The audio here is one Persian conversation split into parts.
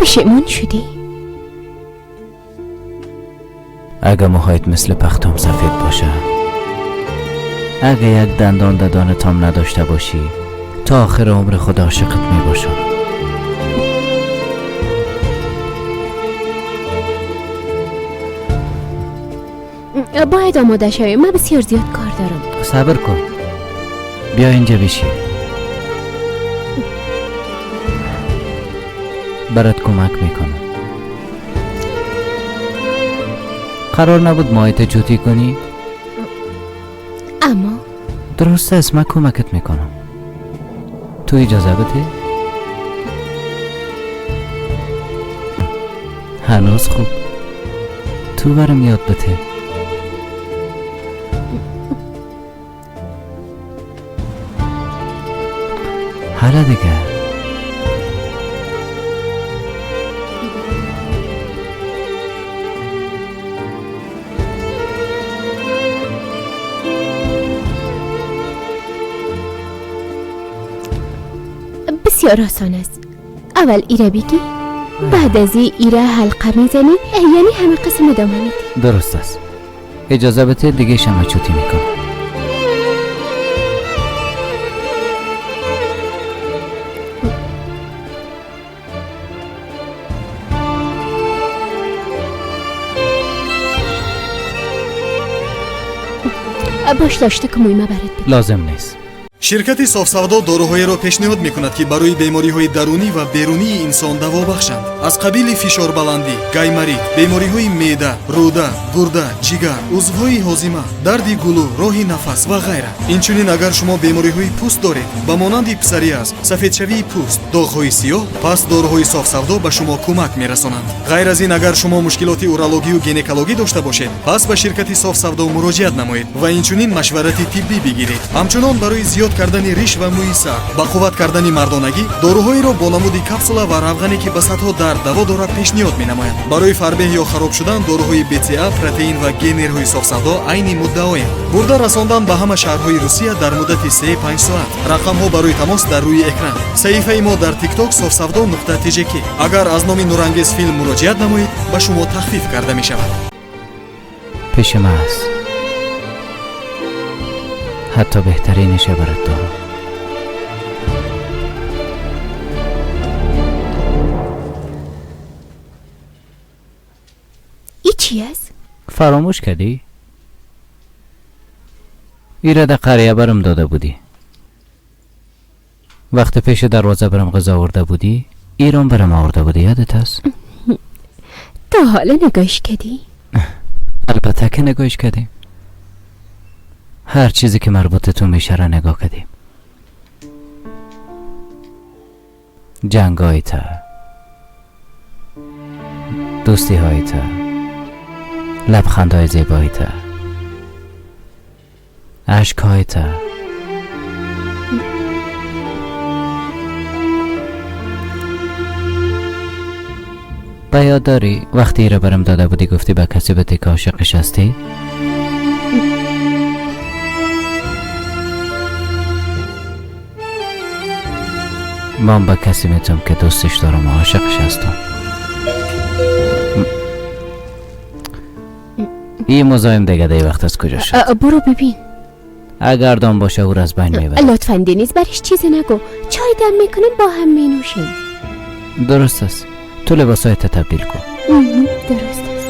پشیمان شدی؟ اگه موهایت مثل پختم سفید باشه، اگه یک دندان دندانتام نداشته باشی، تا آخر عمر خود عاشقت می باشم. باید آماده شویم، من بسیار زیاد کار دارم. صبر کن، بیا اینجا بشی، برات کمک میکنم. قرار نبود ماهیت جوتی کنی؟ اما درست است، من کمکت میکنم. تو اجازه بده؟ هنوز خوب تو برم یاد بده. حالا دیگه بسیار آسان است. اول ایره بگی، بعد از ایره حلقه میزنی، یعنی همه قسم ادامه میدی. درست است. اجازه بده دیگه شما چوتی میکنم. باش داشته که مویمه برات بده. لازم نیست. شرکت صافسودا داروهایی را پیشنهاد میکند که برای بیماری‌های درونی و بیرونی انسان دوا بخشند، از قبیل فشار بلندی، گایماریت، بیماری‌های معده، روده، گرده، جگر، عضوهای هاضمه، درد گلو، راه نفس و غیره. اینچنین اگر شما بیماری‌های پوست دارید به مانند پسوریاز، سفیدشوی پوست، داغ‌های سیاه، پس داروهای صافسودا به شما کمک میرسانند. غیر از این اگر شما مشکلات اورولوژی و گینکولوژی داشته باشید، پس به شرکت صافسودا مراجعت نمایید و اینچنین مشورت طبی بگیرید. همچنان برای زیاد کردن ریش و موی سر، با قوت کردن مردانگی، داروهایی را با نمود کپسولا و روغنی که به صدها درد دوا دارد پیشنهاد می‌نماید. برای فربه یا خراب شدن داروهای BCA، پروتئین و گینرهای صافسودا عین مدعایند. برده رساندن به همه شهرهای روسیه در مدت 3-5 ساعت. رقم ها برای تماس در روی اکران. صفحه ما در تیک تاک صافسودا.tjk. اگر از نام نورانگیز فیلم مراجعت نمایید به شما تخفیف کرده می شود. پیش ما است. حتی بهترینش برات دارم. ای چی است؟ فراموش کردی؟ ایره در قریه برم داده بودی. وقت پیش دروازه برم غذا آورده بودی، ایران برم آورده بودی، یادت هست؟ تا حالا نگاهش کردی؟ البته که نگاهش کردیم. هر چیزی که مربوط تو میشه را نگاه کردیم. جنگای تا، دوستی های تا، لبخندهای زیبایی تا، عشق های تا. به یاد داری وقتی را برم داده بودی گفتی به کسی بده که عاشقش هستی؟ من به کسی میتونم که دوستش دارم و عاشقش هستم. این مزاحم دیگه دی وقت از کجا شد؟ برو ببین. اگر دام باشه او را از بین میبره. لطفاً دنیز برش چیزی نگو. چای دم میکنم با هم مینوشیم. درست است. تو لباسایت تبدیل کن. درست است.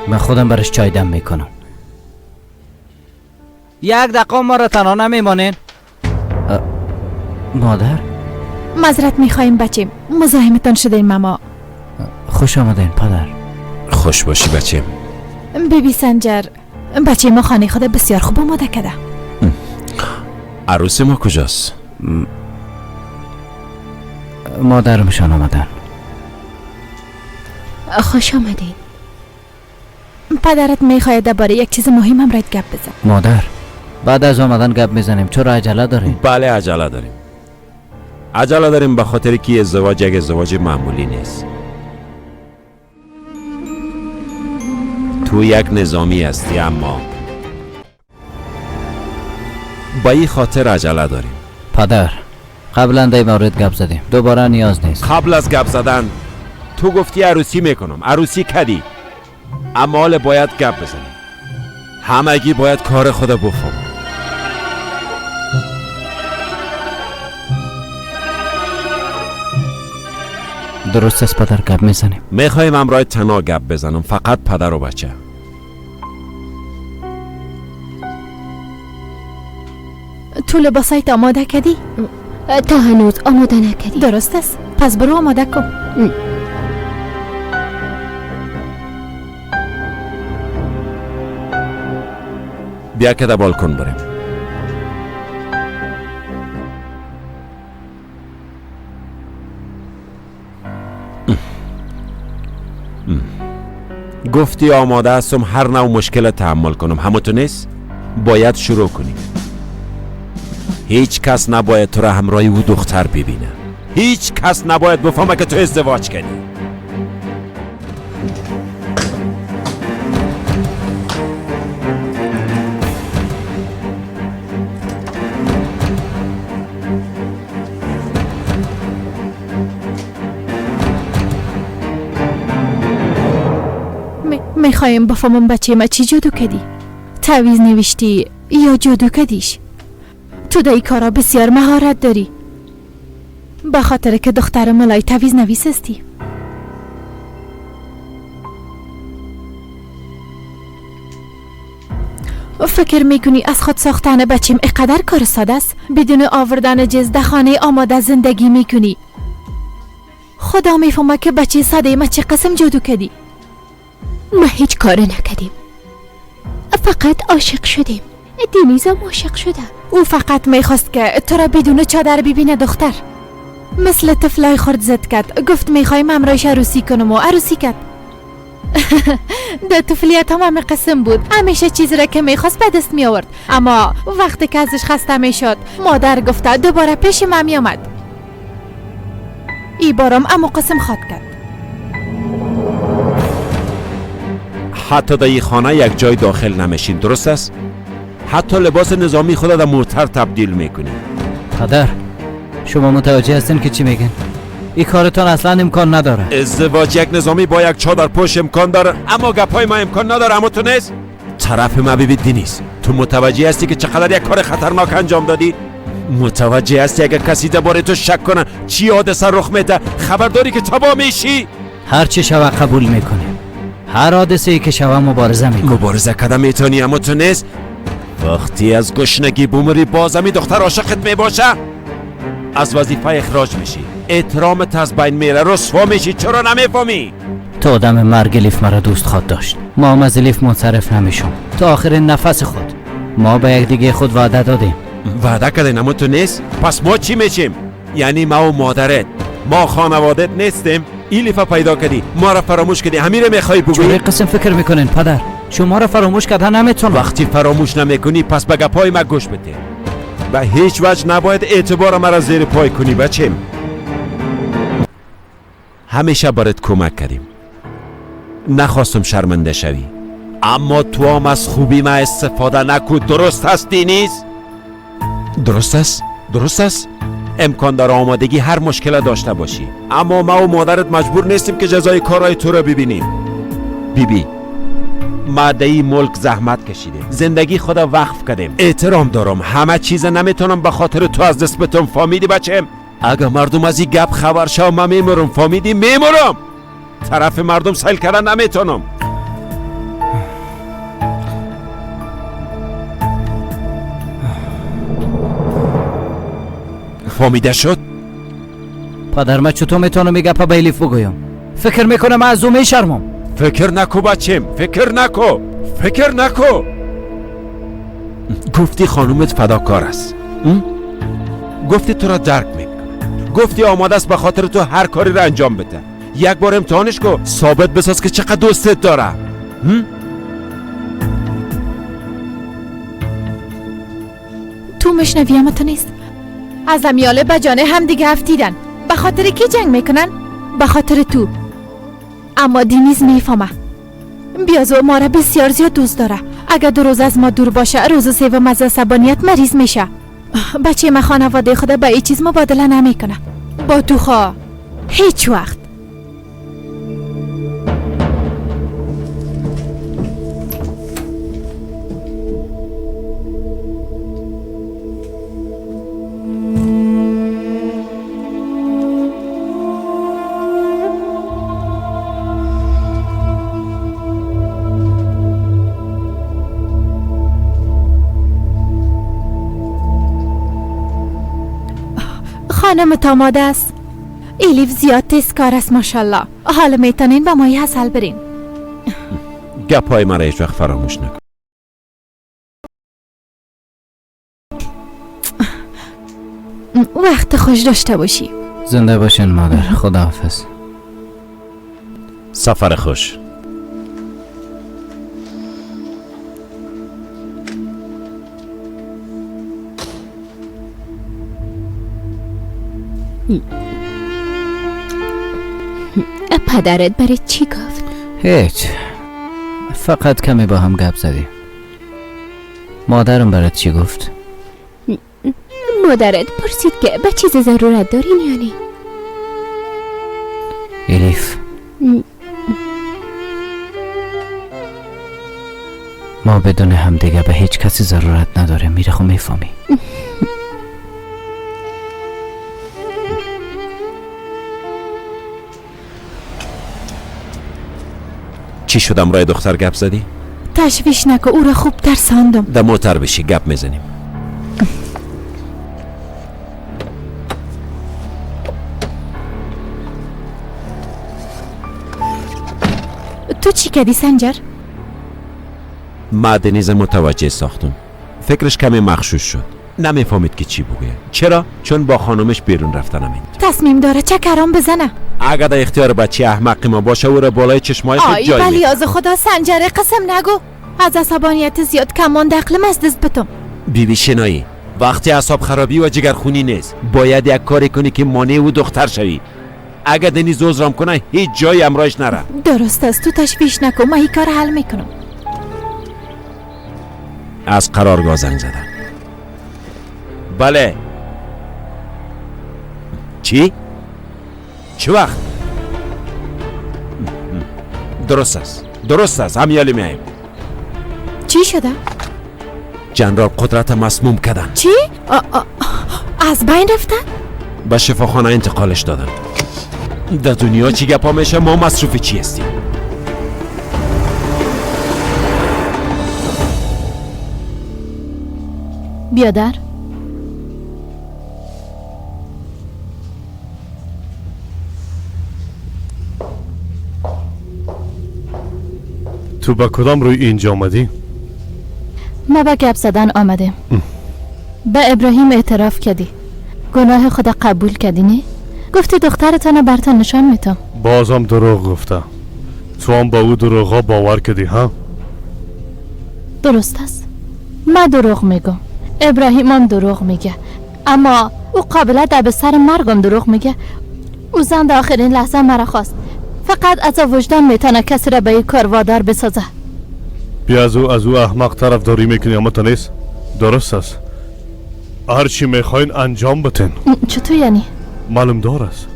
من خودم برش چای دم میکنم. یک دقیقه ما را تنها نمیمانین. مادر، معذرت میخوایم بچیم، مزاحمتان شدیم ماما. خوش آمدین پدر. خوش باشی بچیم. بیبی سنجر، بچه ما خانه خود بسیار خوب آماده کرده. عروس ما کجاست؟ مادرمشان آمدن. خوش آمدین. پدرت میخواید درباره یک چیز مهم هم رایت گپ بزن. مادر، بعد از آمدن گپ میزنیم. چرا عجله داریم؟ بله عجله داریم. عجله داریم به خاطر که ازدواج یک ازدواج معمولی نیست. تو یک نظامی هستی، اما به این خاطر عجله داریم. پدر، قبلا در مورد گپ زدیم، دوباره نیاز نیست. قبل از گپ زدن تو گفتی عروسی میکنم، عروسی کدی، اما حالا باید گپ بزنیم. همگی باید کار خود بفهم. درست است پدر، گپ میزنیم. میخوایم همراه تنها گپ بزنم، فقط پدر و بچه. تو لباسایت آماده کردی؟ تا هنوز آماده نکردی. درست است، پس برو آماده کن. بیا که در بالکن بریم. گفتی آماده هستم هر نوع مشکل تحمل کنم، همو تو نیست؟ باید شروع کنیم. هیچ کس نباید تو را همراه او دختر ببینه. هیچ کس نباید بفهمه که تو ازدواج کنی. میخوایم بفهمم بچه ما چی جادو کدی؟ تعویذ نوشتی یا جادو کدیش؟ تو در این کارا بسیار مهارت داری، به خاطر که دختر ملای تعویذ نویس هستی. فکر میکنی از خود ساختن بچیم اینقدر کار ساده است؟ بدون آوردن جز در خانه آماده زندگی میکنی. خدا میفهمه که بچه ساده ما چه قسم جادو کدی. ما هیچ کار نکردیم، فقط عاشق شدیم. دینیزم عاشق شده. او فقط میخواست که تو را بدون چادر ببینه دختر. مثل طفلای خرد زد کرد، گفت میخوایم همراهش عروسی کنم و عروسی کرد. در طفلیت هم همه قسم بود، همیشه چیزی را که میخواست به دست میآورد، اما وقتی که ازش خسته میشد مادر گفته دوباره پیش من میآمد. ای بارم امو قسم خواد کرد. حتی در این خانه یک جای داخل نمیشین، درست است؟ حتی لباس نظامی خود در موتر تبدیل میکنی. پدر، شما متوجه هستین که چی میگن؟ این کارتان اصلا امکان نداره. ازدواج یک نظامی با یک چادر پوش امکان داره، اما گپای ما امکان نداره. اما تو نیست طرف ما ببین دینیست. تو متوجه هستی که چقدر یک کار خطرناک انجام دادی؟ متوجه هستی اگر کسی درباره تو شک کنه چی حادثه رخ میده؟ خبر داری که تباه میشی؟ هر چی شوه قبول میکنه، هر حادثه ای که شوه مبارزه میکنه. مبارزه کردن میتونی، اما تو نیست. وقتی از گشنگی بمری بازمی دختر عاشقت میباشه، از وظیفه اخراج میشی، احترامت از بین میره، رسوا میشی. چرا نمیفهمی؟ تا آدم مرگ الیف مرا دوست خواد داشت. ما هم از الیف منصرف نمیشم تا آخرین نفس خود. ما به یکدیگه خود وعده دادیم. وعده کردین اما تو نیست؟ پس ما چی میشیم؟ یعنی ما و مادرت، ما خانوادت نیستیم؟ الیف پیدا کردی، ما را فراموش کردی، همین را میخوای بگویی؟ چون قسم فکر میکنین پدر؟ شما را فراموش کردن نمیتونم. وقتی فراموش نمیکنی پس به گپای ما گوش بده. به هیچ وجه نباید اعتبار مرا زیر پای کنی بچیم. همیشه برات کمک کردیم، نخواستم شرمنده شوی، اما تو هم از خوبی ما استفاده نکن. درست هستی نیست؟ درست است؟ درست است؟ امکان داره آمادگی هر مشکل داشته باشی، اما ما و مادرت مجبور نیستیم که جزای کارهای تو را ببینیم. بیبی، ما در این ملک زحمت کشیدیم، زندگی خدا وقف کردیم، احترام دارم، همه چیز نمیتونم به خاطر تو از دست بتم. فهمیدی بچم؟ اگه مردم از این گپ خبر شو من میمرم. فهمیدی؟ میمرم. طرف مردم سیل کردن نمیتونم. فهمیده شد؟ پدر من چطور میتونم این گپ به الیف بگویم؟ فکر میکنم از او میشرمم. فکر نکو بچم، فکر نکو، فکر نکو. گفتی خانومت فداکار است، گفتی تو را درک میکنه، گفتی آماده است به خاطر تو هر کاری را انجام بده. یک بار امتحانش کو، ثابت بساز که چقدر دوستت داره. تو مشنوی اما تو نیست. از امیاله به جانه هم دیگه افتیدن. به خاطر کی جنگ میکنن؟ به خاطر تو. اما دینیز میفهمه. بیازو ما را بسیار زیاد دوست داره. اگر 2 روز از ما دور باشه، روز سوم از عصبانیت مریض میشه. بچه ما خانواده خود با این چیز مبادله نمیکنه. با تو خواه هیچ وقت. خانم آماده است. ایلیف زیاد تیزکار است ماشاءالله. حالا میتونین با مایه عسل برین. گپ های مرا هیچ وقت فراموش نکن. وقت خوش داشته باشی. زنده باشین مادر. خداحافظ. سفر خوش. پدرت برای چی گفت؟ هیچ، فقط کمی با هم گپ زدیم. مادرم برات چی گفت؟ مادرت پرسید که به چیز ضرورت دارین یا نه؟ الیف، ما بدون همدیگه به هیچ کسی ضرورت نداره. میره خو میفهمی. چی شدم رای دختر گپ زدی؟ تشویش نکو، او را خوب ترساندم. در موتر بشی گپ میزنیم. تو چی کردی سنجر؟ ما دنیز متوجه ساختم. فکرش کمی مغشوش شد. نمیفهمید که چی بگوید. چرا؟ چون با خانمش بیرون رفتن امید. تصمیم داره چکرام بزنه. اگر در اختیار بچه احمق ما باشه او را بالای چشمای خود جای میده. آی از خدا سنجر قسم نگو. از عصبانیت زیاد کمان دقلم از دست بتم. بیبی شنایی، وقتی اعصاب خرابی و جگرخونی نیست، باید یک کاری کنی که مانع او دختر شوی. اگر دنیز عذرم کنه هیچ جایی امرایش نره. درست است، تو تشویش نکن، من این کار حل میکنم. از قرارگاه زنگ زدن. بله. چی؟ چه وقت؟ درست است، درست است، همیالی میاییم. چی شده؟ جنرال قدرت مسموم کردن. چی؟ از بین رفته؟ به شفاخانه انتقالش دادن. در دنیا چی گپا میشه، ما مصروف چی هستیم؟ بیادر، تو با کدام روی اینجا آمدی؟ ما با گپ زدن آمدیم. به ابراهیم اعتراف کردی، گناه خدا قبول کردی نه؟ گفتی دخترتان برتان نشان میتم. بازم دروغ گفته. تو هم با او دروغا باور کردی ها؟ درست است، ما دروغ میگم، ابراهیم هم دروغ میگه، اما او قابله در به سر مرگم دروغ میگه. او زن در آخرین لحظه مرا خواست. فقط از وجدان میتونه کسی را به این کار وادار بسازه. بیا از او احمق طرف داری میکنی اما تو نیست. درست است، هرچی میخواین انجام بتین. چطور یعنی؟ معلوم دار است.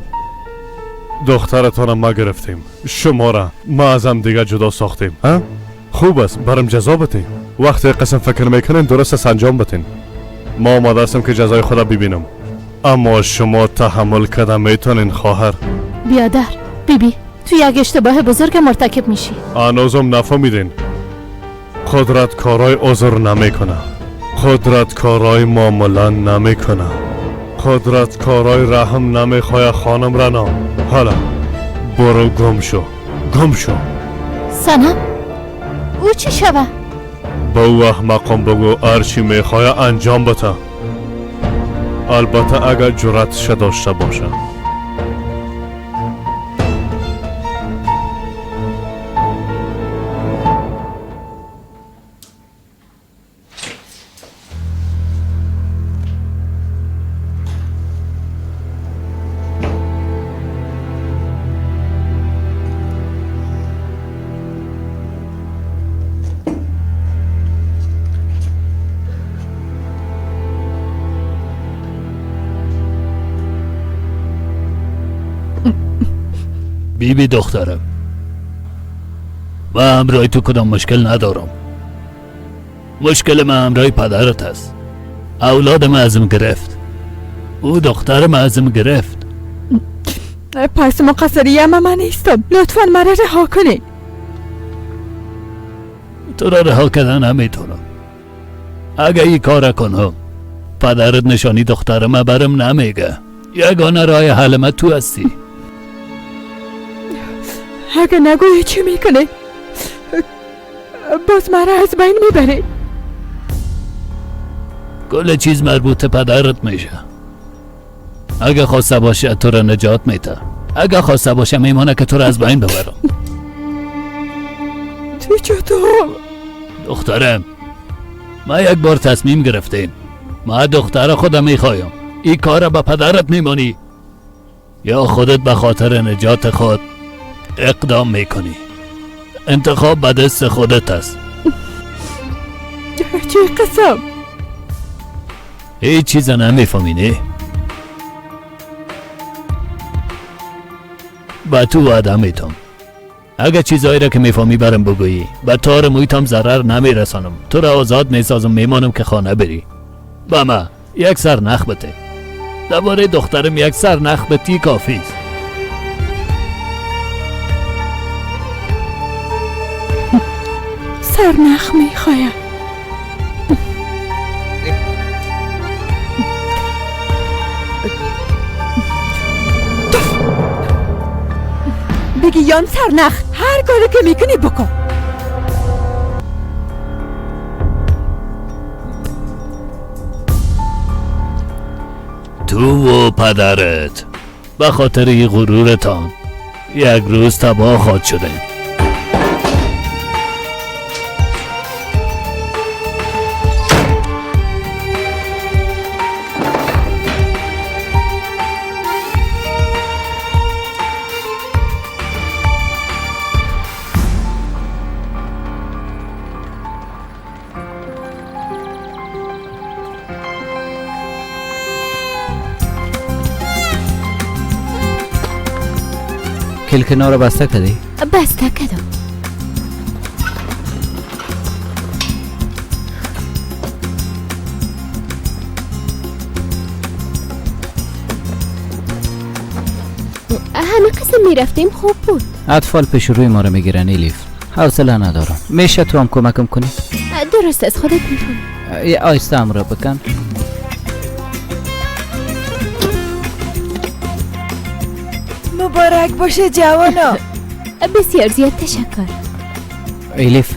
دخترتان ما گرفتیم، شما را ما از هم دیگه جدا ساختیم. ها؟ خوب است، برم جزا بتین. وقتی قسم فکر میکنین درست است انجام بتین. ما آماده هستم که جزای خدا ببینم، اما شما تحمل کده میتونین خواهر. بیادر، بیبی، تو یک اشتباه بزرگ مرتکب میشی. هنوزم نفهمیدین. قدرت کارای عذر نمیکنه، قدرت کارای معامله نمیکنه، قدرت کارای رحم نمیخواه خانم رنا. حالا برو گم شو، گم شو. سنم، او چی شوه؟ با او احمقم بگو هرچی میخواه انجام بده، البته اگر جرأتش داشته باشه. بی بی دخترم، من همراه تو کدام مشکل ندارم. مشکل من همراه پدرت است. اولاد من ازم گرفت، او دختر من ازم گرفت. پس مقصری من نیستم، لطفا مرا رها کنید. تو را رها کردن نمیتونم. اگه این کار کنم پدرت نشانی دختر من برم نمیگه. یگانه راه حل من تو هستی. اگه نگویی چی میکنه؟ باز مرا از بین میبره. کل چیز مربوط پدرت میشه. اگه خواسته باشه تو را نجات میده، اگه خواسته باشه میمانه که تو را از بین ببرم. تو چطور؟ دخترم، ما یک بار تصمیم گرفتیم. ما دختر خودم میخوایم. این کار به پدرت میمانی یا خودت به خاطر نجات خود اقدام میکنی. انتخاب به دست خودت است. چه قسم؟ هیچ چیز نمیفهمی نه؟ به تو وعده میتم اگه چیزایی را که میفهمی برم بگویی، به تار مویتم ضرر نمیرسانم. تو را آزاد میسازم، میمانم که خانه بری. به ما یک سر نخ بده. درباره دخترم یک سر نخ بتی کافی است. سر نخ میخوایم. بگی یان سرنخ، هر کاری که میکنی بکن. تو و پدرت به خاطر این غرورتان یک روز تباه خواهد شده. کلکنا رو بسته کردی؟ بسته کردم. همه قسم میرفتیم خوب بود. اطفال پیش روی ما رو میگیرن الیف، حوصله ندارم. میشه تو هم کمکم کنی؟ درست از خودت میفهمی. یه آیسته هم را بکن. مبارک باشه جوانا. بسیار زیاد تشکر. الیف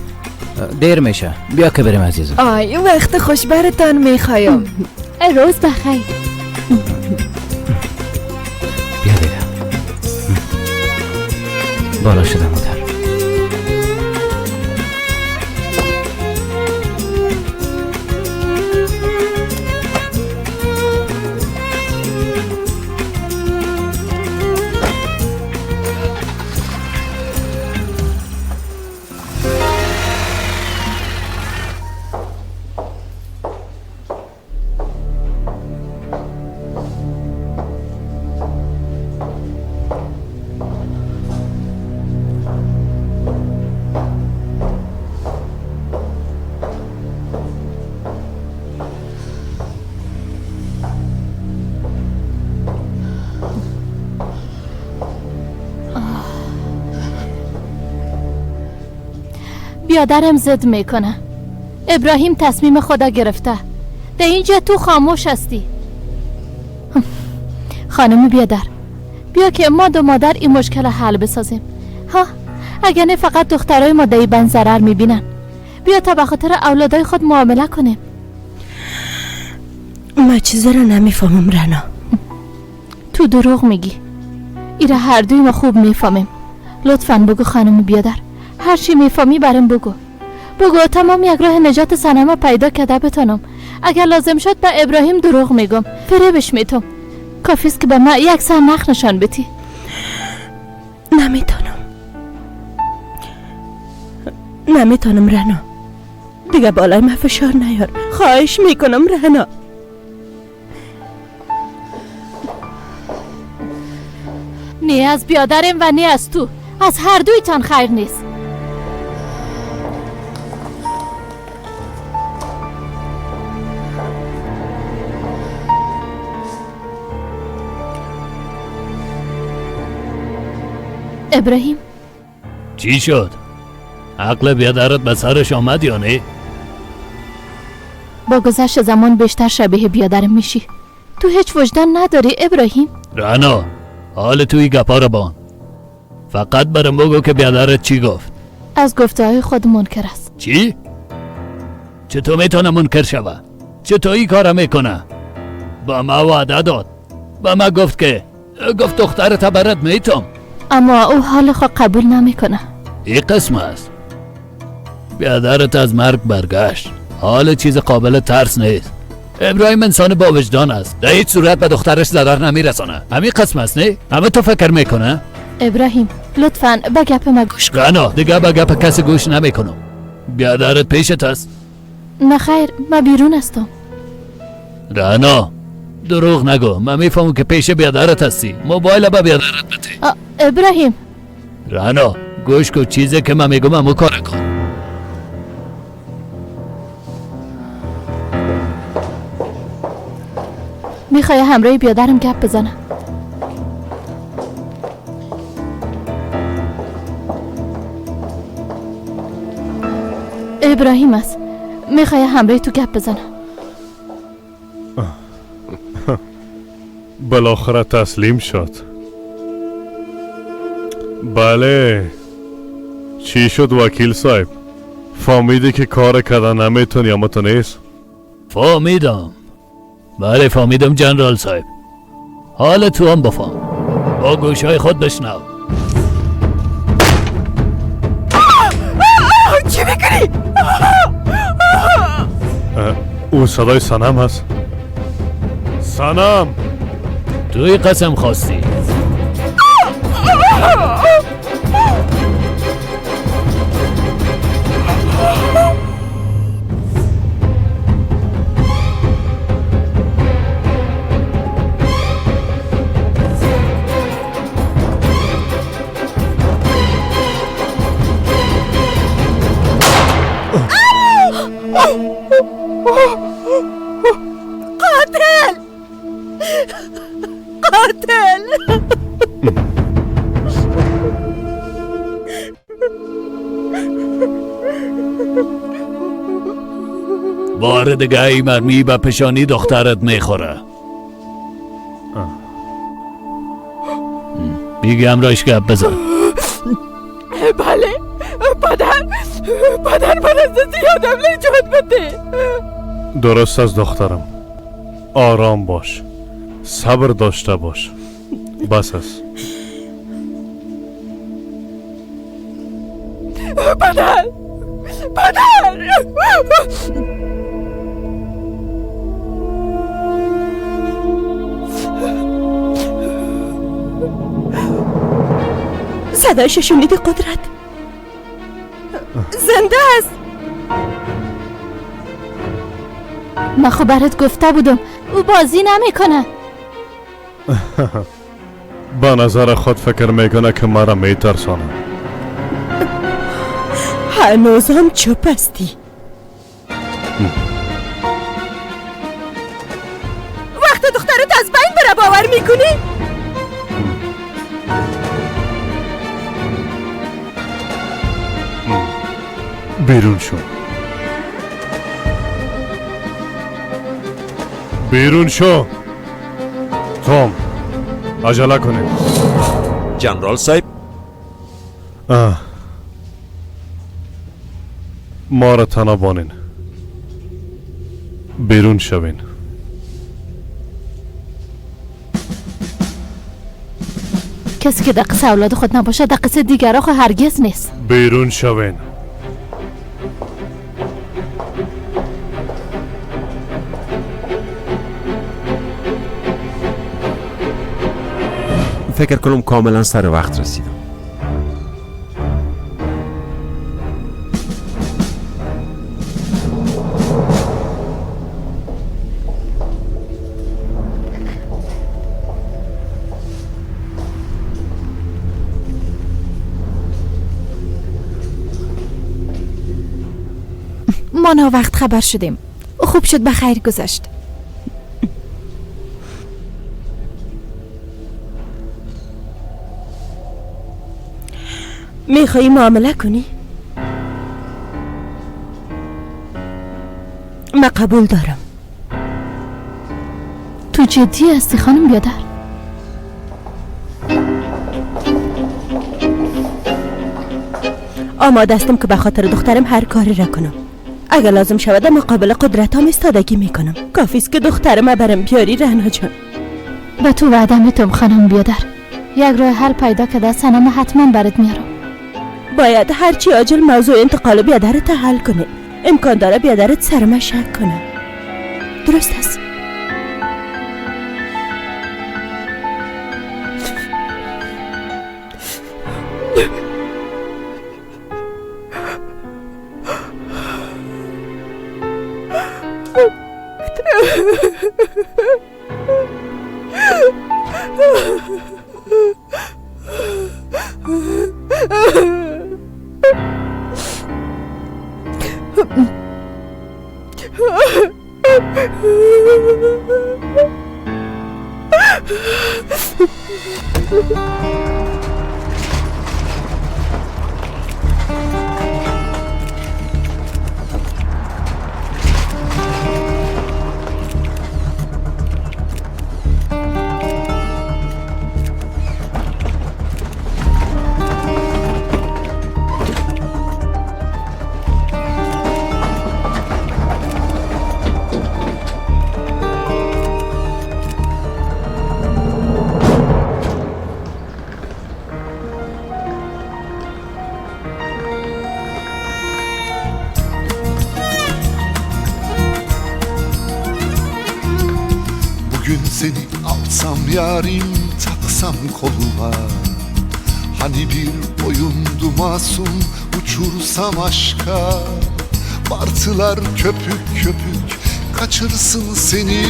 دیر میشه، بیا که بریم عزیزم. آی وقت خوش برتان میخوایم. روز بخیر. بیا دیگه. بالا شده مادر. بیادرم زد میکنه. ابراهیم تصمیم خدا گرفته. در اینجا تو خاموش هستی. خانم بیادر، بیا که ما دو مادر این مشکل حل بسازیم. ها، اگه نه فقط دخترای ما در بند ضرر میبینن. بیا تا به خاطر اولادای خود معامله کنیم. ما چیزا رو نمیفهمم رنا. تو دروغ میگی. ایره هر دوی ما خوب میفهمیم. لطفاً بگو خانم بیادر، هر چی میفهمی برام بگو. بگو تمام یک راه نجات صنمه پیدا کرده بتانم. اگر لازم شد به ابراهیم دروغ میگم، فریبش میتم. کافیست که به من یک سر نخ نشان بدی. نمیتونم، نمیتونم رنا. دیگه بالای من فشار نیار، خواهش میکنم رنا. نه از بیادرم و نه از تو. از هر دویتان خیر نیست. ابراهیم چی شد؟ عقل بیادرت به سرش آمد یا نه؟ با گذشت زمان بیشتر شبیه بیادرم میشی. تو هیچ وجدان نداری ابراهیم. رعنا حال توی گپا رو بان. فقط برم بگو که بیادرت چی گفت. از گفته های خود منکر است. چی؟ چطور میتونه منکر شوه؟ چطور این کار میکنه؟ با ما وعده داد. با ما گفت که گفت دخترت برات میتم. اما او حال خود قبول نمیکنه. این قسم است. بیادرت از مرگ برگشت. حال چیز قابل ترس نیست. ابراهیم انسان با وجدان است. در هیچ صورت به دخترش ضرر نمیرسانه. همین قسم است نه؟ همه تو فکر میکنه؟ ابراهیم لطفاً به گپ ما گوش کن. رعنا دیگه به گپ کسی گوش نمیکنم. بیادرت پیشت است؟ نه خیر، من بیرون هستم. رعنا دروغ نگو، من میفهمم که پیش بیادرت هستی. موبایل به بیادرت بده. ابراهیم. رعنا گوش کن، چیزی که من میگم همو کار کن. میخوای همراه بیادرم گپ بزنم؟ ابراهیم است. میخوای همراه تو گپ بزنم؟ بالاخره تسلیم شد. بله چی شد وکیل صاحب؟ فهمیدی که کار کردن نمیتونی اما تو نیست؟ فهمیدم. بله فهمیدم جنرال صاحب. حال تو هم بفهم. با گوشهای خود بشنو. چی میکنی؟ او صدای صنم هست. صنم توی قسم خواستی. قاتل قاتل. بار دیگه ای مرمی به پیشانی دخترت میخوره. بیگه همراهش گپ بزن. بله پدر، پدر من از دست یادم نجات بده. درست از دخترم، آرام باش، صبر داشته باش، بس است. پدر، پدر. صدایش شنیدی قدرت؟ زنده است. من خب برات گفته بودم او بازی نمیکنه. با نظر خود فکر میکنه که مرا میترسانه. هنوزم چپ هستی. وقت دخترت از بین بره باور میکنی؟ بیرون شو، بیرون شو. توم عجله کنید. جنرال صاحب ما را تنها بانین، بیرون شوین. کسی که در قصه اولاد خود نباشه در قصه دیگرها خود هرگز نیست. بیرون شوین. فکر کنم کاملا سر وقت رسیدم. ما نا وقت خبر شدیم. خوب شد به خیر گذشت. میخوایی معامله کنی؟ من قبول دارم. تو جدی هستی خانم بیادر؟ آماده هستم که به خاطر دخترم هر کاری را کنم. اگر لازم شود مقابل قدرتام ایستادگی میکنم. کافی است که دخترم برم بیاری رعنا جان. به تو وعده میتم خانم بیادر، یک راه حل پیدا کرده سنم حتما برات میارم. باید هرچی عاجل موضوع انتقال بیادرت حل کنه. امکان داره بیادرت سر من شک کنه. درست است؟ Seni alsam yarim, taksam koluma. Hani bir oyundu masum, uçursam aşka. Martılar köpük köpük kaçırsın seni.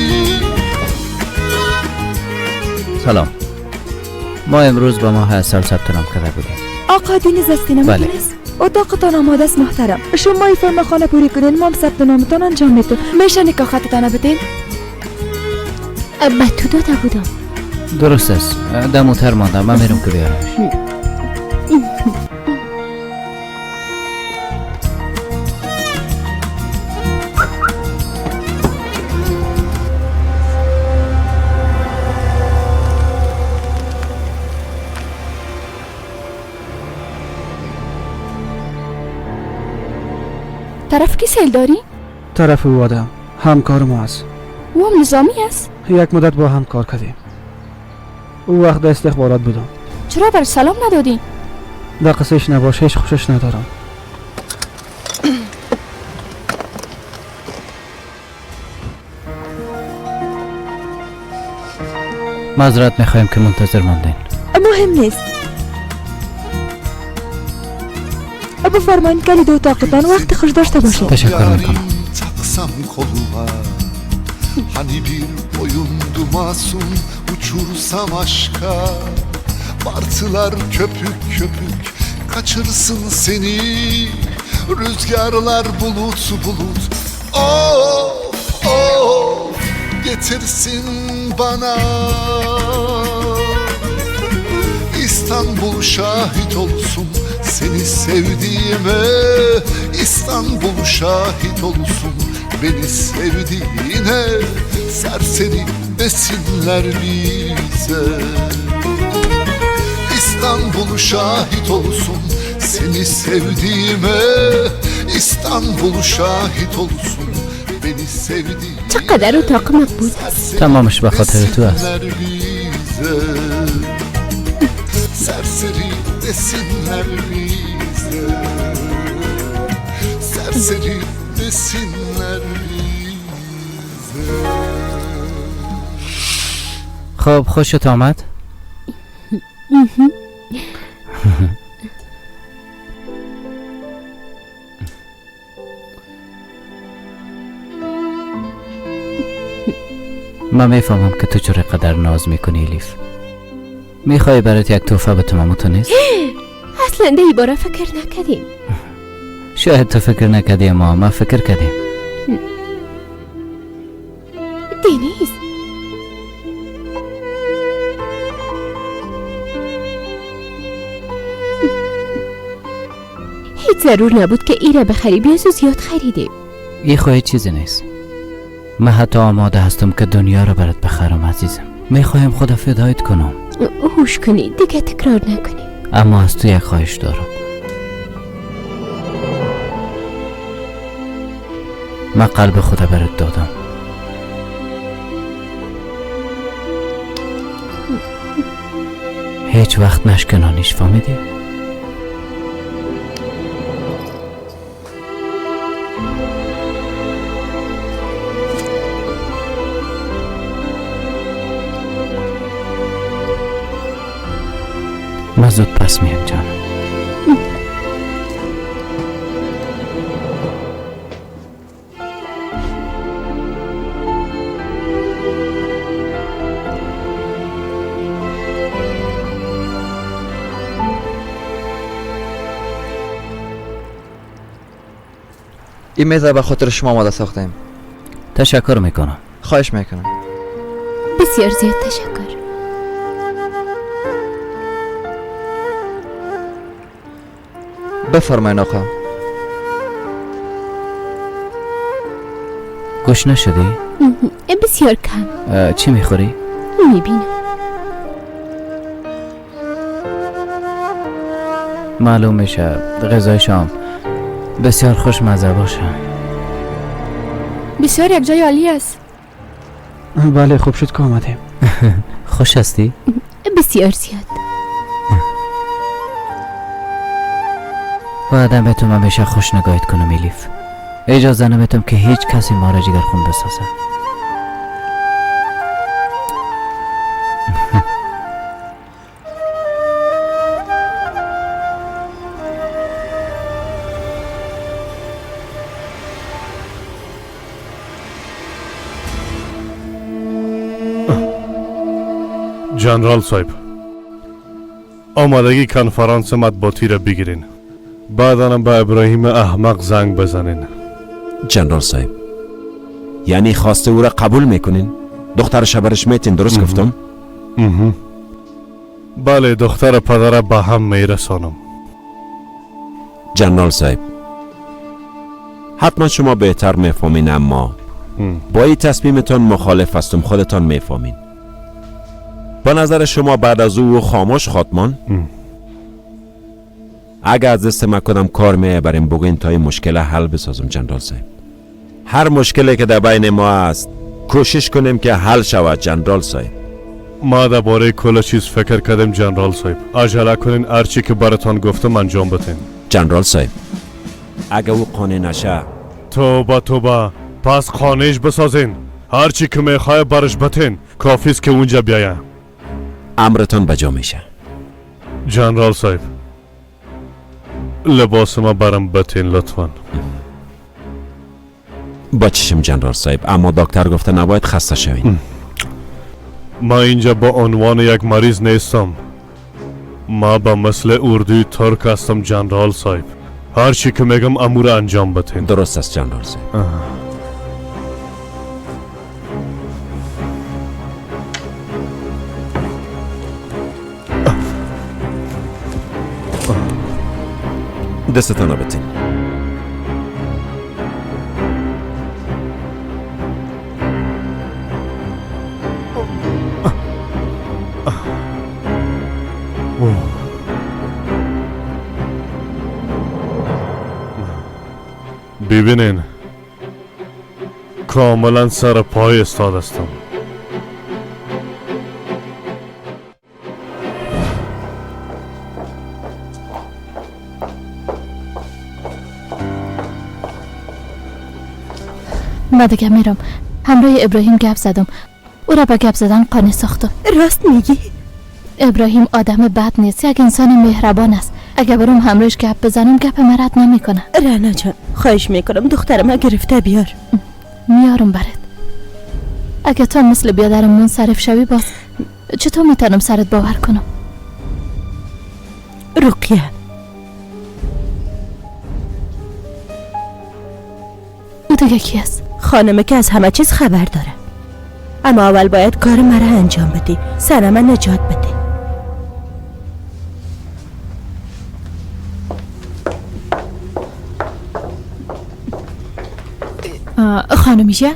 سلام. ما امروز با ماه عسل ثبت نام کرده بودیم. آقا دینیز هستین؟ بله. اتاقتان آماده است محترم. شما این فرم خانه پوری کنین، ما هم ثبت نامتان انجام میتون. میشه نکاح خطتان بدین؟ به تو داده بودم. درست است. در موتر ماندم. من میرم که بیارمش. طرف کی سیل داری؟ طرف او آدم همکار ما است. او هم نظامی است؟ یک مدت با هم کار کردیم. او وقت استخبارات بودم. چرا بر سلام ندادی؟ در قصهش نباش، هیچ خوشش ندارم. معذرت میخوایم که منتظر ماندین. مهم نیست. بفرمایید کلید اتاقتان، وقت خوش داشته باشید. تشکر میکنم. Hani bir oyundu masum, uçursam aşka. Martılar köpük köpük kaçırsın seni. Rüzgarlar bulut bulut of of getirsin bana. İstanbul şahit olsun seni sevdiğime. İstanbul şahit olsun beni sevdiğine. Serseri desinler bize. İstanbul şahit olsun seni sevdiğime. İstanbul şahit olsun beni sevdiğime. چقدر اتاق مقبول است. تمامش به خاطر تو است. Serseri desinler bize. Serseri desinler bize. خب خوشت آمد؟ من میفهمم که تو چرا قدر ناز میکنی الیف. میخوای برات یک تحفه به تمام تو نیست؟ اصلا ده باره فکر نکردیم. شاید تو فکر نکردی اما ما فکر کردیم. دنیز هیچ ضرور نبود که ایره بخری، بیازو زیاد خریدیم. ای خواهی چیزی نیست. من حتی آماده هستم که دنیا رو برات بخرم عزیزم. میخوایم خدا فدایت کنم. هوش کنی دیگه تکرار نکنی. اما از تو یک خواهش دارم. من قلب خدا برات دادم. هیچ وقت نشکنانیش، فهمیدی؟ من زود پس میم جانم. این میز به خاطر شما آماده ساختیم. تشکر میکنم. خواهش میکنم. بسیار زیاد تشکر. بفرمایین آقا. گوش نشدی؟ بسیار کم. چی میخوری؟ میبینم. معلوم میشه غذای شام بسیار خوشمزه باشه. بسیار یک جای عالی است. بله خوب شد که آمدیم. خوش هستی؟ بسیار زیاد. بعدم به تو همیشه خوش نگاهت کنم الیف. اجازه نمیتم که هیچ کسی ما را جگر خون بسازه. جنرال صاحب، آمادگی کنفرانس مطبوعاتی را بگیرین. بعدم به ابراهیم احمق زنگ بزنین. جنرال صاحب، یعنی خواسته او را قبول میکنین؟ دخترش برش میتین، درست گفتم؟ بله، دختر پدر به هم میرسانم. جنرال صاحب، حتما شما بهتر میفهمین، اما با این تصمیمتان مخالف هستم. خودتان میفهمین. با نظر شما بعد از او خاموش خاتمان؟ اگر از دست من کدام کار میبریم بگوین تا این مشکل حل بسازم. جنرال صاحب، هر مشکلی که در بین ما است کوشش کنیم که حل شود. جنرال صاحب، ما درباره کل چیز فکر کردیم. جنرال صاحب، عجله کنین، هرچی که براتان گفتم انجام بدین. جنرال صاحب، اگر او قانع نشه، توبه توبه، پس قانعش بسازین. هرچی که میخوای برش بتین، کافی است که اونجا بیایم. امرتان بجا میشه. جنرال صاحب، لباس ما برم بتین لطفا. با چشم جنرال صاحب، اما دکتر گفته نباید خسته شوین. ما اینجا با عنوان یک مریض نیستم. ما به مثل اردوی ترک هستم جنرال صاحب. هر چی که میگم امور انجام بتین. درست است جنرال صاحب. دستتان بتین. ببینین، کاملا سر پای استاد هستم. من دیگه میرم. همراه ابراهیم گپ زدم. او را به گپ زدن قانع ساختم. راست میگی؟ ابراهیم آدم بد نیست، یک انسان مهربان است. اگه برم همراهش گپ بزنم گپ مرد نمیکنه. رعنا جان، خواهش میکنم دخترم گرفته بیار. میارم برات. اگه تو مثل بیادرم منصرف شوی باز چطور میتونم سرت باور کنم؟ رقیه، دیگه کی است؟ خانمه که از همه چیز خبر داره. اما اول باید کار مرا انجام بدی، سنم نجات بده. خانمیشه،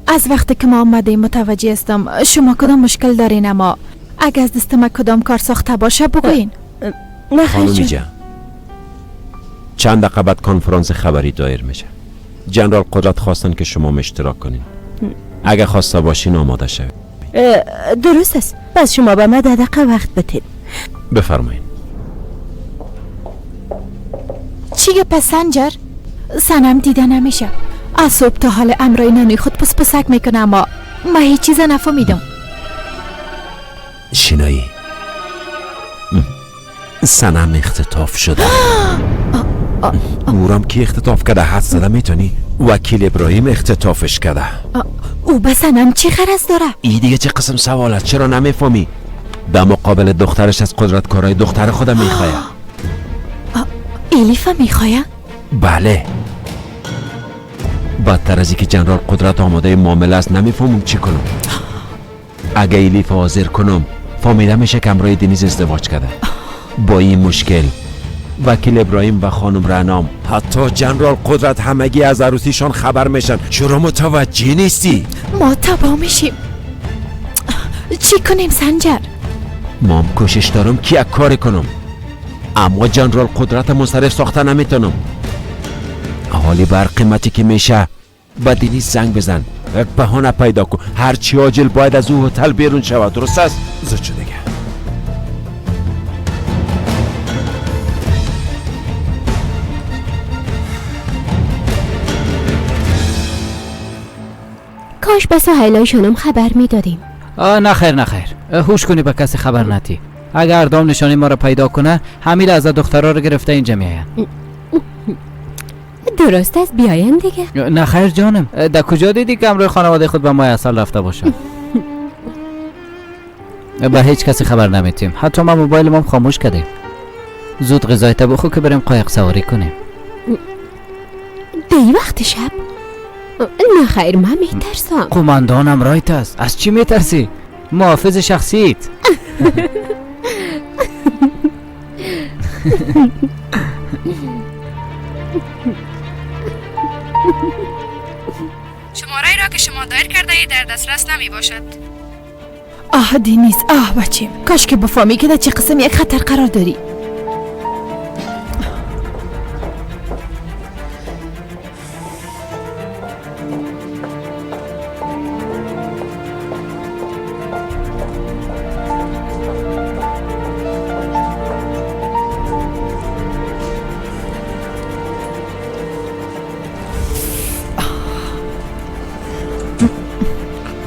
از وقتی که ما آمده متوجه هستم شما کدام مشکل دارین، اما اگه از دست ما کدام کار ساخته باشه بگوین. نه خانمیجه، چند دقیقه بعد کنفرانس خبری دایر میشه. جنرال قدرت خواستن که شما اشتراک کنین. اگه خواسته باشین آماده شوید. درست است. پس شما به ما 10 دقیقه وقت بدین. بفرمایین. چیه پس سنجر؟ سنم دیده نمیشه. از صبح تا حال امرای نانوی خود پس پسک میکنه، اما من هیچ چیز نفهمیدم. شینایی، سنم اختطاف شده. اورم کی اختطاف کرده؟ حد زده میتونی؟ وکیل ابراهیم اختطافش کرده. او به سنم چی غرض داره؟ ای دیگه چه قسم سوال است؟ چرا نمیفهمی؟ در مقابل دخترش از قدرتکارای دختر خودم میخواه. الیفا میخواه؟ بله. بدتر از اینکه جنرال قدرت آماده معامله است، نمیفهمم چی کنم. اگه الیف حاضر کنم فهمیده میشه که همراه دنیز ازدواج کرده. با این مشکل وکیل ابراهیم و خانم رعنام حتی جنرال قدرت همگی از عروسیشان خبر میشن. چرا متوجه نیستی؟ ما تباه میشیم. چی کنیم سنجر؟ ما هم کوشش دارم که یک کار کنم، اما جنرال قدرت منصرف ساخته نمیتونم. حالی بر قیمتی که میشه به دنیز زنگ بزن، یک بهانه پیدا کن. هرچی عاجل باید از او هتل بیرون شود. درست است؟ زود شو دیگه. کاش به سهیلایشانم خبر میدادیم. نه خیر نه خیر، هوش کنی به کسی خبر ندی. اگر اردام نشانی ما را پیدا کنه، همین از دخترها رو گرفته اینجا میاین. درست است، بیاین دیگه. نه خیر جانم، در کجا دیدی که امروز خانواده خود به مای اصل رفته باشه؟ به هیچ کسی خبر نمیتیم. حتی ما موبایل ما خاموش کردیم. زود غذای تا بخو که بریم قایق سواری کنیم. دی وقت شب؟ نه خیر، من میترسم. قماندانم رایت است. از چی میترسی؟ محافظ شخصیت. شماره را که شما دایر کرده اید در دسترس نمی باشد. آه دینیز، آه بچیم، کاش که بفهمی که در چه قسم یک خطر قرار داری.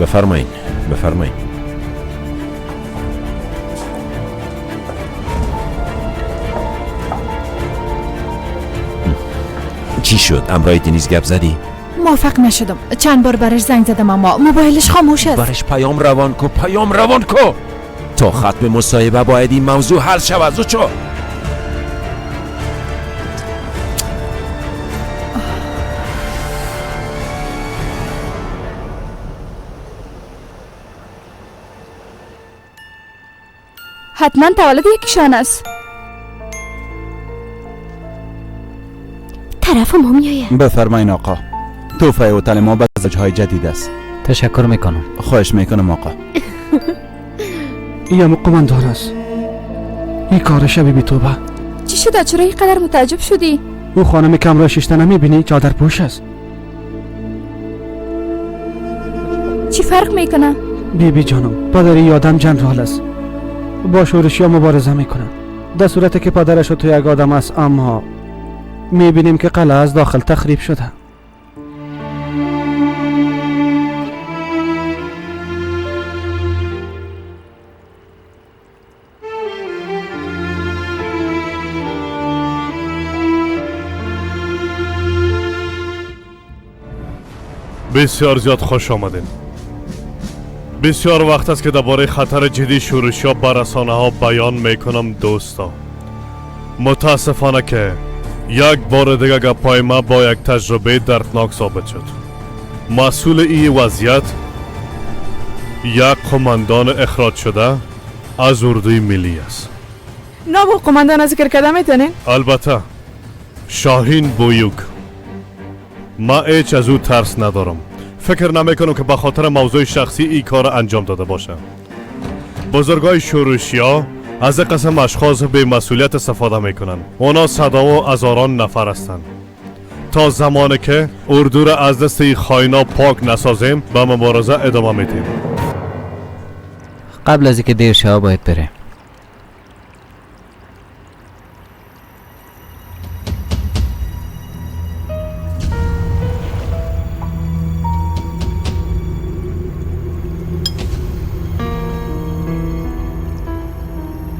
بفرمایین بفرمایین. چی شد؟ امرای دنیز گپ زدی؟ موافق نشدم. چند بار برش زنگ زدم اما موبایلش خاموش است. برش پیام روان کو، پیام روان کو. تا ختم مصاحبه باید این موضوع حل شود. زود شو. حتما تولد یکیشان است. طرف ما میآید. بفرمایین آقا، تحفه هتل ما به زوجهای جدید است. تشکر میکنم. خواهش میکنم آقا. این قماندان است. این کار شبی بی توبه. چی شده؟ چرا اینقدر متعجب شدی؟ او خانم کم را ششته نمیبینی؟ چادر پوش است. چی فرق میکنه؟ بی بی جانم، پدر این آدم جنرال است. با شورشی ها مبارزه میکنن. در صورتی که پدرش تو یک آدم است، اما میبینیم که قلعه از داخل تخریب شده. بسیار زیاد خوش آمدین. بسیار وقت است که درباره خطر جدی شورشی ها بر رسانه ها بیان میکنم دوستا. متاسفانه که یک بار دیگه گپای ما با یک تجربه دردناک ثابت شد. مسئول این وضعیت یک قماندان اخراج شده از اردوی ملی است. نام قماندان ذکر کرده میتونین؟ البته، شاهین بویوک. ما هیچ از او ترس ندارم. فکر نمیکنم که به خاطر موضوع شخصی این کار انجام داده باشه. بزرگای شورشیا از قسم اشخاص به مسئولیت استفاده میکنن. اونا صدا و هزاران نفر هستند. تا زمانی که اردو را از دست این خاینا پاک نسازیم به مبارزه ادامه میدیم. قبل از اینکه دیر شوه باید بره.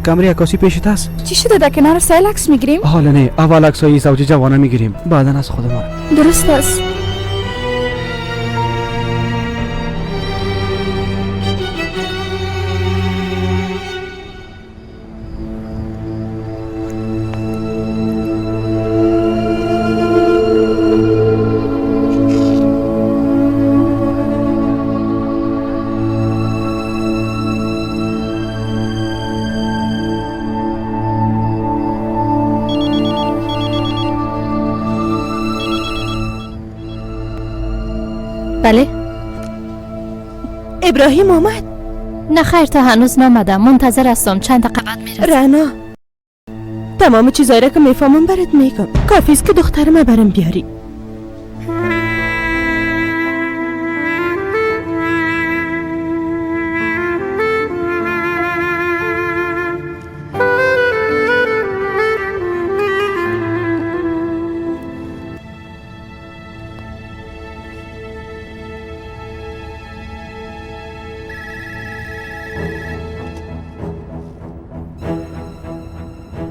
کمری عکاسی پیشت هست؟ چی شده در کنار ساحل عکس میگیریم؟ حالا نه، اول عکسای زوج جوانه میگیریم، بعدا از خودمان. درست است. بله. ابراهیم آمد؟ نه خیر، تا هنوز نامدم، منتظر هستم، چند دقیقه بعد میرسم. رعنا، تمام چیزایی را که میفهمم برات میگم. کافی است که دخترم برم بیاری.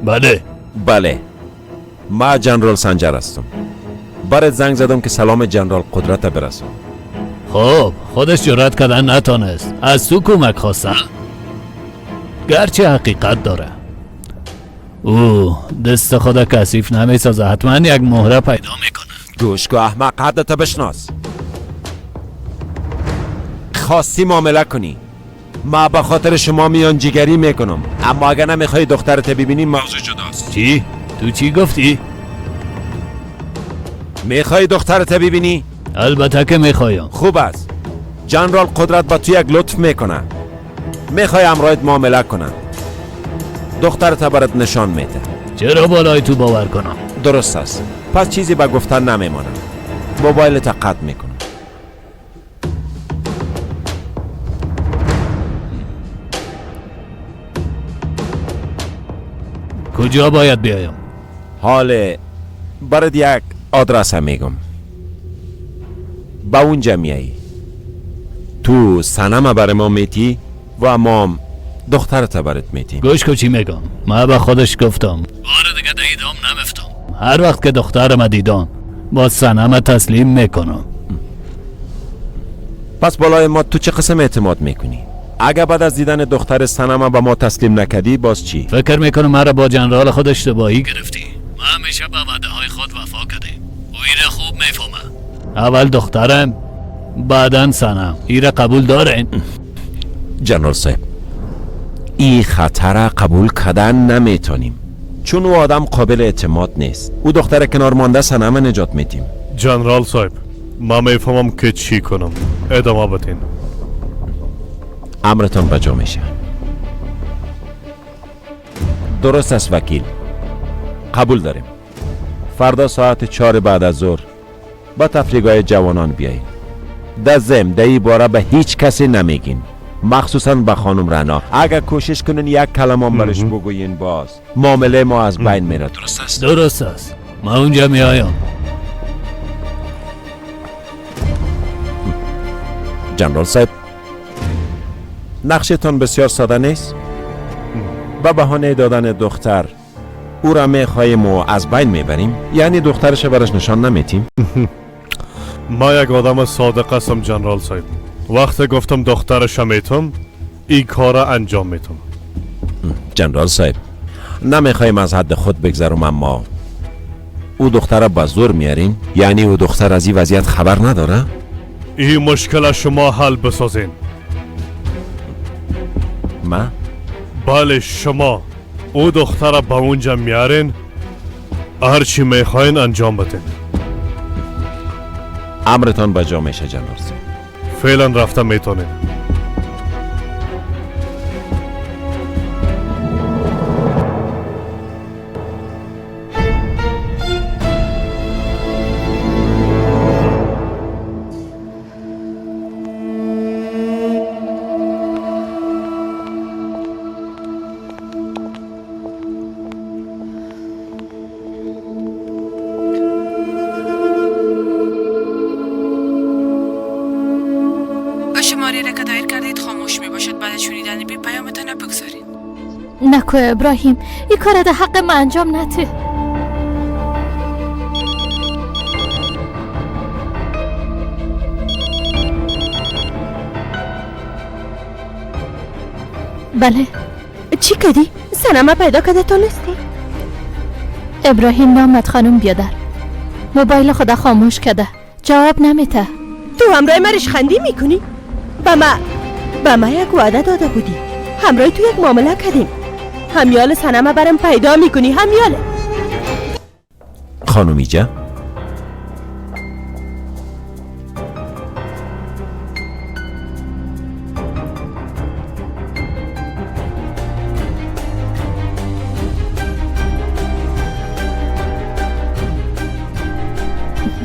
بله بله، ما جنرال سنجر هستم. برات زنگ زدم که سلام جنرال قدرت برسم. خب خودش جرأت کردن نتانست، از تو کمک خواستم، گرچه حقیقت داره. او دست خود کثیف نمیسازه، حتما یک مهره پیدا میکنه. گوش کو احمق، حدت بشناس. خواستی معامله کنی، ما به خاطر شما میان جگری میکنم، اما اگر نمیخوای دخترت ببینی موضوع جداست. چی؟ تو چی گفتی؟ میخوای دخترت ببینی؟ البته که میخوایم. خوب است. جنرال قدرت با تو یک لطف میکنه، میخوای همراهت معامله کنه، دخترت برات نشان میده. چرا بالای تو باور کنم؟ درست است. پس چیزی به گفتن نمیمانه. موبایلت قطع میکنم. کجا باید بیایم؟ حال برات یک آدرس هم میگم، با اونجا میایی، تو سنم برای ما میتی و ما دخترت برات میتیم. گوش کو چی میگم، من به خودش گفتم بار دیگه دیدم نمیفتم، هر وقت که دخترم دیدم با سنم تسلیم میکنم. پس بالای ما تو چه قسم اعتماد میکنی؟ اگه بعد از دیدن دختر سنم به ما تسلیم نکدی باز چی؟ فکر میکنم مرا با جنرال خود اشتباهی گرفتی. من همیشه به وعده های خود وفا کردیم. او ایره خوب میفهمه. اول دخترم بعدن سنم. ایره قبول دارین؟ جنرال صاحب، این خطر قبول کردن نمیتونیم، چون او آدم قابل اعتماد نیست. او دختر کنار مانده سنم نجات میتیم. جنرال صاحب، من میفهمم که چی کنم. ادامه بدین. امرتان بجا میشه. درست است وکیل، قبول داریم. فردا ساعت 4 بعد از ظهر با تفریگاه جوانان بیایید. در ضمن در این باره به هیچ کسی نمیگین، مخصوصا به خانم رعنا. اگر کوشش کنین یک کلمه هم برش بگویین باز معامله ما از بین میره. درست است؟ درست است. ما اونجا میایم. جنرال صاحب، نقشتان بسیار ساده نیست؟ به بهانه دادن دختر او را میخواهیم و از بین میبریم، یعنی دخترش برش نشان نمیتیم؟ ما یک آدم صادق هستم جنرال صاحب. وقتی گفتم دخترش میتم، این کار انجام میتم. جنرال صاحب، نمیخواهیم از حد خود بگذرم، اما او دختر با زور میارین؟ یعنی او دختر از این وضعیت خبر نداره؟ این مشکل شما حل بسازین. ما؟ بله شما. او دختر با اونجا میارین، هرچی میخواین انجام بدین. امرتان به جا میشه جنرال صاحب. فعلا رفته میتونین. نکو ابراهیم، این کار در حق من انجام نده. بله. چی کردی؟ سنمه پیدا کرده تونستی؟ ابراهیم نامد خانم بیادر، موبایل خدا خاموش کرده، جواب نمیده. تو همراه مرش خندی میکنی؟ به ما یک وعده داده بودی، همراه تو یک معامله کردیم. همیال سنمه برم پیدا میکنی، همیاله. خانم ایجا؟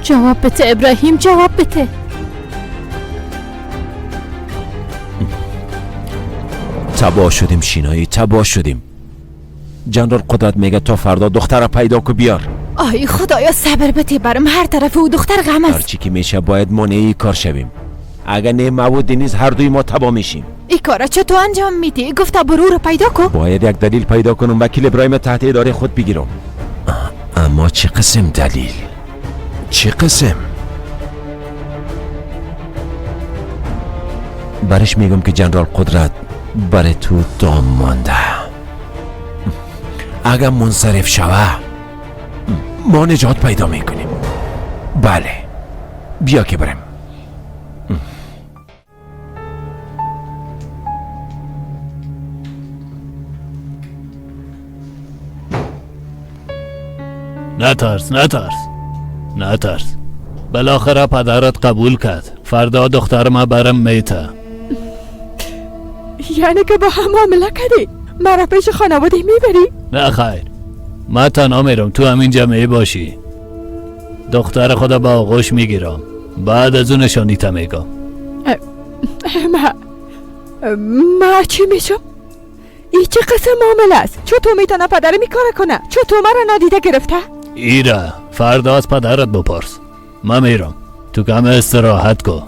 جواب بده ابراهیم، جواب بده. تباه شدیم شینایی، تباه شدیم. جنرال قدرت میگه تا فردا دختر پیدا کو بیار. آی خدایا صبر بده برم، هر طرف او دختر غم است. هرچی که میشه باید مانعی کار شویم، اگر نه ما و دنیز هر دوی ما تباه میشیم. این کارا چطور انجام میدی؟ گفتا برو رو پیدا کو. باید یک دلیل پیدا کنم وکیل ابراهیم تحت اداره خود بگیرم. اما چه قسم دلیل؟ چه قسم؟ برش میگم که جنرال قدرت برای تو دام مانده، اگر منصرف شوه ما نجات پیدا میکنیم. بله بیا که برم. نترس نترس نترس، بالاخره پدرت قبول کرد. فردا دختر ما برم میته. یعنی که با هم معامله کردی؟ مرا پیش خانواده میبری؟ نه خیر، من تنها میرم، تو همین جمعه باشی. دختر خدا با آغوش میگیرم، بعد از اون نشانیت میگم. ما چی میشم؟ ای چه قسم معامله است؟ چطور میتونه پدر میکاره کنه؟ چطور مرا نادیده گرفته؟ ایره فردا از پدرت بپرس. من میرم، تو کم استراحت کن.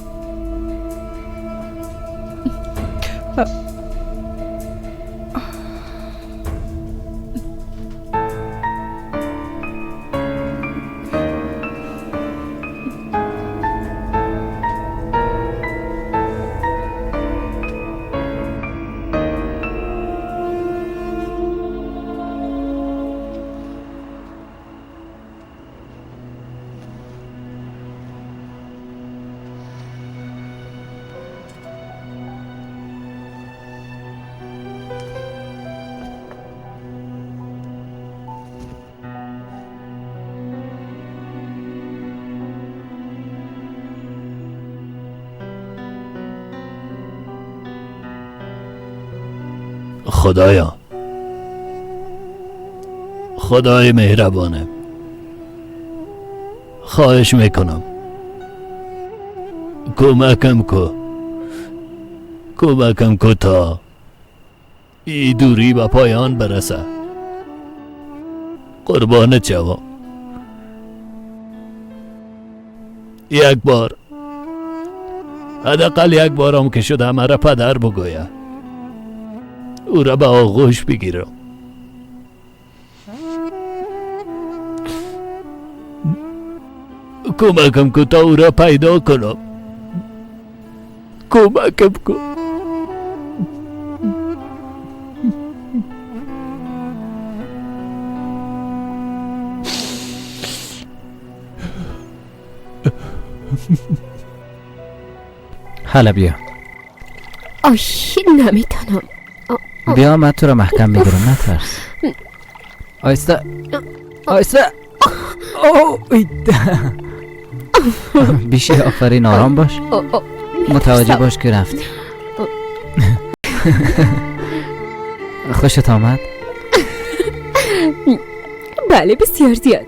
خدایا، خدای مهربانه، خواهش میکنم کمکم کو، کمکم کو تا ای دوری به پایان برسه. قربانت شوم. یک بار، حداقل یک بارم که شده مرا پدر بگویه، او را به آغوش بگیرم. کمکم کو تا او را پیدا کنم. کمکم کو. حالا بیا. آی نمیتونم. بیا من تو رو محکم میگیرم، نترس. آیسته آیسته. بیشی آفرین، آرام باش، متوجه باش که رفتی. خوشت آمد؟ بله بسیار زیاد.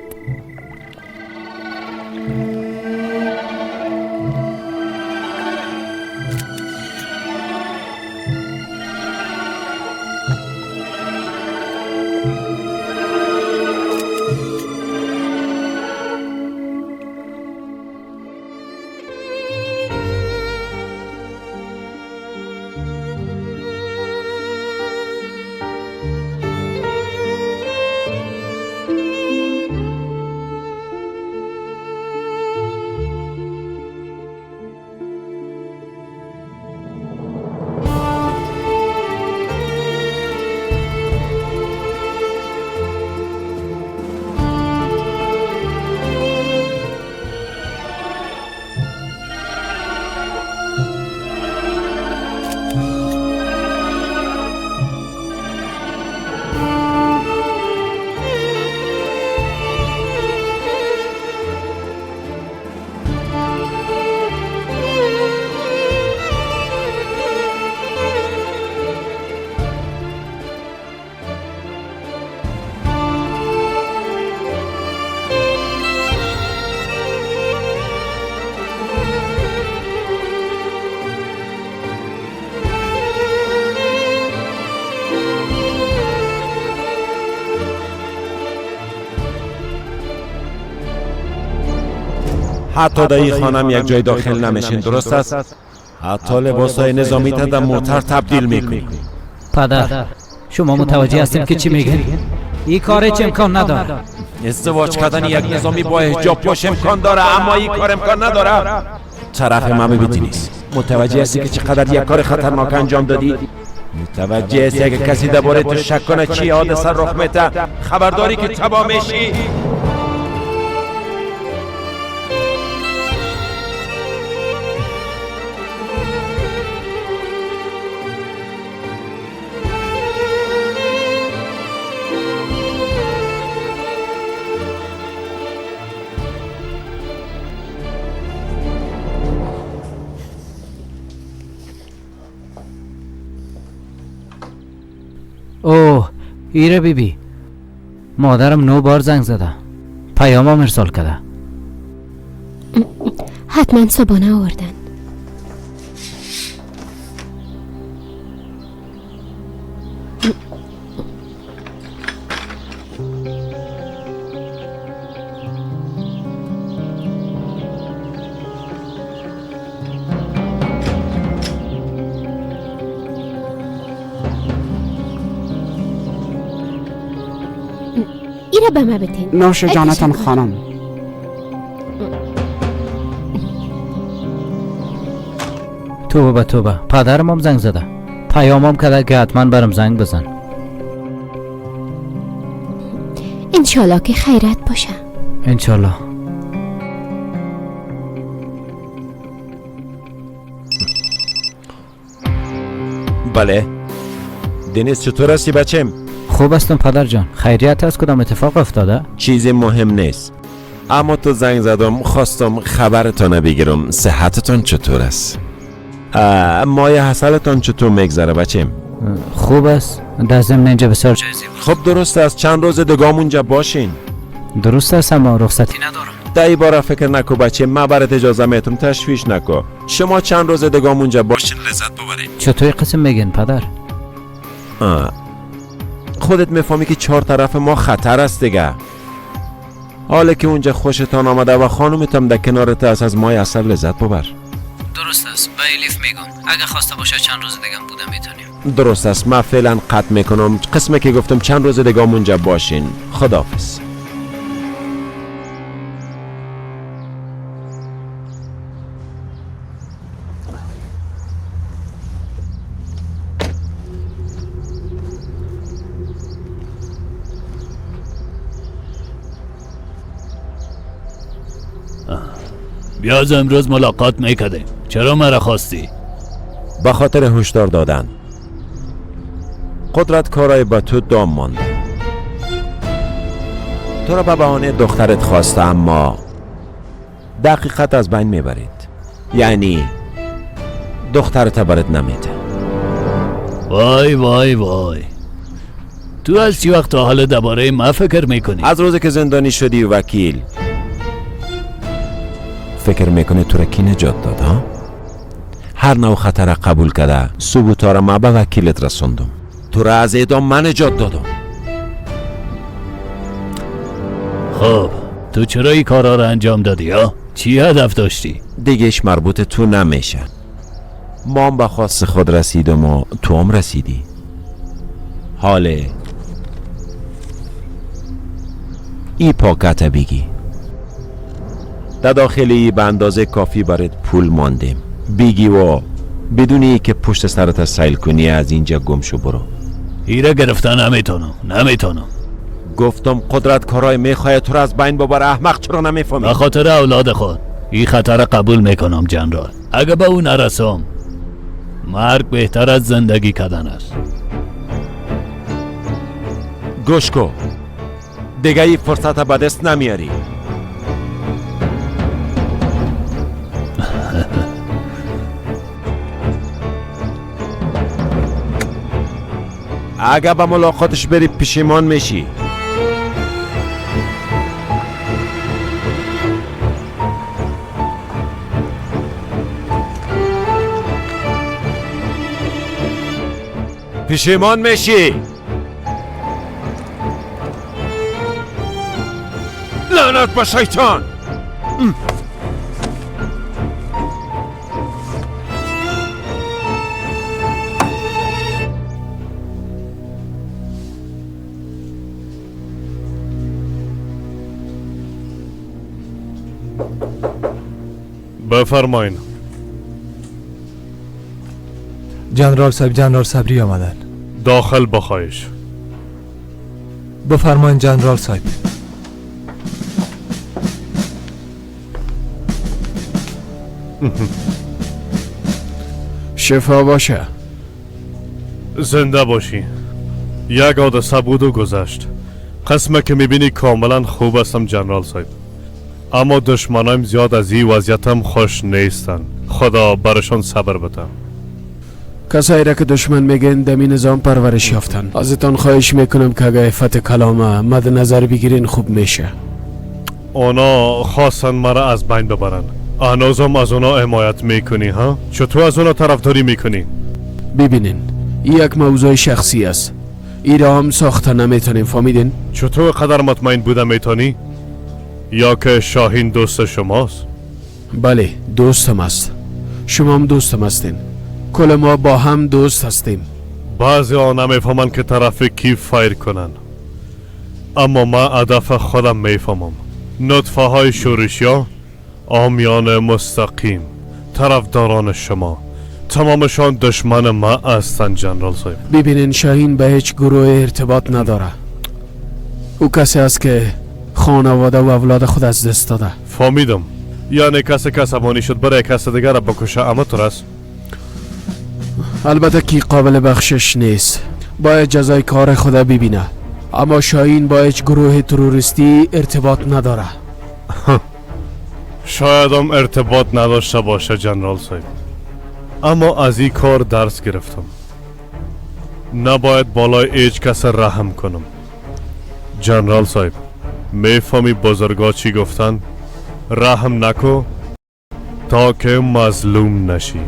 حتی در این خانم یک جای داخل نمیشین، درست است؟ حتی لباسای نظامی تا در موتر تبدیل میکنی. پدر شما متوجه هستیم که چی میگین؟ این کار چه امکان نداره. ازدواج کردن یک نظامی با حجاب پاش امکان داره، اما این کار امکان نداره. طرف من ببینی نیست. متوجه هستی که چقدر یک کار خطرناک انجام دادی؟ متوجه هستی اگه کسی درباره تو شک کنه چی حادثه رخ میده؟ خبرداری که تباه میشی؟ اوه ایره بی بی، مادرم 9 بار زنگ زده، پیامم ارسال کرده. حتما صبحانه آوردن. به ما بتین. نوش جانتان خانم. توبه توبه، پدرم هم زنگ زده، پیامم کرده که حتما برم زنگ بزن. انشالله که خیرت باشه. انشالله. بله دنیز چطور هستی بچم؟ خوب هستم پدر جان. خیریت هست؟ کدام اتفاق افتاده؟ چیزی مهم نیست، اما تو زنگ زدم خواستم خبرتان بگیرم. صحتتان چطور است؟ مایه حسلتان چطور میگذره بچم؟ خوب است. در ضمن اینجا بسیار جای زیباست. خب درست است، چند روز دیگه اونجا باشین. درست است اما رخصتی ندارم. در این باره فکر نکو بچه، من برات اجازه میتم، تشویش نکو. شما چند روز دیگه اونجا باشین لذت ببرین. چطور قسم میگین پدر؟ خودت میفهمی که 4 طرف ما خطر است دیگه. حالا که اونجا خوشتان آمده و خانومتم در کنارت است، از مای عسل لذت ببر. درست است، به الیف میگم اگه خواسته باشه چند روز دیگه بوده میتونیم. درست است، من فعلا قطع میکنم. قسمه که گفتم چند روز دیگه اونجا باشین. خداحافظ. بیاز امروز ملاقات میکردیم. چرا مرا خواستی؟ به خاطر هشدار دادن. قدرت کارای با تو دام مانده. تو را به بهانه دخترت خواسته، اما دقیقت از بین میبرید. یعنی دخترت برات نمیده. وای وای وای، تو از چی وقت تا حال درباره ما فکر میکنی؟ از روزی که زندانی شدی وکیل فکر میکنه تو را کی نجات داد؟ ها؟ هر نوع خطر قبول کرده ثبوتا را ما به وکیلت رسوندم. تو را از اعدام من نجات دادم. خب تو چرا این کارا را انجام دادی؟ ها؟ چی هدف داشتی؟ دیگهش مربوط تو نمیشه. ما هم به خواست خود رسیدم و تو هم رسیدی. حاله ای پاکت بگی در داخلی به اندازه کافی برات پول ماندیم. بگی و بدونی که پشت سرت سیل کنی از اینجا گم شو برو. ایره گرفتن نمیتونم. گفتم قدرت کارای میخواد تو را از بین ببره. احمق چرا نمیفهمی؟ به خاطر اولاد خود این خطر قبول میکنم جنرال. اگه به او نرسم مرگ بهتر از زندگی کردن است. گوش کو، دیگه این فرصت به دست نمیاری. اگه به ملاقاتش بری پشیمان میشی. پشیمان میشی. لعنت به شیطان. بفرمایین. جنرال صاحب، جنرال صبری آمدن. داخل بخواهش. بفرمایین جنرال صاحب. شفا باشه. زنده باشی. یک حادثه بود و گذشت. قسمه که میبینی کاملا خوب هستم جنرال صاحب، اما دشمنایم زیاد از این وضعیتم خوش نیستن. خدا برشان صبر بده. کسایی را که دشمن میگن دمی نظام پرورش یافتن. ازتان خواهش میکنم که اگه عفت کلامه مد نظر بگیرین خوب میشه. اونا خواستن مرا از بین ببرن. هنوزم از اونا حمایت میکنی ها؟ چطور از اونا طرفداری میکنی؟ ببینین این یک موضوع شخصی است. این را هم ساخته نمیتونیم، فهمیدین؟ چطور قدر مطمئن بوده میتونی؟ یا که شاهین دوست شماست؟ بله دوستم است. شما هم دوستم هستین. کل ما با هم دوست هستیم. بعضی ها نمیفهمن که طرف کی فایر کنن، اما ما هدف خودم میفهمم. نطفه های شورشی ها، آمیان مستقیم، طرفداران شما، تمامشان دشمن ما هستند جنرال صاحب. ببینین شاهین به هیچ گروه ارتباط نداره. او کسی است که خانواده و اولاد خود از دست داده. فهمیدم. یعنی کسی که عصبانی شد برای کس دیگر را بکشه، اما تو است. البته که قابل بخشش نیست. باید جزای کار خود ببینه. اما شاهین با هیچ گروه تروریستی ارتباط نداره. شاید هم ارتباط نداشته باشه جنرال صاحب، اما از این کار درس گرفتم. نباید بالای هیچ کس رحم کنم. جنرال صاحب میفهمی بزرگا چی گفتن؟ رحم نکو تا که مظلوم نشی.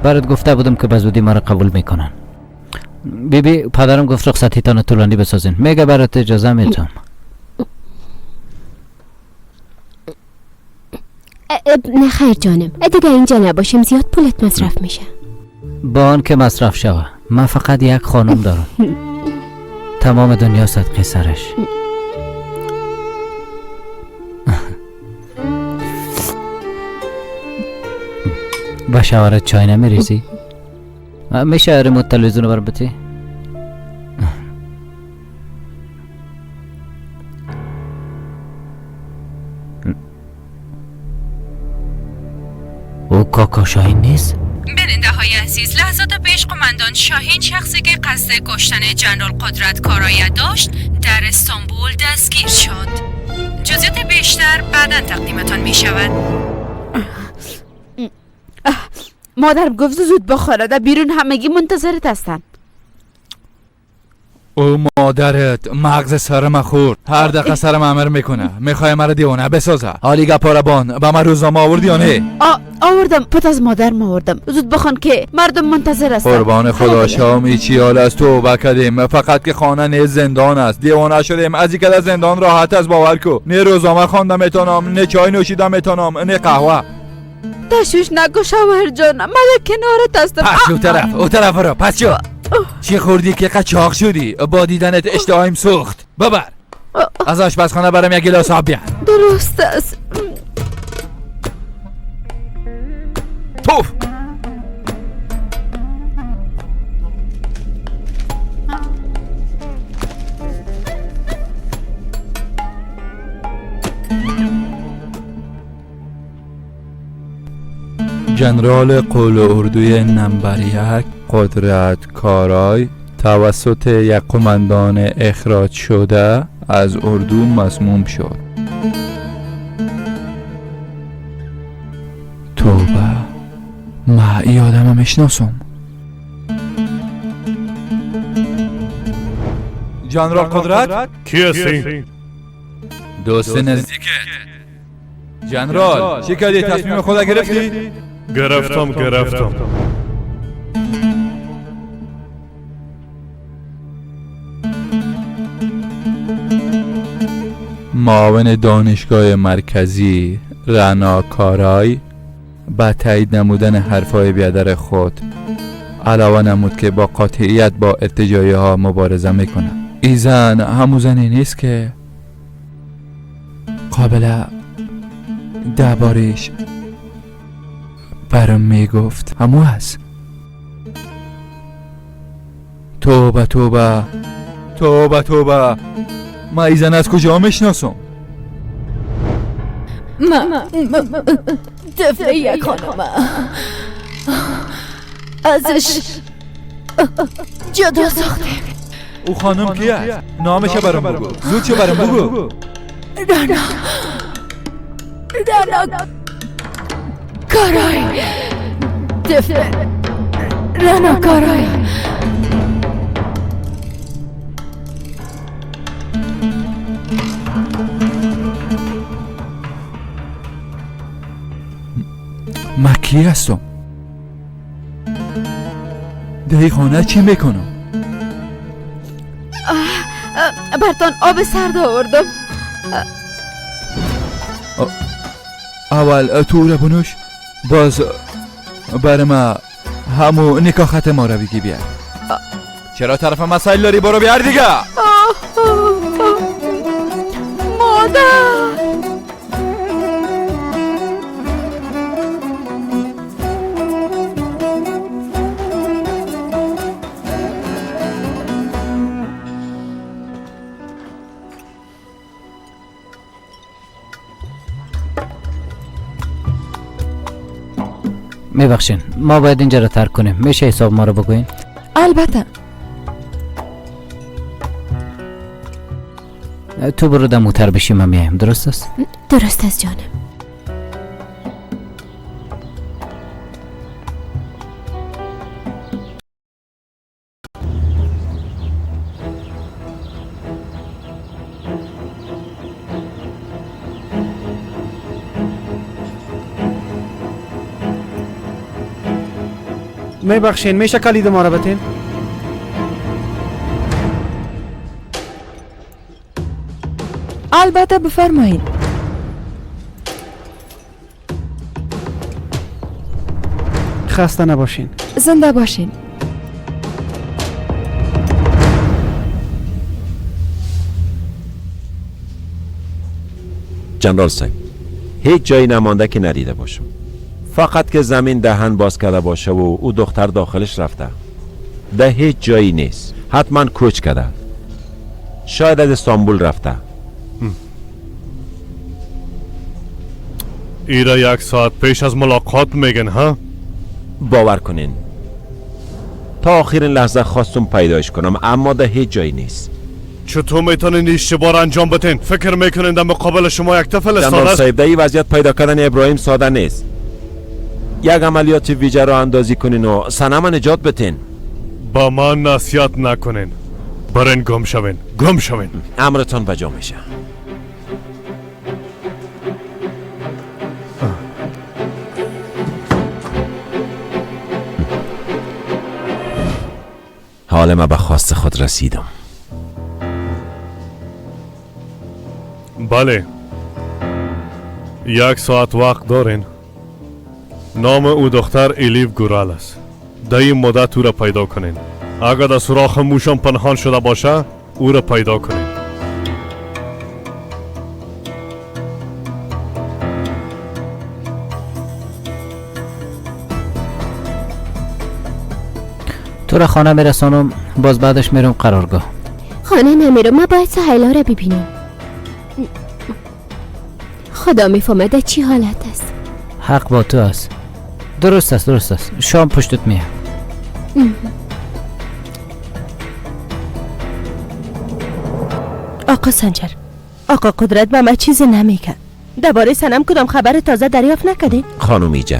برات گفته بودم که به زودی مرا قبول میکنن. بی بی پدرم گفت رخصتیتان طولانی بسازین. میگه برات اجازه میتم. نه خیر جانم، دیگه اینجا نباشیم زیاد پولت مصرف میشه. با آن که مصرف شوه، من فقط یک خانم دارم. تمام دنیا صدقه سرش. با شوهرت چای نمیریزی؟ میشه ریموت تلویزیون رو بتی؟ او کاکا شاهین نیست؟ بیننده های عزیز، لحظات پیش قماندان شاهین، شخصی که قصد کشتن جنرال قدرت کارایه داشت، در استانبول دستگیر شد. جزئیات بیشتر بعدا تقدیمتان می شود. مادرم گفت زود بخوره، در بیرون همگی منتظرت هستن. او مادرت مغز سرم خورد، هر دقیقه سرم امر میکنه، میخوای مرا دیوانه بسازه. حالی گپاربان به من روزنامه آوردی یا نه؟ آوردم، پت از مادرم آوردم. زود بخوان که مردم منتظر هستن. قربان خدا شامی چی حال از توبه کردیم، فقط که خانه نه زندان است. دیوانه شدیم از اینکه در زندان راحت است، باور کو. نه روزنامه خواندم میتونم، نه چای نوشیدم میتونم، نه قهوه. تشویش نکن شوهر جان، من کنارت هستم. پس او طرف، او طرف را پس شو. چی خوردی که قچاق شدی؟ با دیدنت اشتهایم سوخت. ببر از آشپزخانه برام یک گلاس آب بیار. درست است. توف. جنرال قول اردوی نمبر 1 قدرت کارای توسط یک قماندان اخراج شده از اردو مسموم شد. توبه، ما ای آدمم میشناسم. جنرال قدرت؟ کی هستی؟ دوست نزدیکت. جنرال چی کردی؟ تصمیم خود گرفتی؟ گرفتم. معاون دانشگاه مرکزی رنا کارای با تایید نمودن حرفای بیادر خود علاوه نمود که با قاطعیت با ارتجاعی ها مبارزه میکنه. ای زن همون زنی نیست که قابل دربارش برام میگفت، همو هست. توبه توبه توبه توبه، ما ای زن از کجا میشناسم؟ ما طفل یک خانمه ازش جدا ساختیم. او خانم کی است؟ نامش برام بگو، زود چه برام بگو. رانا، رانا کارای، طفل رانا کارای. من کی هستم؟ در خانه چی میکنم؟ برتان آب سرد آوردم. اول تو را بنوش، باز بر ما همو نکاح خط ما را بگی بیار. چرا طرف مسائل داری؟ برو بیار دیگه. مادر میبخشین، ما باید اینجا رو ترک کنیم. میشه حساب ما رو بگوین؟ البته. تو برو دموتر بشی، من میایم. درست است؟ درست است جانم. میبخشین، میشه کلید ما را بتین؟ البته، بفرمایید. خسته نباشین. زنده باشین. جنرال صاحب، هیچ جایی نمانده که ندیده باشم. فقط که زمین دهن باز کرده باشه و او دختر داخلش رفته. ده هیچ جایی نیست. حتما کوچ کرده. شاید از استانبول رفته. ایره 1 ساعت پیش از ملاقات میگن ها؟ باور کنین تا آخرین لحظه خواستم پیدایش کنم، اما ده هیچ جایی نیست. چطور میتونین اشتباه انجام بتین؟ فکر میکنین در مقابل شما یک طفل ساده است؟ صاحب، در این وضعیت پیدا کردن ابراهیم ساده نیست. یک عملیات ویژه را اندازی کنین و صنم نجات بتین. با من نصیحت نکنین. برین گم شوین، گم شوین. امرتان بجا میشه. حال ما به خواست خود رسیدم. بله، 1 ساعت وقت دارین. نام او دختر الیف گورال است. در این مدت او را پیدا کنین. اگر در سوراخ موشان پنهان شده باشه او را پیدا کنین. تو را خانه میرسانم، باز بعدش میرم قرارگاه. خانه نمیرم، من باید سهیلا را ببینم. خدا میفهمد در چی حالت است. حق با تو است. درست است، درست است. شام پشتت میام. آقا سنجر، آقا قدرت به من چیزی نمیگه. درباره سنم کدام خبر تازه دریافت نکردین؟ خانم ایجا،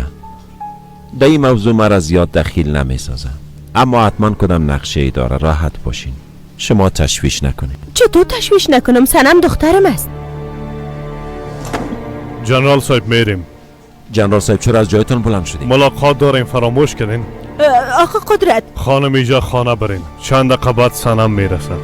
در این موضوع مرا زیاد دخیل نمیسازم، اما حتما کدام نقشه ای داره. راحت باشین، شما تشویش نکنید. چطور تشویش نکنم؟ سنم دخترم است. جنرال صاحب میریم. جنرال صاحب چرا از جایتون بلند شدید؟ ملاقات داریم، فراموش کردین. آقا قدرت. خانم ایجا خانه برین، چند دقیقه بعد سنم میرسن.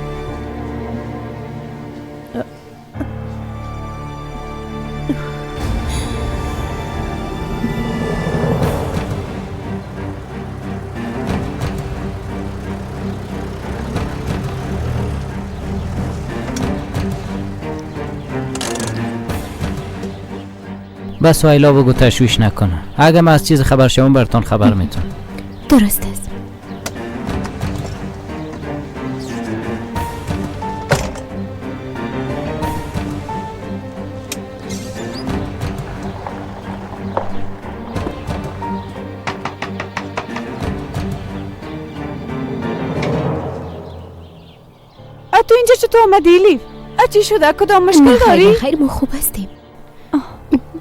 بس سهیلا بگو تشویش نکنه. اگه من از چیز خبر شوم براتون خبر میتونم. درست است. تو اینجا چطور آمدی لیف؟ چی شده؟ کدام مشکل داری؟ خیر، ما خوب هستیم.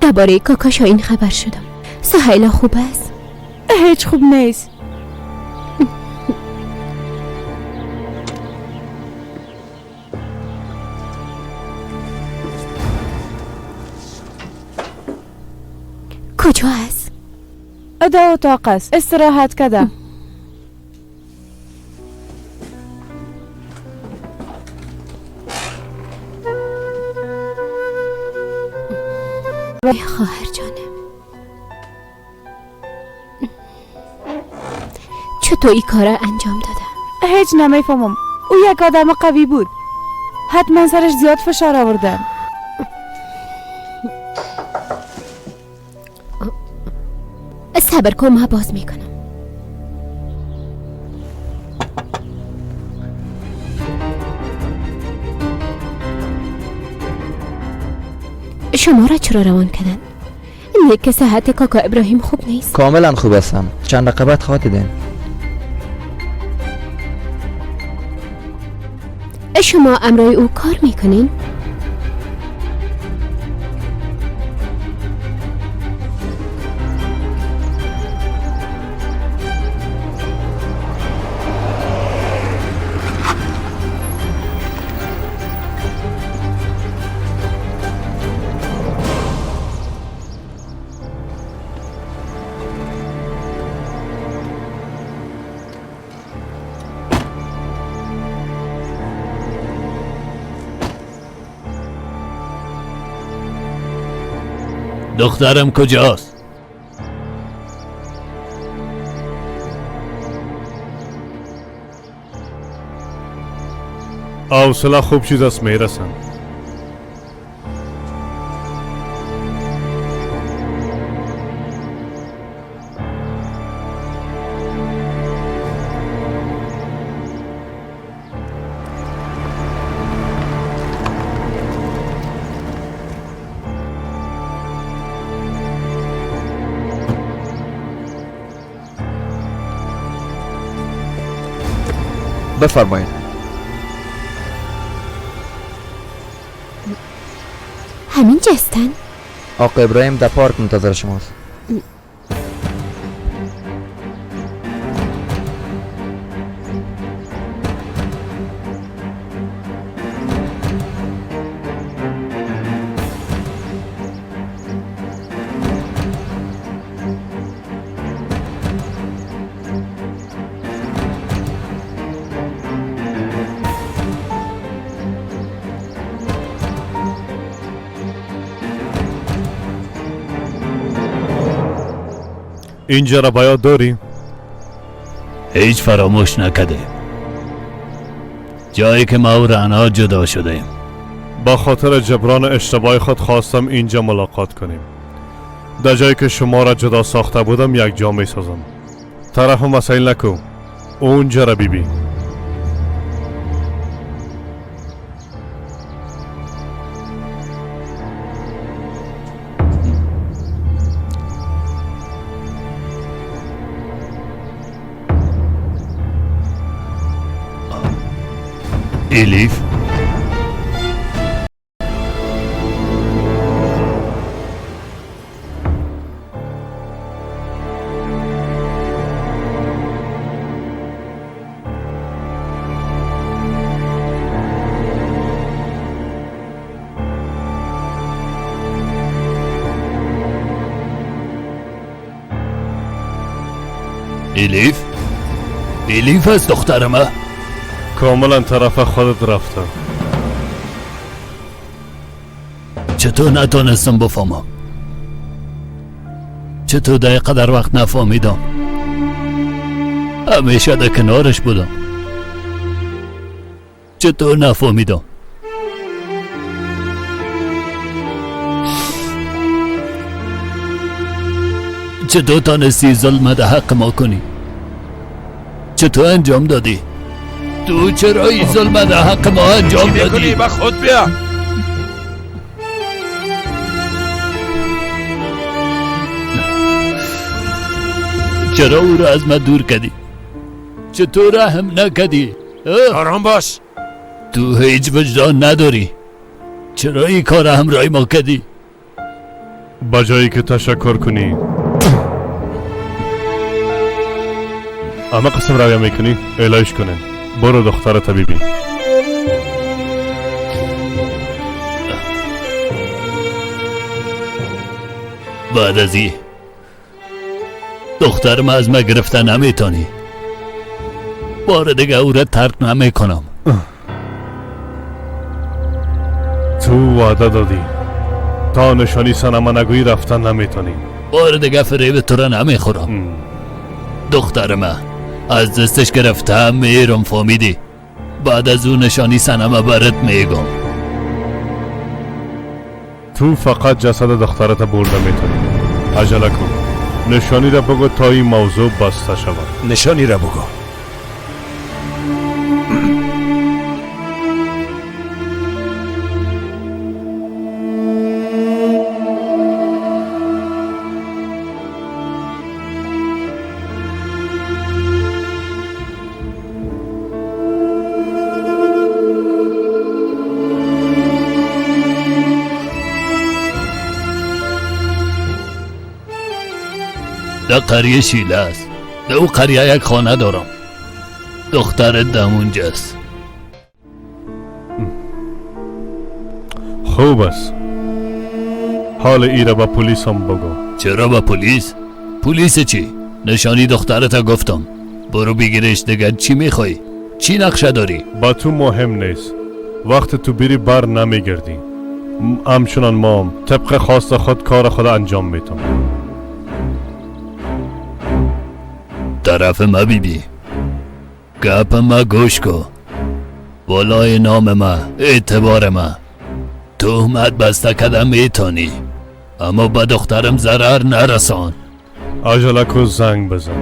درباره کاکا شاهین خبر شدم. سهیلا خوب است؟ هیچ خوب نیست. کجا است؟ در اتاق است، استراحت کرده. خواهر جانم، چطور این کار انجام داده؟ هیچ نمیفهمم. او یک آدم قوی بود، حتما سرش زیاد فشار آورده. صبر کن، ما باز میکنم. شما را چرا روان کردن؟ نیک صحت کاکا ابراهیم خوب نیست؟ کاملا خوب هستم. چند دقیقه بعد خواهد دیدین. شما امرای او کار میکنین؟ دخترم کجاست؟ حوصله خوب چیز است، میرسن. بفرمایید. همین جستن؟ آقا ابراهیم در پارک منتظر شماست. اینجا را باید داری؟ هیچ فراموش نکده. جایی که ما و رعنا جدا شدیم. با خاطر جبران اشتباه خود خواستم اینجا ملاقات کنیم. در جایی که شما را جدا ساخته بودم یک جا می سازم. طرف مسائل نکو، اونجا را ببین. الیف، الیف، الیف از دخترمه. کاملا طرف خودت رفته. چطور نتونستم بفهمم؟ چطور دقیقه در وقت نفهمیدم؟ همیشه در کنارش بودم. چطور نفهمیدم؟ چطور تانستی ظلم در حق ما کنی؟ چطور انجام دادی؟ تو چرا این ظلم در حق ما انجام دادی؟ به خود بیا. چرا او را از من دور کردی؟ چطور رحم نکردی؟ آرام باش. تو هیچ وجدان نداری. چرا این کار همراه ما کردی؟ با جایی که تشکر کنی اما قسم رویه میکنی الهیش کنن. برو دختر طبیبی. بعد از این دخترم از ما گرفته نمیتونی. بار دیگه او را ترک نمیکنم. تو وعده دادی تا نشانی سنما نگویی رفتن نمیتونی. بار دیگه فریب تو را نمیخورم. دخترم از دستش گرفتم میرم، فهمیدی؟ بعد از اون نشانی سنما برات میگم. تو فقط جسد دخترت برده میتونی. عجله کن، نشانی را بگو تا این موضوع بسته شود. نشانی را بگو. در قریه شیله است. در او قریه یک خانه دارم. دخترت در اونجاست. خوب است. حال ای را به پلیس هم بگو. چرا به پلیس؟ پلیس چی؟ نشانی دخترت گفتم. برو بگیرش دیگه. چی میخوای؟ چی نقشه داری؟ با تو مهم نیست. وقت تو بری بر نمیگردی. همچنان ما طبق خواست خود کار خود انجام میتم. طرف ما بیبی، گپ ما گوش کو. بالای نام ما، اعتبار ما تهمت بسته کردم میتونی، اما به دخترم ضرر نرسان. عجله کو، زنگ بزن.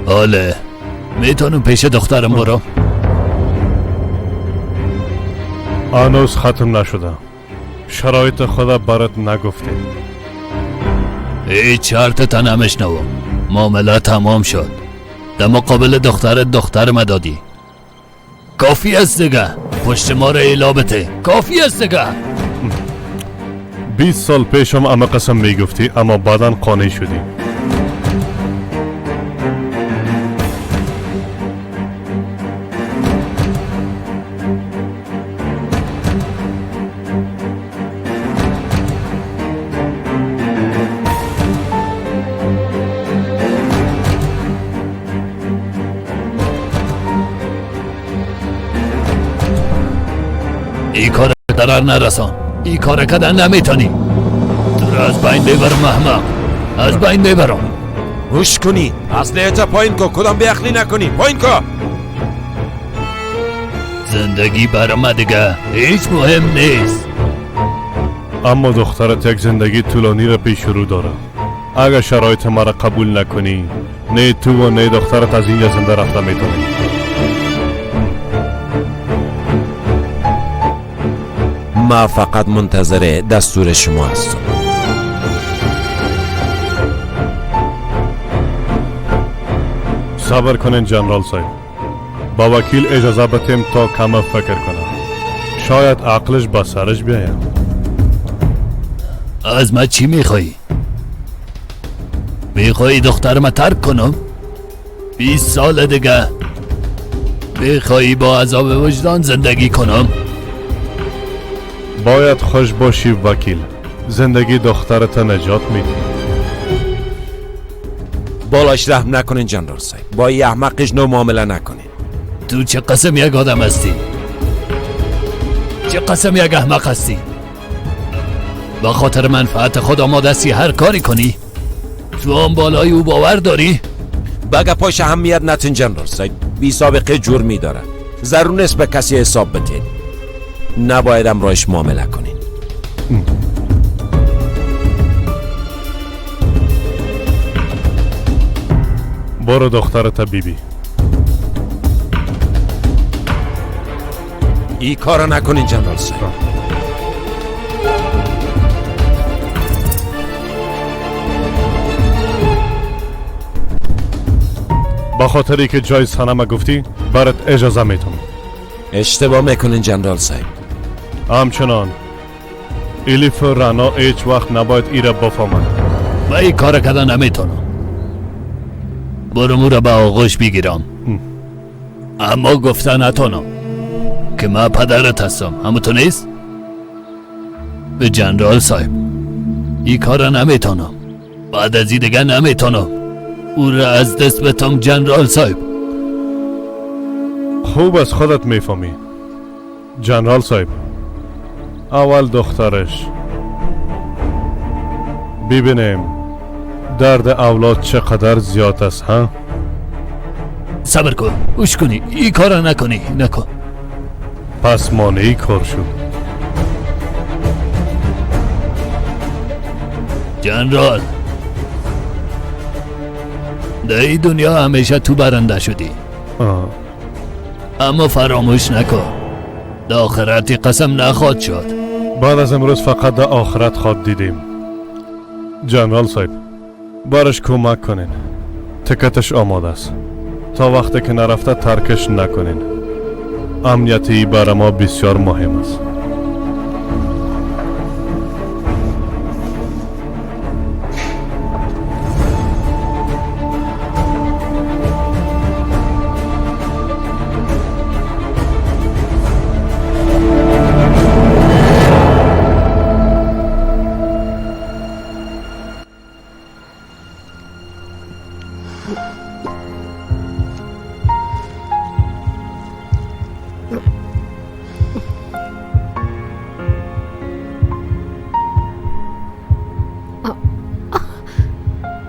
حاله میتونم پیش دخترم برم؟ هنوز ختم نشده. شرایط خود برات نگفتیم. هیچ شرط تا نمیشنوم. معامله تمام شد. در مقابل دخترت دختر دادی. کافی است دیگه. پشت ما را ایلا بته. کافی است دیگه. 20 سال پیشم اما قسم میگفتی، اما بعدا قانع شدی. ای کار ضرر نرسان. ای کار کردن نمیتونی. تو را از بین ببرم احمق، از بین ببرم. گوش کنی، اصلیت پایین کو، کدام بیعقلی نکنی، پایین کو. زندگی برام دیگه هیچ مهم نیست. اما دخترت یک زندگی طولانی را پیش رو داره. اگر شرایط مرا قبول نکنی، نه تو و نه دخترت از اینجا زنده رفته میتونی. ما فقط منتظر دستور شما هستم. صبر کنین جنرال صاحب. با وکیل اجازه بتیم تا کم فکر کنم. شاید عقلش به سرش بیاید. از من چی میخوایی؟ میخوایی دخترم ترک کنم؟ 20 سال دیگه میخوایی با عذاب وجدان زندگی کنم؟ باید خوش باشی وکیل. زندگی دخترت نجات میدی. بالاش رحم نکنین جنرال صاحب. با یه احمقش نو معامله نکنین. تو چه قسم یک آدم هستی؟ چه قسم یک احمق هستی؟ با خاطر منفعت خود آماده هستی هر کاری کنی؟ تو هم بالای او باور داری؟ بگه پاش اهمیت نتین جنرال صاحب. بی سابقه جور میداره. ضرور نیست به کسی حساب بتین. نباید امرایش معامله کنین. برو دخترت بیبی. ای کارو نکنین جنرال صاحب. با خاطری که جای سنم گفتی برات اجازه میتونم. اشتباه میکنین جنرال صاحب. همچنان الیف و رنا هیچ وقت نباید ایره بفهمند. و این کار کردن نمیتونم. برو را به آغوش بگیرم، اما گفته نتونم که من پدرت هستم. همون تو نیست؟ به جنرال صاحب این کار نمیتونم. بعد از این دیگه نمیتونم او را از دست بتم جنرال صاحب. خوب از خودت میفهمی جنرال صاحب. اول دخترش، ببینیم درد اولاد چقدر زیاد است. ها صبر کن، گوش کنی، این کارا نکنی، نکن. پس مانعی کار شد جنرال. در این دنیا همیشه تو برنده شدی. اما فراموش نکن در آخرتی قسم نخواد شد. بعد از امروز فقط در آخرت خواد دیدیم. جنرال صاحب بارش کمک کنین. تکتش آماده است. تا وقتی که نرفته ترکش نکنین. امنیتی برای ما بسیار مهم است.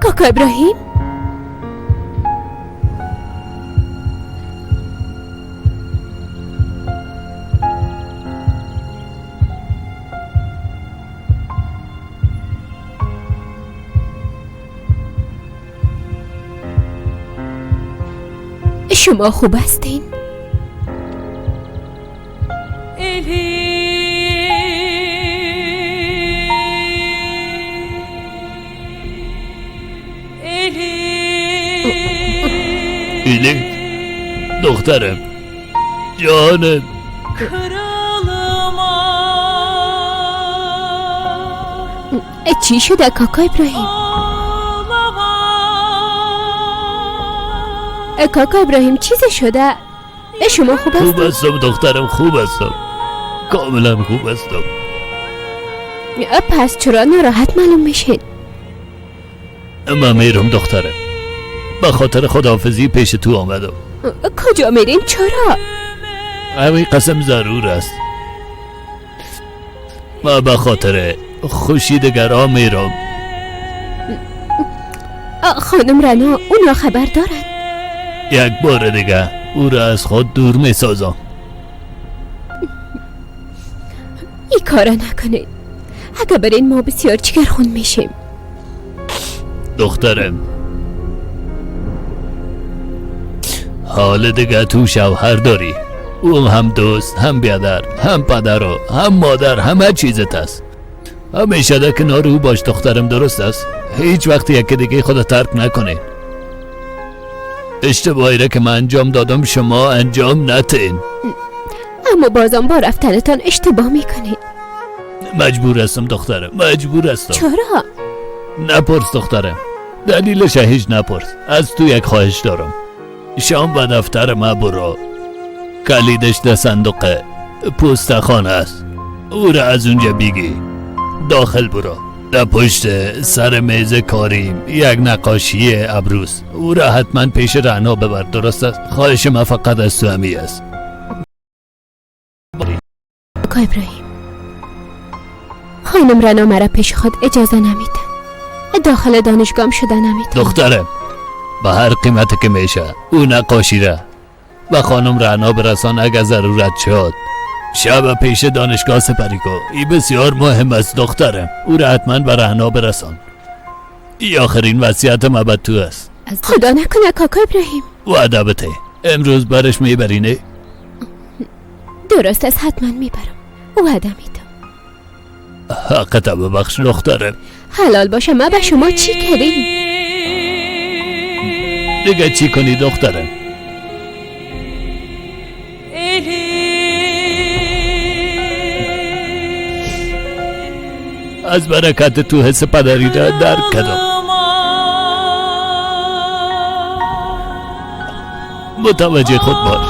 کاکا ابراهیم، شما خوب هستین؟ ایلیک دخترم، جانم، چی شده کاکا ابراهیم؟ کاکا ابراهیم چیزی شده؟ شما خوب هستین؟ خوب هستم دخترم، خوب هستم، کاملا خوب هستم. پس چرا ناراحت معلوم میشین؟ من میرم دخترم، به خاطر خداحافظی پیش تو آمدم. کجا میرین؟ چرا؟ همین قسم ضرور است. من به خاطر خوشی دگرها میرم. خانم رنا اونا خبر دارن؟ یک بار دیگه او را از خود دور میسازم. این کارا نکنید، اگه برین ما بسیار جگرخون میشیم. دخترم حال دیگه تو شوهر داری، او هم دوست، هم بیادر، هم پدر و هم مادر، همه چیزت است. همیشه در کنار او باش دخترم، درست است؟ هیچ وقت یکی دیگه خود ترک نکنی. اشتباهی را که من انجام دادم شما انجام نتین. اما بازم با رفتنتان اشتباه میکنید. مجبور هستم دخترم، مجبور هستم. چرا؟ نپرس دخترم، دلیلش هیچ نپرس. از تو یک خواهش دارم، شام به دفتر ما برو، کلیدش در صندوق پستخانه است، او را از اونجا بگی داخل برو. در پشت سر میز کاریم یک نقاشی ابروست، او را حتما پیش رعنا ببر، درست است؟ خواهش ما فقط از تو همی است. آقا ابراهیم، خانم رعنا مرا پیش خود اجازه نمیده، داخل دانشگاه شده نمیده. دخترم به هر قیمت که میشه او نقاشی را به خانم رعنا برسان، اگر ضرورت شد شب پیش دانشگاه سپری کن. این بسیار مهم است دخترم، او را حتما به رعنا برسان. این آخرین وصیت ما به تو است. خدا نکنه کاکا ابراهیم. وعده بده امروز برش میبری نه؟ درست است، حتما میبرم، وعده میدم. حقت ببخش دخترم. حلال باشه، ما به شما چی کردیم؟ دیگه چی کنی دخترم؟ از برکت تو حس پدری را درک کردم. متوجه خود باش.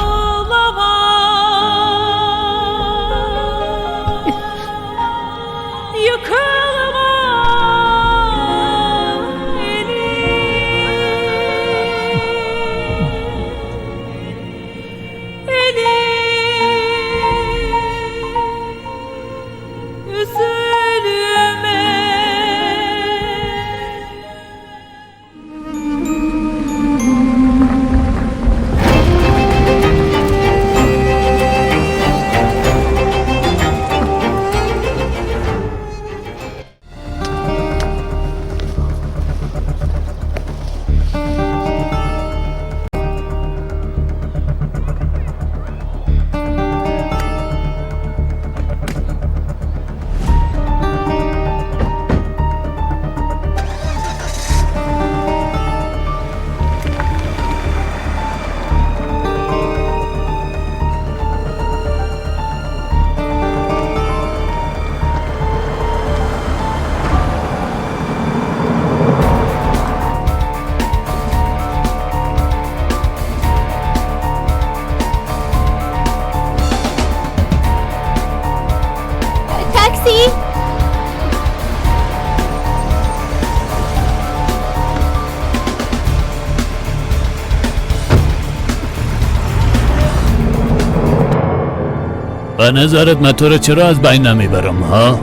به نظرت من تو رو چرا از بین نمیبرم ها؟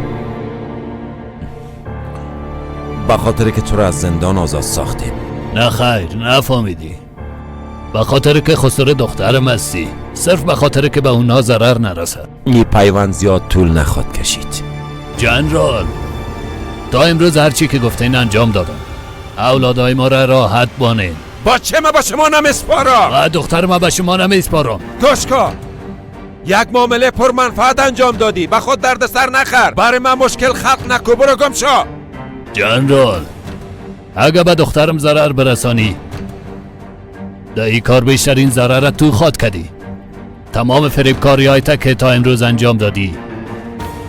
به خاطر که تو رو از زندان آزاد ساختیم. نه خیر، نفهمیدی. به خاطر که خسر دخترم هستی، صرف به خاطر که به اونا ضرر نرسد. این پیوند زیاد طول نخواد کشید. جنرال، تا امروز هرچی که گفتین انجام دادم. اولادای ما را راحت بانین. با چه ما با شما نمیسپارم؟ و دختر ما به شما نمیسپارم. گوش، یک معامله پر منفعت انجام دادی، به خود دردسر نخر. برای من مشکل خلق نکو، برو گم شو. جنرال، اگه به دخترم ضرر برسانی، در این کار بیشترین ضرر تو خواد کردی. تمام فریبکاری های که تا امروز انجام دادی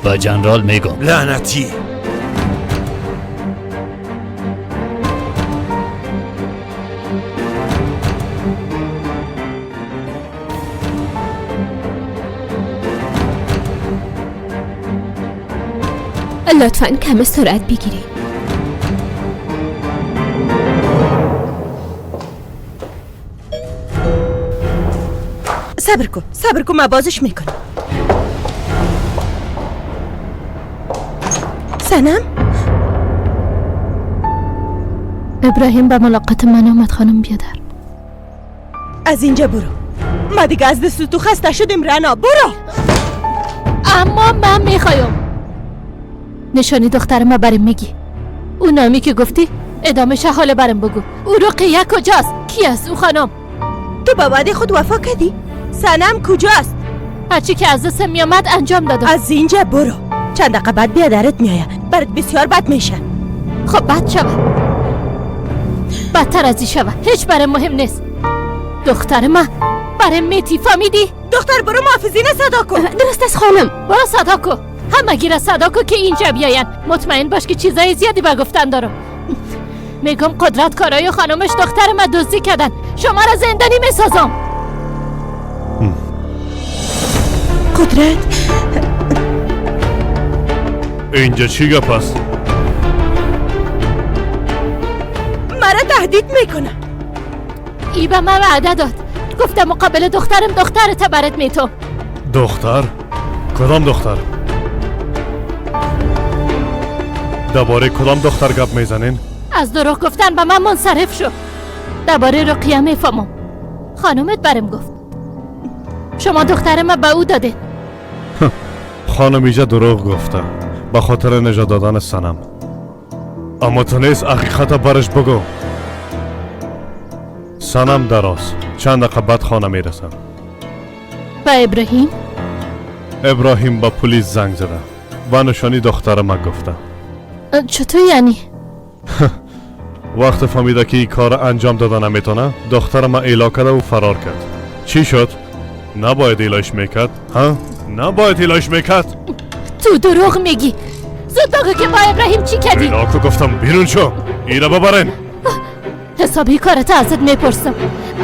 به جنرال میگم. لعنتی. لطفاً کم سرعت بگیرید. صبر کن، صبر کن، من بازش میکنم. سنم؟ ابراهیم به ملاقات من آمد خانم بیادر. از اینجا برو، ما دیگه از دست تو خسته شدیم رنا، برو. اما من میخوایم نشانی دختر ما برم میگی. اون نامی که گفتی ادامه حال برم بگو. او رقیه کجاست؟ کی است او خانم؟ تو به وعده خود وفا کردی؟ سنم کجاست؟ هرچی که از دستم میامد انجام دادم. از اینجا برو، چند دقیقه بعد بیادرت میآید، برات بسیار بد میشه. خب بد شوه، بدتر از این شوه، هیچ برام مهم نیست. دختر ما برام میتی، فهمیدی؟ دختر برو محافظین صدا کن. درست است خانم. برو صدا کن، همگی را صدا کن که اینجا بیاین. مطمئن باش که چیزای زیادی به گفتن دارم. میگم قدرت کارای خانمش دختر ما دزدی کردن، شما را زندانی میسازم. قدرت اینجا چی گپ است؟ مرا تهدید میکنه. ای به من وعده داد، گفتم مقابل دخترم دخترت برات میتم. دختر؟ کدام دختر؟ درباره کدام دختر گپ میزنین؟ از دروغ گفتن به من منصرف شو. درباره رقیه میفهمم، خانومت برم گفت شما دختر من به او داده. خانم ایجا دروغ گفته به خاطر نجات دادن سنم. اما تو نیست حقیقت برش بگو. سنم دراز چند دقیقه بعد خانه میرسم. و ابراهیم؟ ابراهیم با پلیس زنگ زده و نشانی دختر ما گفته. چطور یعنی؟ وقت فهمیده که این کار انجام داده نمیتونه، دختر ما ایلا کرده و فرار کرد. چی شد؟ نباید ایلایش میکرد؟ ها؟ نباید ایلایش میکرد؟ تو دروغ میگی. زود بگو که با ابراهیم چی کردی؟ ایلا که گفتم بیرون شو، ایره ببرین. حسابی کارت ازت میپرسم.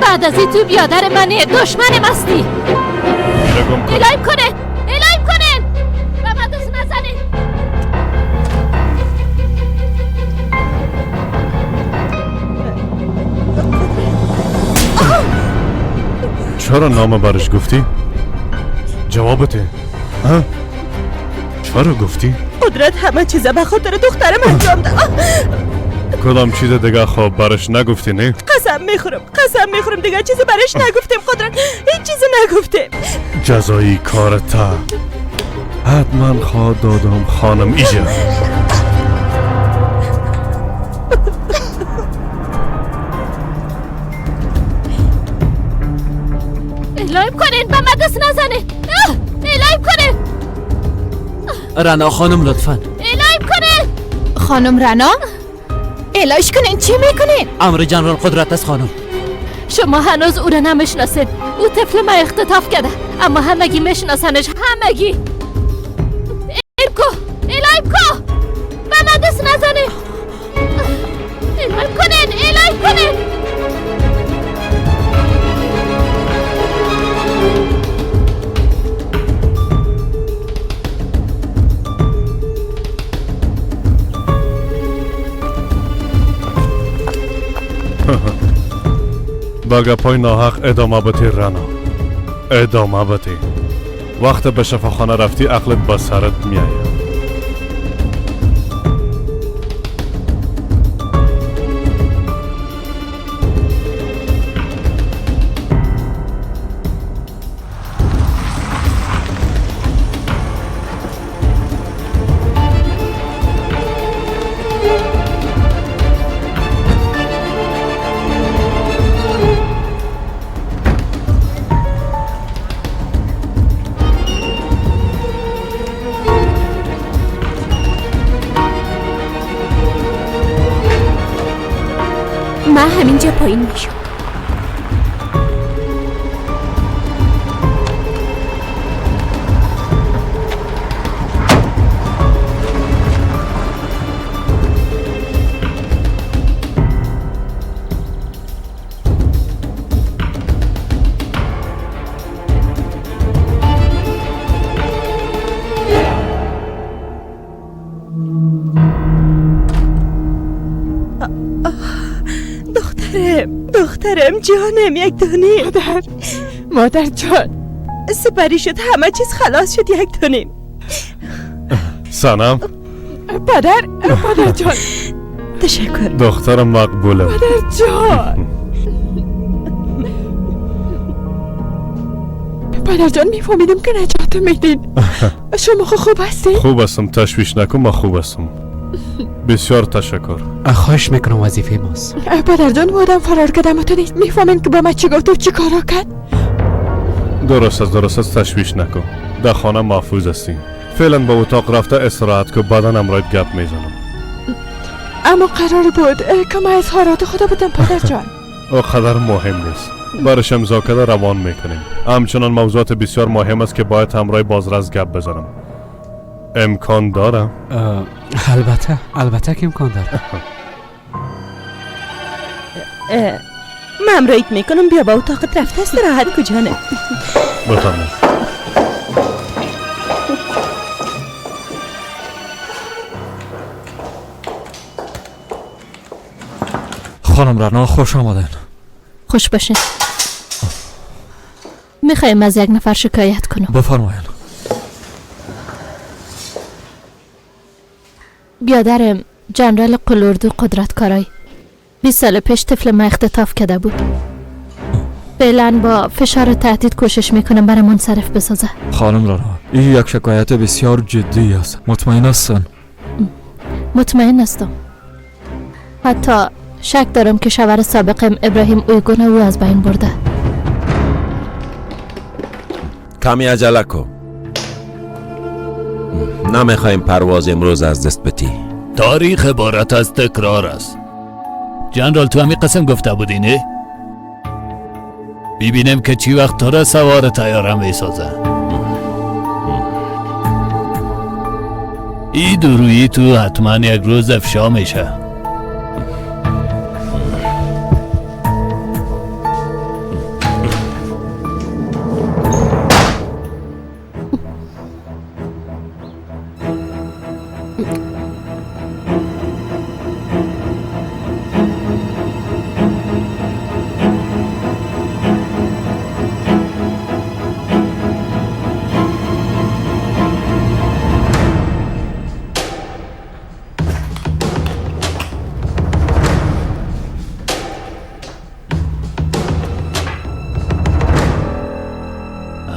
بعد از این تو بیادر منی، دشمن مستی. ایلایم کنه، ایلایم کنه، به من دست نزنه. چرا نام برش گفتی؟ جوابته ها؟ چرا گفتی؟ قدرت همه چیزه به خاطر دخترم انجام داد. کدام چیز دیگه خواب برش نگفتی نه؟ قسم میخورم، قسم میخورم دیگه چیزی برش نگفتیم قدرت، هیچ چیزی نگفتیم. جزایی کارتا حتما خواه دادم خانم ایجا. الهیم کنین به من دست نزنه. الهیم کنین. رنا خانم لطفا. الهیم کنین. خانم رنا الهیش کنین، چی میکنین؟ امر جنرال قدرت است خانم. شما هنوز او را نمیشناسین. او طفل ما اختطاف کرده، اما همگی میشناسنش، همگی. الهیم کو، الهیم کو، به من دست نزنه. الهیم کنین، الهیم کنین. با گپای ناحق ادامه بده رنا، ادامه بده. وقت به شفاخانه رفتی عقلت با سرت میآید. من همینجا پایین میشم. دخترم جانم یک دانیم. مادر، مادر جان، سپری شد، همه چیز خلاص شد یک دانیم. سنم. پدر، پدر جان، تشکر. دخترم مقبوله. پدر جان، پدر جان، میفهمیدم که نجات میدین. شما خوب هستی؟ خوب هستم، تشویش نکن، من خوب هستم. بسیار تشکر. خواهش میکنم، وظیفه ماست. پدر جان، مادم فرار کردم تو نیست. میفهمین که با من چی گفت و چی کارا کرد؟ درست است، درست است، تشویش نکن. در خانه محفوظ هستی. فعلا به اتاق رفته استراحت که بعدا امرایت گپ میزنم. اما قرار بود که من اظهارات خدا بدم پدر جان. قدر مهم نیست. برش امضا کرده روان میکنیم. همچنان موضوعات بسیار مهم است که باید همراه بازرس گپ بزنم. امکان داره؟ البته، البته که امکان داره. من امرایت میکنم، بیا با اتاقت رفته است راحت کجانه. بفرمایید. خانم رنا خوش آمدن. خوش باشین. میخوایم از یک نفر شکایت کنم. بفرمایید. بیادرم جنرال قلوردو قدرت کارای 20 سال پیش طفل ما اختطاف کرده بود. فعلا با فشار و تهدید کوشش میکنم برای منصرف بسازه. خانم رنا، این یک شکایت بسیار جدی است. مطمئن هستن؟ مطمئن هستم. حتی شک دارم که شوهر سابقم ابراهیم اویگون او از بین برده. کمی عجله کن. نمیخوایم پرواز امروز از دست بتی. تاریخ عبارت از تکرار است. جنرال تو همی قسم گفته بودی نه؟ ببینیم که چی وقت تو را سوار طیاره میسازه. این درویی تو حتما یک روز افشا میشه.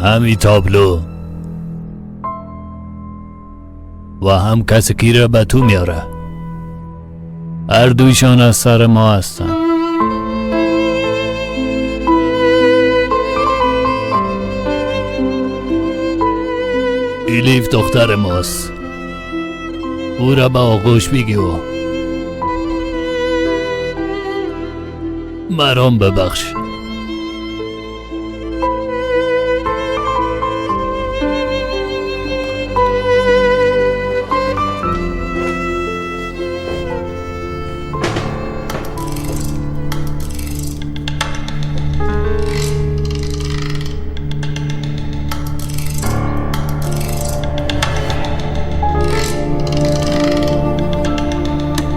همی تابلو و هم کسی کی را به تو میاره، هر دویشان از سر ما هستند. ایلیف دختر ماست، او را به آغوش بگی و مرام ببخش.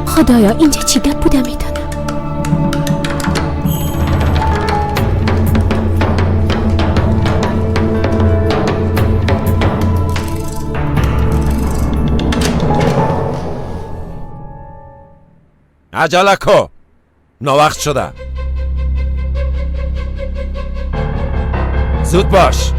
خدایا اینجا چی گپ بوده میدانم. عجله کو، ناوقت شده. زود باش.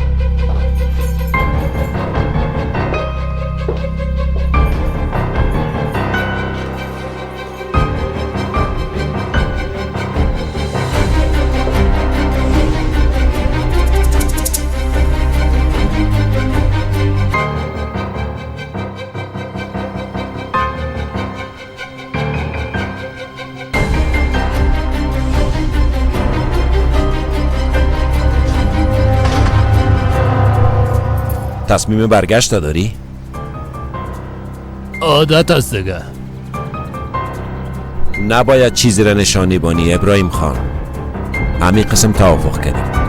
تصمیم برگشت داری؟ عادت است دیگه. نباید چیزی را نشانی بانی ابراهیم خان. همین قسم توافق کردیم.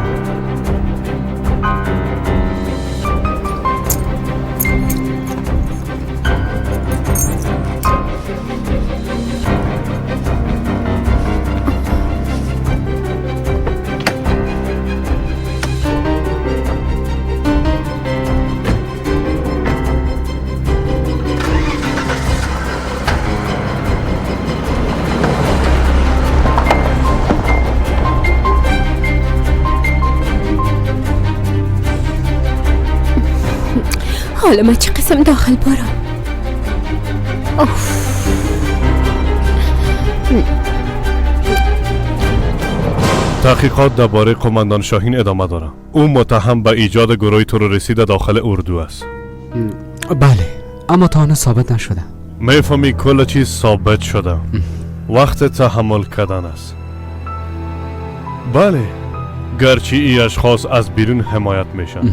حالا من چه قسم داخل برم؟ اوف. تحقیقات درباره قماندان شاهین ادامه داره. او متهم به ایجاد گروه تروریستی در داخل اردو است. بله، اما تا هنوز ثابت نشده. میفهمی کل چیز ثابت شده. وقت تحمل کردن است. بله، گرچه ای اشخاص از بیرون حمایت میشن،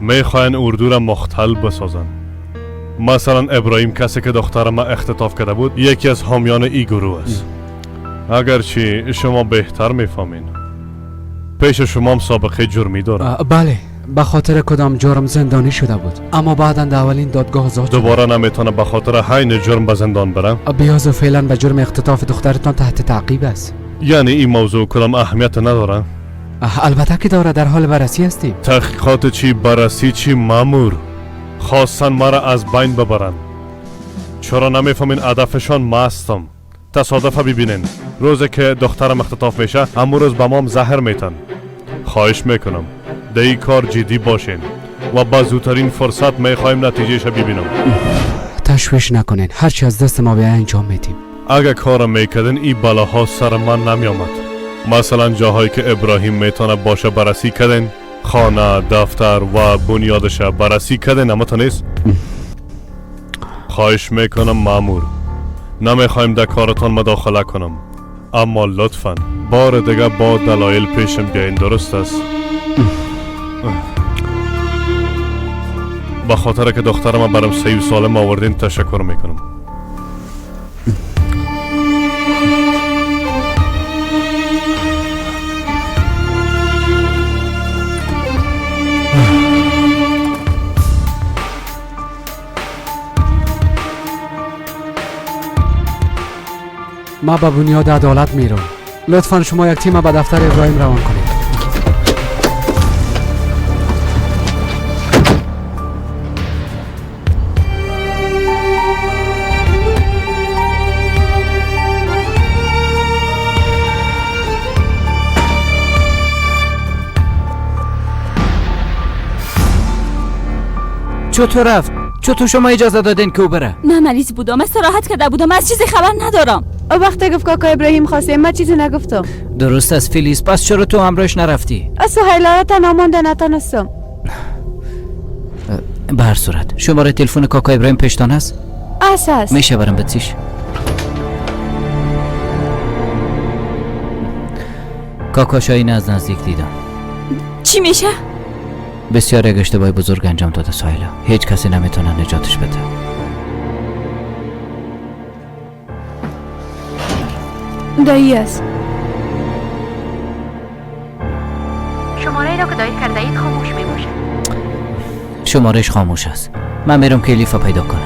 میخواین اردو را مختل بسازن. مثلا ابراهیم، کسی که دختر ما اختطاف کرده بود، یکی از حامیان ای گروه است. اگرچه شما بهتر میفهمین، پیش شما هم سابقه جرمی داره. بله، به خاطر کدام جرم زندانی شده بود، اما بعدا در اولین دادگاه آزاد شد. دوباره نمیتونه به خاطر حین جرم به زندان بره. بیازو فعلا به جرم اختطاف دخترتان تحت تعقیب است. یعنی این موضوع کدام اهمیت نداره؟ البته که داره، در حال بررسی هستیم. تحقیقات چی، بررسی چی مامور؟ خواستن مرا از بین ببرن. چرا نمیفهمین هدفشان ما هستم؟ تصادف ببینین، روزی که دخترم اختطاف میشه همون روز به مام زهر میتن. خواهش میکنم در این کار جدی باشین و با زودترین فرصت میخوایم نتیجهش ببینم. تشویش نکنین، هرچی از دست ما بیاید انجام میدیم. اگه کارم میکردین این بلاها سر من نمیامد. مثلا جاهایی که ابراهیم میتونه باشه بررسی کردین، خانه، دفتر و بنیادش بررسی کردین، اما تا نیست. خواهش میکنم مامور، نمیخوایم در کارتان مداخله کنم، اما لطفاً بار دیگه با دلایل پیشم بیاین، درست است؟ به خاطر که دخترم برام 30 ساله آوردین تشکر میکنم. ما به بنیاد عدالت میرم. لطفا شما یک تیم به دفتر ابراهیم روان کنید. چطور رفت؟ چطور شما اجازه دادین که او بره؟ من مریض بودم، استراحت کرده بودم، از چیزی خبر ندارم. وقتی گفت کاکا ابراهیم خواسته، من چیزی نگفتم. درست است فیلیس، پس چرا تو همراهش نرفتی؟ از سهیلا را تنها مانده نتانستم. به هر صورت شماره تلفن کاکا ابراهیم پیشتان هست؟ است. میشه برم بتیش؟ کاکا شاهین از نزدیک دیدم. چی میشه؟ بسیار یک اشتباه بزرگ انجام داده سهیلا، هیچ کسی نمیتونه نجاتش بده. دایی است. شماره را که دایر کرده اید خاموش می باشد. شمارش خاموش است. من میرم که الیفا پیدا کنم.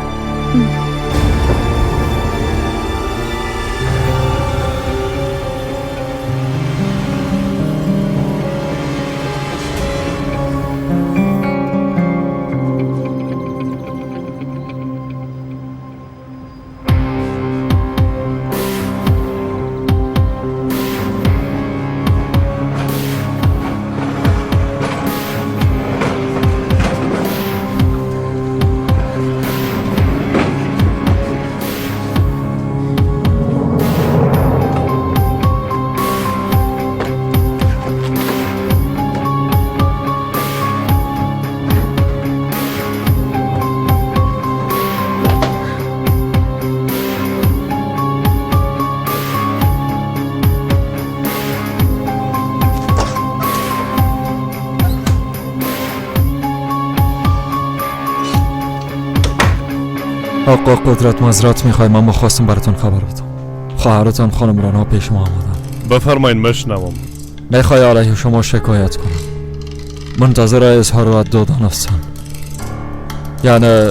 آقا قدرت معذرت میخوایم، اما خواستم براتون خبر بدم. خواهرتان خانم رنا پیش ما آمدن. بفرمایین مشنوم. میخوای علیه شما شکایت کنم. منتظر اظهار و دادن هستم. یعنی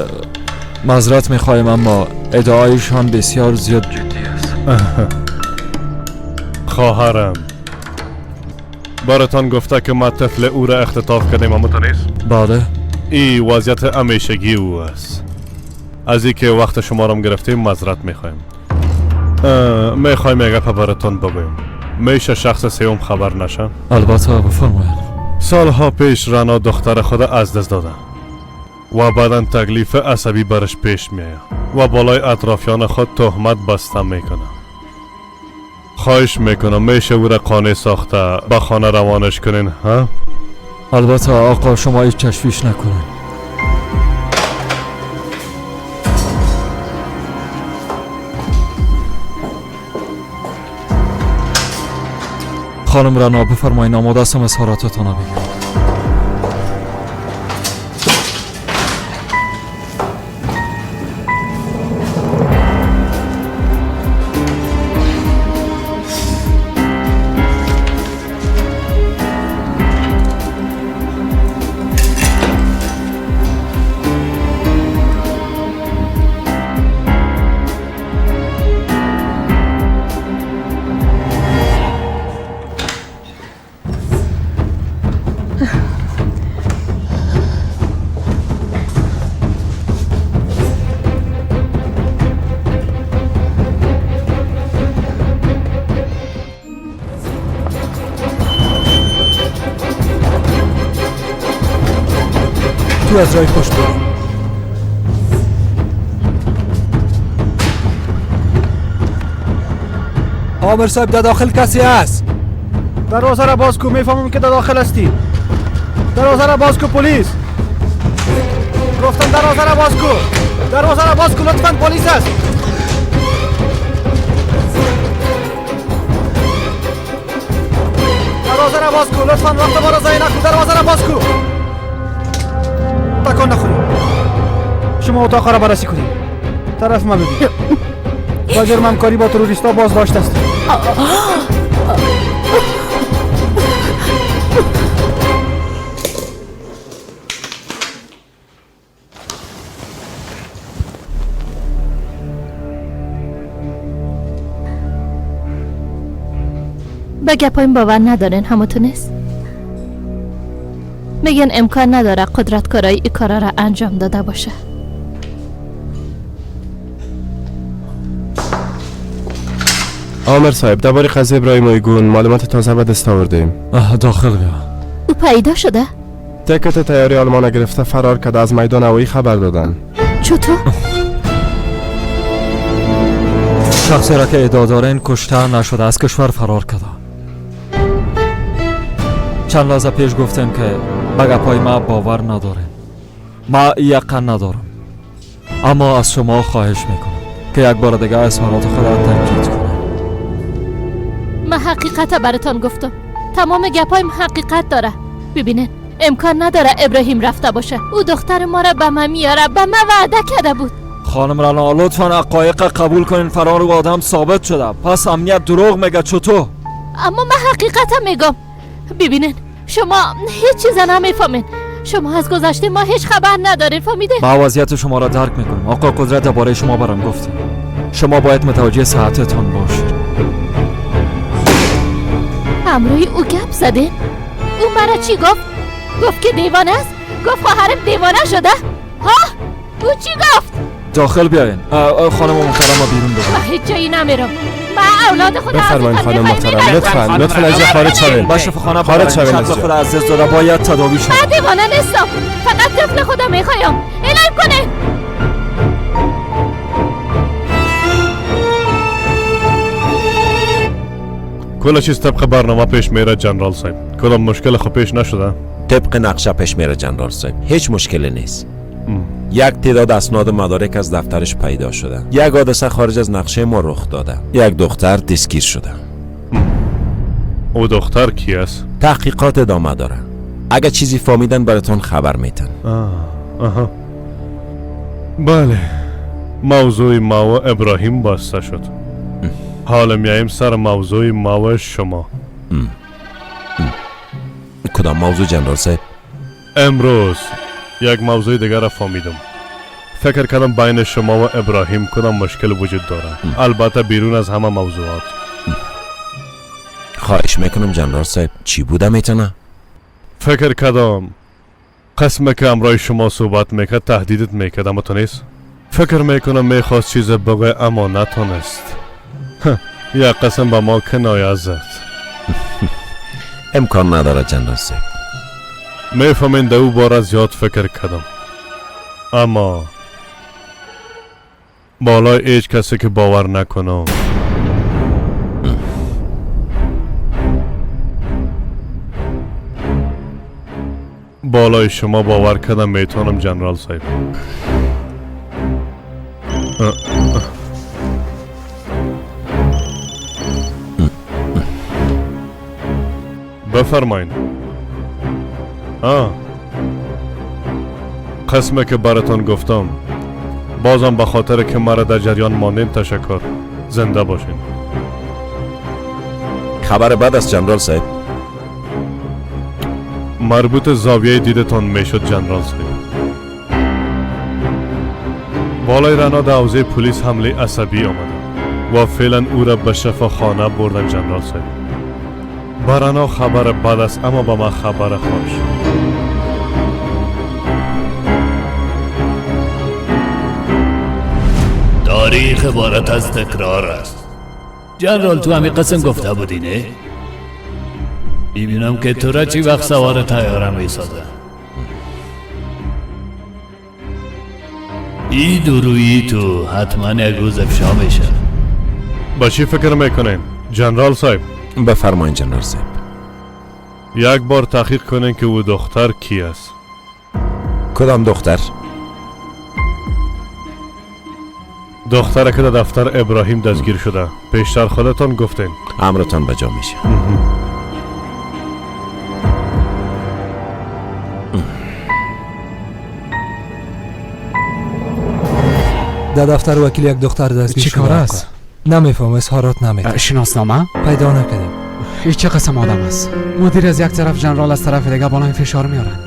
معذرت میخوایم، اما ادعایشان بسیار زیاد جدی است. خواهرم براتان گفته که ما طفل او را اختطاف کردیم، اما نیست؟ بله. این وضعیت همیشگی او است. از اینکه وقت شما را گرفتیم معذرت میخوایم. میخوایم یک گپ براتان بگویم. میشه شخص سوم خبر نشه؟ البته بفرمایید. سالها پیش رنا دختر خود از دست داده و بعدا تکلیف عصبی برش پیش میآید و بالای اطرافیان خود تهمت بسته میکنه. خواهش میکنم میشه او را قانع ساخته به خانه روانش کنین؟ ها؟ البته آقا شما هیچ تشویش نکنین. خانم رنا بفرمایین، آماده هستم اظهاراتتان را بگیرم. تو از رای پشت برو. آمر صاحب در داخل کسی هست. دروازه را باز کو، میفهمم که در داخل هستی. دروازه را باز کو پلیس. گفتم دروازه را باز کو. دروازه را باز کو لطفاً، پلیس است. دروازه را باز کو لطفاً، وقت ما را ضایع نکن. دروازه را باز کو. تکان نخورید. شما اتاق را بررسی کنید. طرف ما ببین. با جرم همکاری با تروریست‌ها بازداشت است. به گپایم باور ندارین همتون نیست؟ میگن امکان نداره قدرت کارایی ای کارا را انجام داده باشه. آمر صاحب درباره قضیه ابراهیم ایگون معلومات تازه به دست آوردیم. داخل بیا. او پیدا شده؟ تکت تیاری آلمان گرفته فرار کرده، از میدان هوایی خبر دادن. چطور؟ شخصی را که ادعا دارین کشته نشده، از کشور فرار کرده. چند لحظه پیش گفتیم که به گپای ما باور نداریم. ما یقین ندارم، اما از شما خواهش میکنم که یک بار دیگه اظهارات خود را تمجید کنید. من حقیقت براتان گفتم. تمام گپایم حقیقت داره. ببینین امکان نداره ابراهیم رفته باشه. او دختر ما را به من میاره، به من وعده کرده بود. خانم رنا لطفا حقایق قبول کنین. فرار او آدم ثابت شده، پس امنیت دروغ میگه. چطور؟ اما من حقیقت میگم. ببینین شما هیچ چیز نمیفهمین. شما از گذشته ما هیچ خبر ندارین، فهمیده؟ ما وضعیت شما را درک میکنم. آقا قدرت درباره شما برام گفته. شما باید متوجه صحتتان باشید. همروی او گپ زده؟ او مرا چی گفت؟ گفت که دیوانه است؟ گفت خواهرم دیوانه شده؟ ها؟ او چی گفت؟ داخل بیاین. خانم محترم ما بیرون ببرین. من هیچ جایی نمیرم. من اولاد خود بفرمایید خانم محترم، لطفاً لطفاً از خارج شوین. با شفاخانه خارج شوین. شکل خود از دست داده، باید تداوی شود. من دیوانه نیستم، فقط طفل خودم میخوایم. اعلام کنه. کل چیز طبق برنامه پیش میره جنرال صاحب. کدام مشکل خو پیش نشده؟ طبق نقشه پیش میره جنرال صاحب، هیچ مشکلی نیست. یک تعداد اسناد و مدارک از دفترش پیدا شده. یک حادثه خارج از نقشه ما رخ داده. یک دختر دستگیر شده. او دختر کی است؟ تحقیقات ادامه داره. اگه چیزی فهمیدن براتون خبر میتن. آها. بله. موضوع ما و ابراهیم بسته شد. حالا میاییم سر موضوع ما و شما. کدام موضوع جنرال صاحب؟ امروز یک موضوع دیگر را فهمیدم. فکر کردم بین شما و ابراهیم کدام مشکل وجود دارد، البته بیرون از همه موضوعات. خواهش میکنم جنرال صاحب، چی بوده میتونه؟ فکر کردم قسمه که امرای شما صحبت میکرد تهدیدت میکرد، اما تو نیست. فکر میکنم میخواست چیز بگه اما نتونست. یک قسم به ما کنایه زد. امکان نداره جنرال صاحب. میفهمین در او باره زیاد فکر کردم، اما بالای هیچ کسی که باور نکنم. بالای شما باور کردم میتونم جنرال صاحب. بفرمایین. قسمه که براتون گفتم، بازم به خاطر که مرا در جریان ماندین تشکر. زنده باشین. خبر بد است جنرال صاحب. مربوط زاویه دیدتان میشد جنرال صاحب. بالای رنا در حوزه پلیس حمله عصبی آمده و فعلا او را به شفاخانه بردن جنرال صاحب. به رنا خبر بد است اما به من خبر خوش. تاریخ عبارت از تکرار است. جنرال تو همین قسم گفته بودی نه؟ میبینم که تو را چی وقت سوار طیاره میسازه. این درویی تو حتما یک روز افشا میشه. با چی فکر میکنین جنرال صاحب؟ بفرمایین جنرال صاحب. یک بار تحقیق کنین که او دختر کی است. کدام دختر؟ دختر که در دفتر ابراهیم دستگیر شده. پیشتر خودتان گفتین. امرتان به جا میشه. در دفتر وکیل یک دختر دستگیر شده. چی کار است؟ نمیفهم، اظهارات نمیده. شناسنامه پیدا نکردیم. این چه قسم آدم است؟ مدیر از یک طرف، جنرال از طرف دیگه بالای فشار میارن.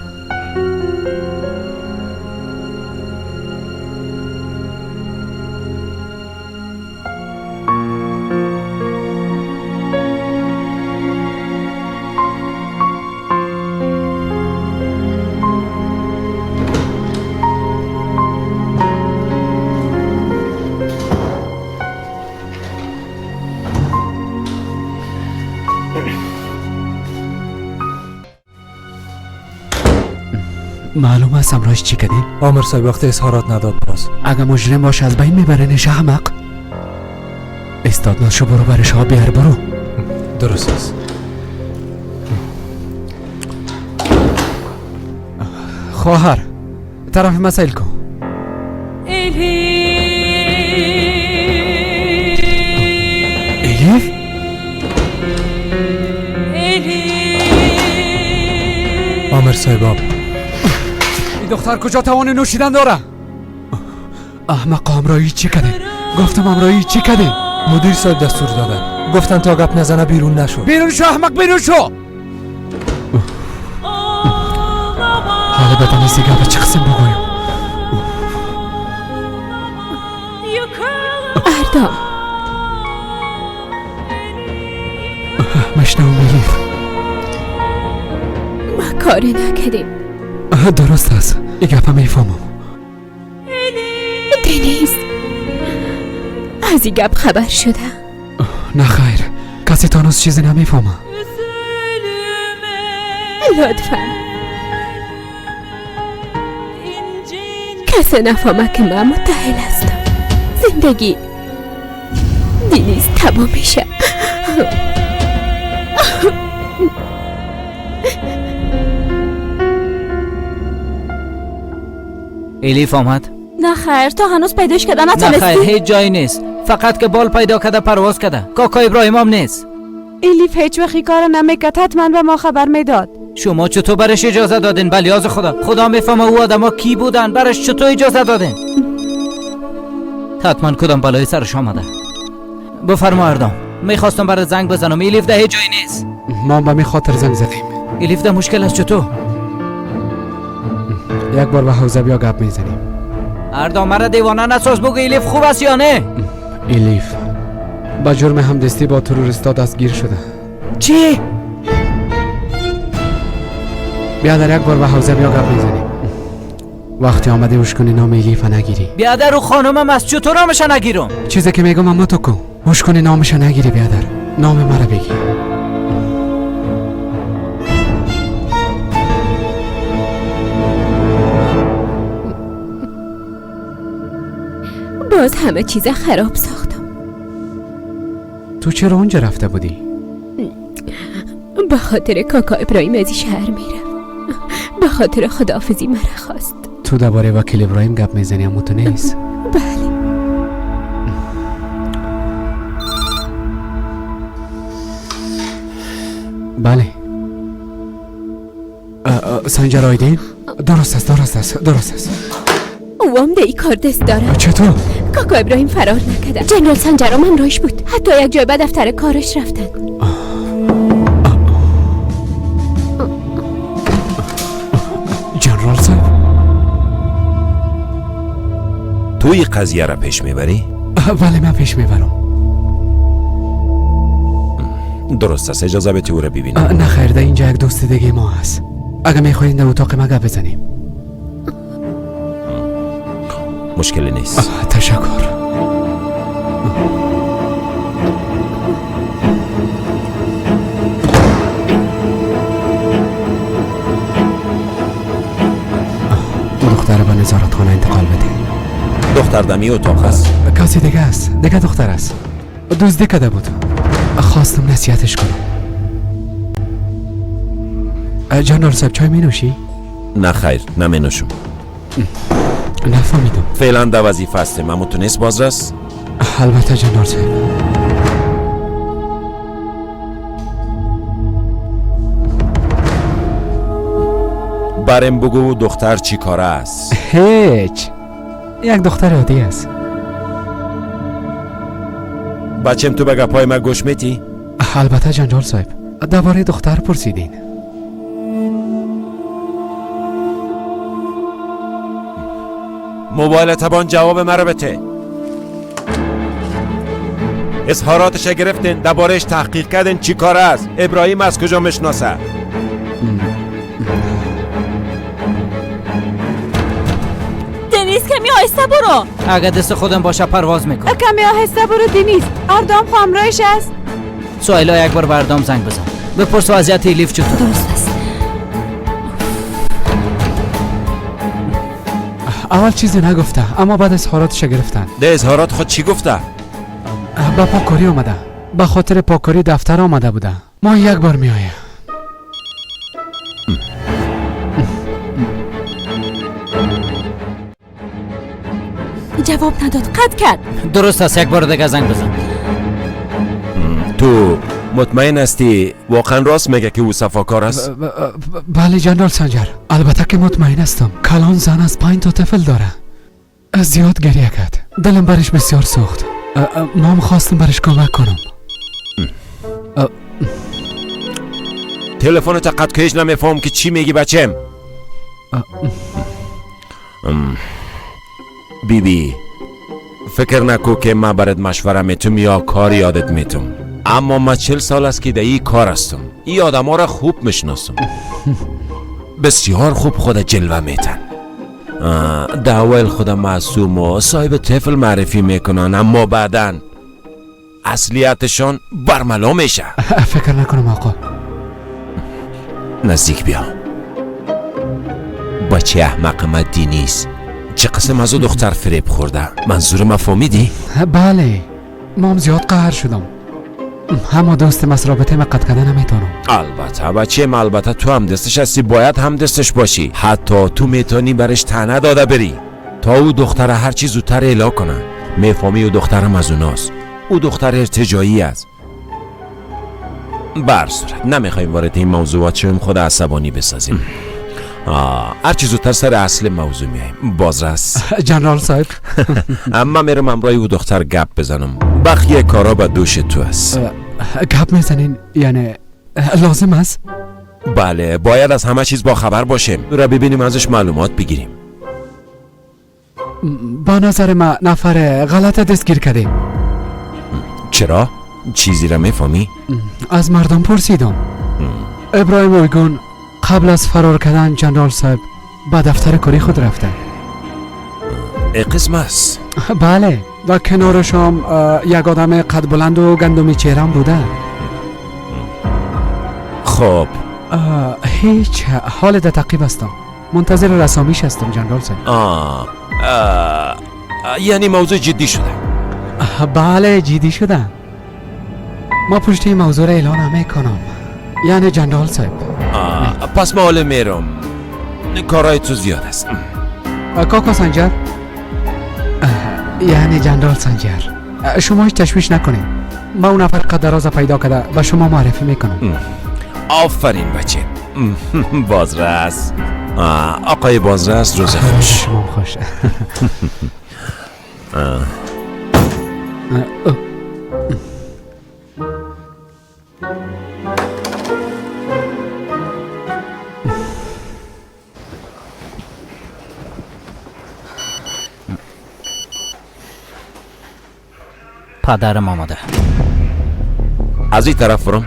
معلوم است امراش چی کردین؟ آمر صاحب وقت اظهارات نداد باز. اگه مجرم باشه از بین میبرنش احمق. استاد نشو برو برش ها بیار برو. درست است. خواهر طرف مسائل کن. الیف؟ آمر صاحب این دختر کجا توان نوشیدن داره؟ احمق امرایی چی کردین؟ گفتم امرایی چی کردین؟ مدیر صاحب دستور دادن، گفتن تا گپ نزنه بیرون نشو. بیرون شو احمق، بیرون شو. حالا بدن از دیگه به چه قسم بگویم؟ اردام مشنوم الیف، ما کاری نکردیم. درست است، این گپه میفهمم. دنیز از این گپ خبر شده؟ نه خیر، کسی تا هنوز چیزی نمیفهمه. لطفا کسی نفهمه که من متحل هستم. زندگی دنیز تمام میشه. الیف آمد؟ نه خیر، تا هنوز پیداش کرده نتونستی؟ نه خیر، هیچ جایی نیست. فقط که بال پیدا کرده پرواز کرده. کاکا ابراهیم هم نیست. الیف هیچ وقت کار نمیکرد، حتما به ما خبر میداد. شما چطور برش اجازه دادین؟ بلیاز خدا، خدا میفهمه او آدما کی بودن. برش چطور اجازه دادین؟ حتما کدام بالای سرش آمده. بفرما اردام، میخواستم برای زنگ بزنم. ایلیف ده هیچ جایی نیست. ما به می خاطر زنگ زدیم. ایلیف ده مشکل است چطور؟ یک بار به حوزه بیا گپ میزنیم. اردام مرا دیوانه نساز، بگو ایلیف خوب است یا نه؟ ایلیف با جرم همدستی با تروریستا دستگیر شده. چی؟ بیادر یک بار به حوزه بیا گپ میزنیم. وقتی آمده هوش کنی نام ایلیف نگیری. بیادر و خانمم از چطور نامش نگیرم؟ چیزی که میگم اما تو کو هوش کنی نامش نگیری. بیادر نام مرا بگی. باز همه چیز خراب ساختم. تو چرا اونجا رفته بودی؟ به خاطر کاکا ابراهیم از شهر میرم. به خاطر خداحافظی مرا خواست. تو درباره وکیل ابراهیم گپ میزنی اما تو نیست؟ بله. بله. سنجر آیدین؟ درست است درست است درست است. او هم ده ای کار دست دارد. چطور؟ کاکا ابراهیم فرار نکرده. جنرال سنجرام همراهش بود. حتی یک جای به دفتر کارش رفتن. جنرال صاحب توی قضیه را پیش میبری؟ بله من پیش میبرم. درست است، اجازه بده او را ببینم. نه خیر، در اینجا یک دوست دیگه ما هست. اگه میخواین در اتاق ما گپ بزنیم. مشکلی نیست. تشکر. دختر به نظارتخانه انتقال بده. دختر دمی اتاق است. کسی دیگه است، دیگه دختر است. دزدی کرده بود. خواستم نصیحتش کنم. جنرال صاحب چای می نوشی؟ نه خیر، نمی نوشم. نفهمیدم. فعلا در وظیفه هستیم، اما تو نیست بازرس؟ البته جنرال صاحب. برم بگو دختر چی کاره است؟ هیچ، یک دختر عادی است. بچم تو به گپای ما گوش میتی؟ البته جنرال صاحب. درباره دختر پرسیدین. موبایل تبان جواب مرا بده. اظهاراتش گرفتین، دربارهش تحقیق کردین، چی کار است؟ ابراهیم از کجا میشناسه؟ دنیز کمی آهسته برو. اگه دست خودم باشه پرواز میکنم. کمی آهسته برو دنیز، اردام همراهش است. سهیلا یک بار به اردام زنگ بزن، بپرس وضعیت ایلیف چطور. درست است. اول چیزی نگفته، اما بعد اظهاراتش گرفتن. ده اظهارات خود چی گفته؟ به پاکاری آمده، به خاطر پاکاری دفتر آمده بوده. ما یک بار میآیم. جواب نداد، قطع کرد. درست است، یک بار دیگه زنگ بزن. تو مطمئن هستی واقعا راست میگه که او صفاکار است؟ بله جنرال سنجر، البته که مطمئن هستم. کلان زن از 5 تا طفل داره. زیاد گریه کرد، دلم برش بسیار سوخت. ما هم خواستم برش کمک کنم. تلفن تا قطع که هیچ نمیفهم که چی میگی بچم. بی بی فکر نکو که من برات مشوره میتم یا کار یادت میتم، اما من 40 سال است که در این کار هستم. این آدم ها را خوب میشناسم. بسیار خوب خود جلوه میتن. در اول خود معصوم و صاحب طفل معرفی میکنن، اما بعدا اصلیتشان برملا میشه. فکر نکنم آقا. نزدیک بیا. بچه احمق ما دینیست چه قسم از او دختر فریب خورده. منظور ما فهمیدی؟ بله، ما هم زیاد قهر شدم. اما دوستم از رابطه ما قطع کردن نمیتونم. البته بچه ما، البته تو هم دستش هستی، باید هم دستش باشی. حتی تو میتونی برش تنه داده بری تا او دختر هر چی زودتر اعلا کنه. میفهمی او دخترم از اوناست، او دختر ارتجاعی است. بر صورت نمیخوایم وارد این موضوعات شویم، خود عصبانی بسازیم. هرچی زودتر سر اصل موضوع میایم. بازرس جنرال صاحب، اما میرم همراه او دختر گپ بزنم، بقیه کارا به دوش تو است. گپ میزنین یعنی لازم است؟ بله، باید از همه چیز با خبر باشیم، را ببینیم ازش معلومات بگیریم. با نظر ما نفر غلط دستگیر کردیم. چرا؟ چیزی را میفهمی؟ از مردم پرسیدم. ابراهیم اویگون قبل از فرار کردن جنرال صاحب به دفتر کاری خود رفته. قسم است؟ بله، در کنارش هم یک آدم قد بلند و گندمی چهرم بوده. خب هیچ، حال در تعقیب هستم، منتظر رسامیش هستم جنرال صاحب. یعنی موضوع جدی شده؟ بله جدی شده. ما پشت این موضوع را اعلان نمیکنم یعنی جنرال صاحب. پس ما حالا میرم، کارهای تو زیاد است. کاکا سنجر، یعنی جنرال سنجر، شما هیچ تشویش نکنید، ما اون نفر قد دراز پیدا کرده و شما معرفی میکنم. آفرین بچه. بازرس، آقای بازرس روز خوش. شما خوش. پدرم آمده. از این طرف برم.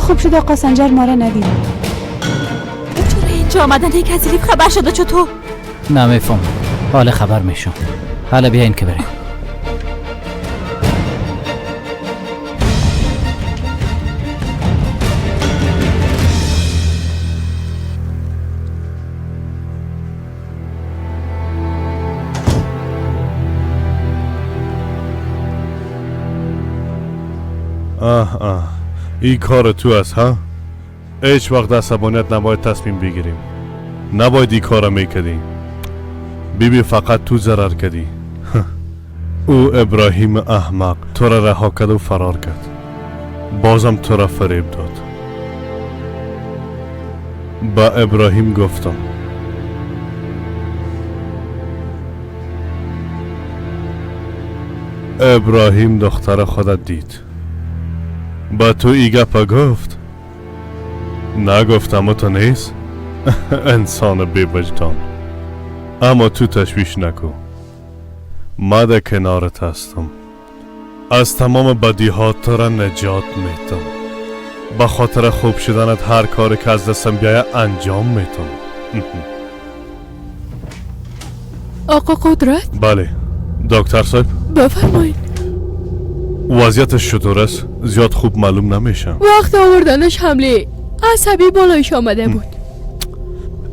خوب شد آقا سنجر ما را ندید. چرا اینجا آمدن؟ یک از الیف خبر شده چطور؟ نمیفهم، حال خبر میشم. حالا بیاین که بریم. آه آه، این کار تو است ها؟ هیچ وقت عصبانیت نباید تصمیم بگیریم، نباید این کار میکردی. بیبی فقط تو ضرر کردی. او ابراهیم احمق تو را رها کرد و فرار کرد، بازم تو را فریب داد. با ابراهیم گفتم ابراهیم دختر خودت دید، با تو ای گپا گفت؟ نگفتم تو نیست؟ انسان بی وجدان. اما تو تشویش نکو، ما در کنارت هستم، از تمام بدی ها تو را نجات میتم، به خاطر خوب شدنت هر کاری که از دستم بیایه انجام میتم. آقا قدرت؟ بله دکتر صاحب بفرمایید. وضعیتش چطور است؟ زیاد خوب معلوم نمیشه. وقت آوردنش حمله عصبی بالایش آمده بود.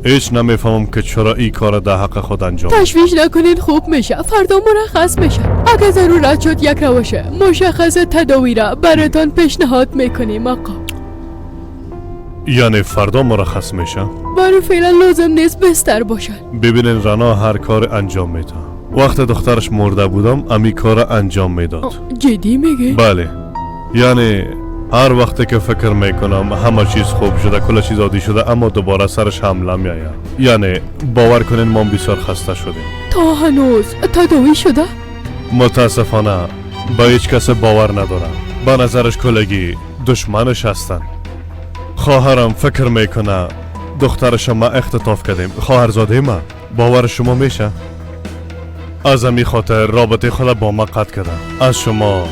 هیچ نمیفهمم که چرا این کار در حق خود انجام. تشویش نکنین، خوب میشه، فردا مرخص میشه. اگه ضرورت شد یک روش مشخص تداوی را براتان پیشنهاد میکنیم آقا. یعنی فردا مرخص میشه؟ برای فعلا لازم نیست بستر باشن. ببینین رنا هر کار انجام میده. وقت دخترش مرده بودم امی کار انجام میداد. جدی میگی؟ بله، یعنی هر وقتی که فکر میکنم همه چیز خوب شده، کل چیز عادی شده، اما دوباره سرش حمله میآید. یعنی باور کنین ما بسیار خسته شدیم. تا هنوز تداوی شده؟ متاسفانه با هیچ کس باور ندارم. به نظرش کلگی دشمنش هستن. خواهرم فکر میکنه دخترش ما اختطاف کردیم. خواهرزاده ما، باور شما میشه؟ از همی خاطر رابطه خود با ما قطع کردم. از شما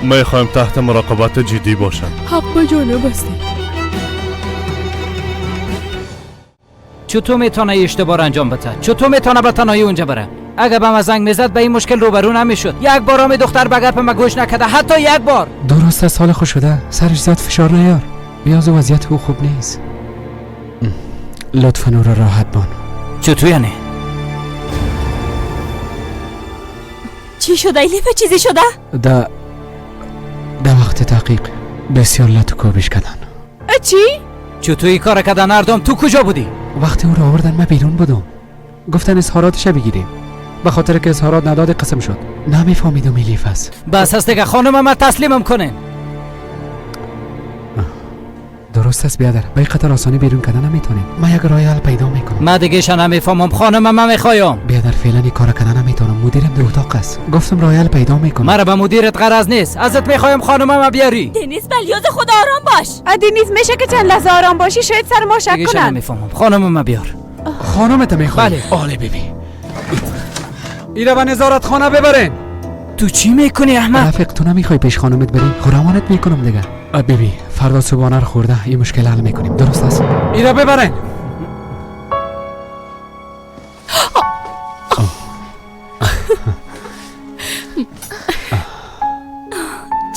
میخوایم تحت مراقبت جدی باشن. حق به جانب هستی. چطور میتونه اشتباه انجام بده؟ چطور میتونه به تنهایی اونجا بره؟ اگه به ما زنگ میزد به این مشکل روبرو نمیشد. یک بار هم دختر به گپ ما گوش نکرده، حتی یک بار. درست از حال خوش شده، سرش زیاد فشار نیار. بیاز وضعیت او خوب نیست. لطفا او را راحت بان. چطور یعنی؟ چی شده الیف؟ چیزی شده؟ در وقت تحقیق بسیار لط و کوبش کردن. چی؟ چطور این کار کردن اردم؟ تو کجا بودی؟ وقتی او را آوردن من بیرون بودم. گفتن اظهاراتش بگیریم. به خاطر که اظهارات نداد قسم شد. نمیفهمیدم الیف است. بس است دیگه خانم، ما تسلیمم کنین. درست است بیادر، به قطر آسانی بیرون کردن نمیتونیم. ما یک راه حل پیدا میکنم. ما دیگه نمیفهمم خانم، ما میخوایم. بیادر فعلا این کار کردن نمیتونم، مدیرم در اتاق است. گفتم راه حل پیدا میکنم. مرا به مدیرت غرض نیست، ازت میخوایم خانم ما بیاری. دنیز بلیاز خود آرام باش. دنیز میشه که چند لحظه آرام باشی، شاید سر ما شک کنن. نمیفهمم خانم ما بیار. خانمت میخوام. بله. آله بیبی ایره به نظارت خانه ببرین. تو چی میکنی احمد؟ رفیق تو نمیخوای پیش خانمت بری؟ خورمانت میکنم دیگه. بیبی فردا صبحانه رو خورده این مشکل حل میکنیم، درست است؟ ایره ببرین.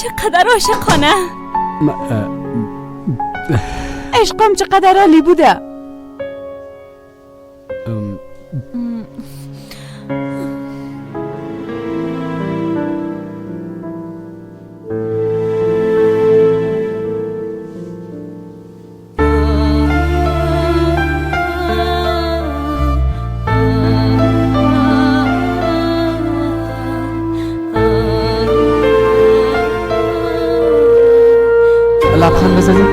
چقدر عاشقانه. عشقم چقدر عالی بوده. لبخند بزنیم.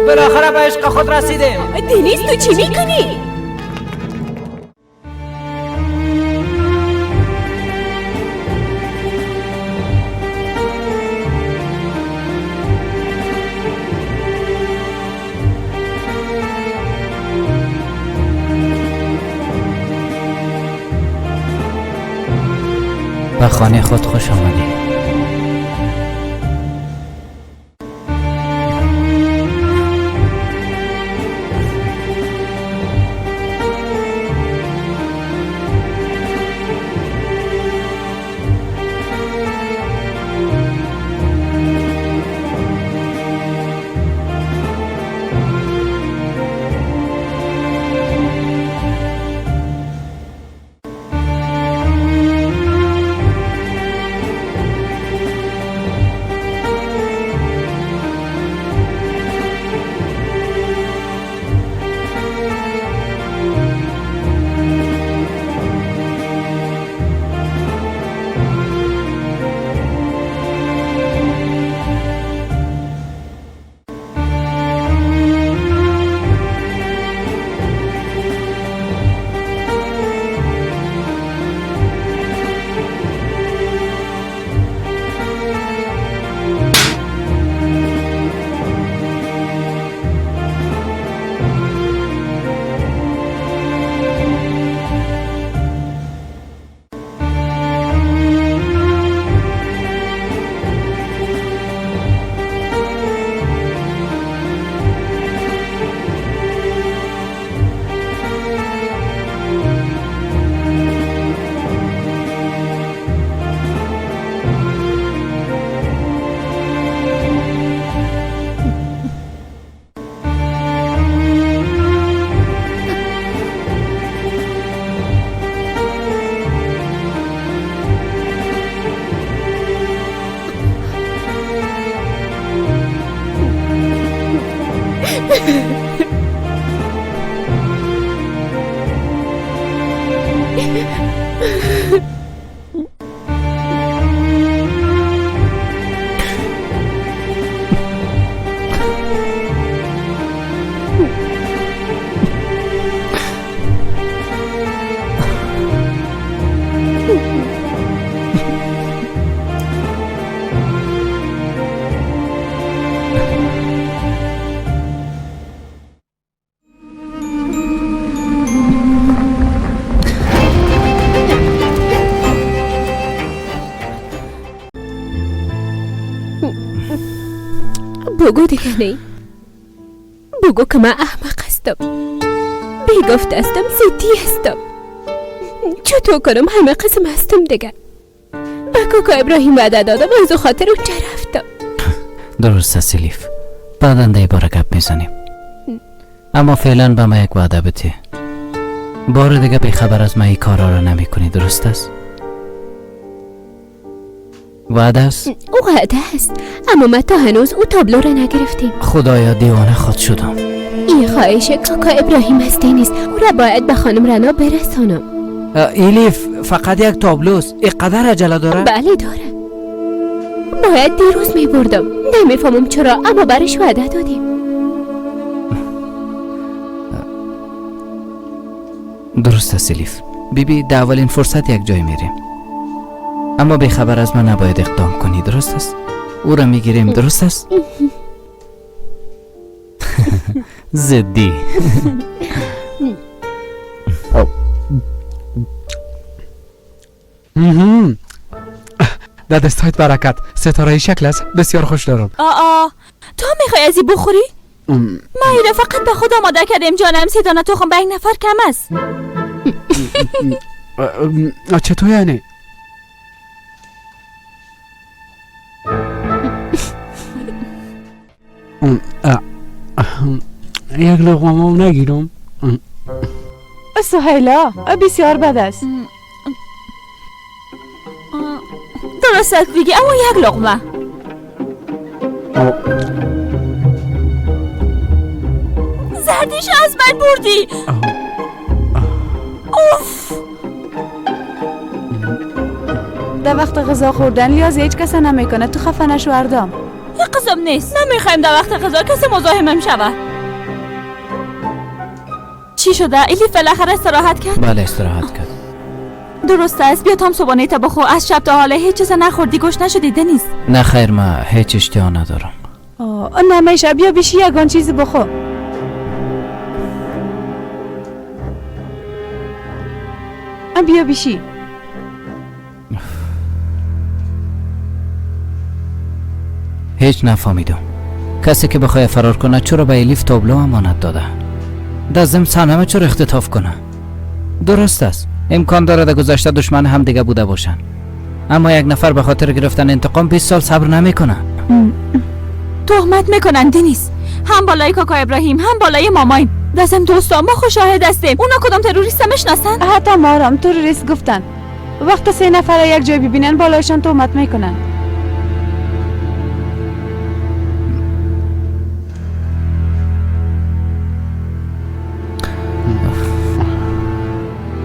بالاخره به عشق خود رسیدیم. دنیز تو چی میکنی؟ به خانه خود خوش آمدی. بگو دیگه نه، بگو که من احمق هستم، بیگفت هستم، زدی هستم، چطور کنم همه قسم هستم دیگه. بگو که ابراهیم وعده دادم، از او خاطر اونجا رفتم. درست است الیف، بعدا در باره گپ میزنیم، اما فعلا به من یک وعده بده، بار دیگه بیخبر از من این کارا را نمی کنی، درست است؟ وعده است؟ او وعده است، اما ما تا هنوز او تابلو را نگرفتیم. خدایا دیوانه خود شدم. این خواهش کاکا ابراهیم است نیست، او را باید به خانم رنا برسانم. ایلیف فقط یک تابلوست، اینقدر عجله داره؟ بله داره، باید دیروز می بردم. نمیفهمم چرا، اما برش وعده دادیم. درست است ایلیف. بیبی در اولین فرصت یک جای میریم، اما بی خبر از من نباید اقدام کنی، درست است؟ او را میگیریم، درست است؟ زدی. در دستایت برکت، ستاره شکل است، بسیار خوش دارم. آ تو میخوای ازی بخوری؟ ما ایره فقط به خود آماده کردیم جانم. 3 دانه تخم به یک نفر کم است. چطور یعنی؟ یک لقمه نگیرم. سهیلا بسیار بد است. درست است دیگه، اما یک لقمه. زردیش از من بردی. اوف. در وقت غذا خوردن لیاز هیچ کس نمیکنه، تو خفه نشو اردام. یک قسم نیست، نمیخوایم در وقت غذا کسی مزاحمم شوه. چی شده؟ ایلیف بالاخره استراحت کرد؟ بله استراحت کرد. درست است، بیا تام صبحانه تا بخور. از شب تا حالا هیچ چیز نخوردی، گوش نشدی دنیز؟ نه خیر، من هیچ اشتها ندارم. نمیشه، بیا بیشی یگان چیزی بخور. بیا بیشی. هیچ نفهمیدم. کسی که بخواه فرار کنه چرا به الیف تابلو امانت داده؟ در ضمن صنمه چرا اختطاف کنه؟ درست است، امکان داره در گذشته دشمن هم دیگه بوده باشن، اما یک نفر به خاطر گرفتن انتقام 20 سال صبر نمیکنه. تهمت میکنن دنیز، هم بالای کاکا ابراهیم هم بالای مامایم. دستم دوستا ما خوشاهد هستیم، اونا کدام تروریست میشناسن؟ حتی ما هم تروریست گفتن. وقت 3 نفر یک جای ببینن بالایشان تهمت میکنن.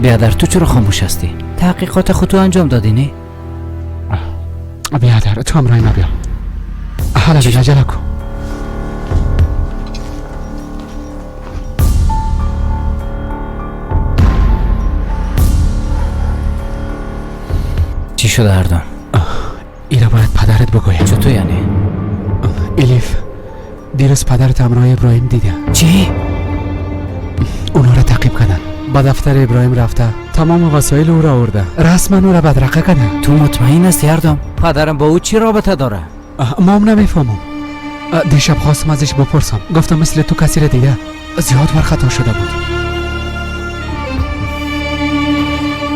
بیادر تو چرا خاموش هستی؟ تحقیقات خودتو انجام دادی نه؟ بیادر تو هم رای بیا. حالا دیگه عجله کن. چی شده اردان؟ اینا باید پدرت بگویم. چطور یعنی؟ الیف دیروز پدرت همراه ابراهیم دیده. چی؟ اونا را تعقیب کردن، به دفتر ابراهیم رفته، تمام وسایل او را آورده، رسما او را بدرقه کرده. تو مطمئن هستی اردام؟ پدرم با او چی رابطه داره؟ ما هم نمیفهمم. دیشب خواستم ازش بپرسم، گفتم مثل تو کسی را دیده، زیاد ورخطا شده بود.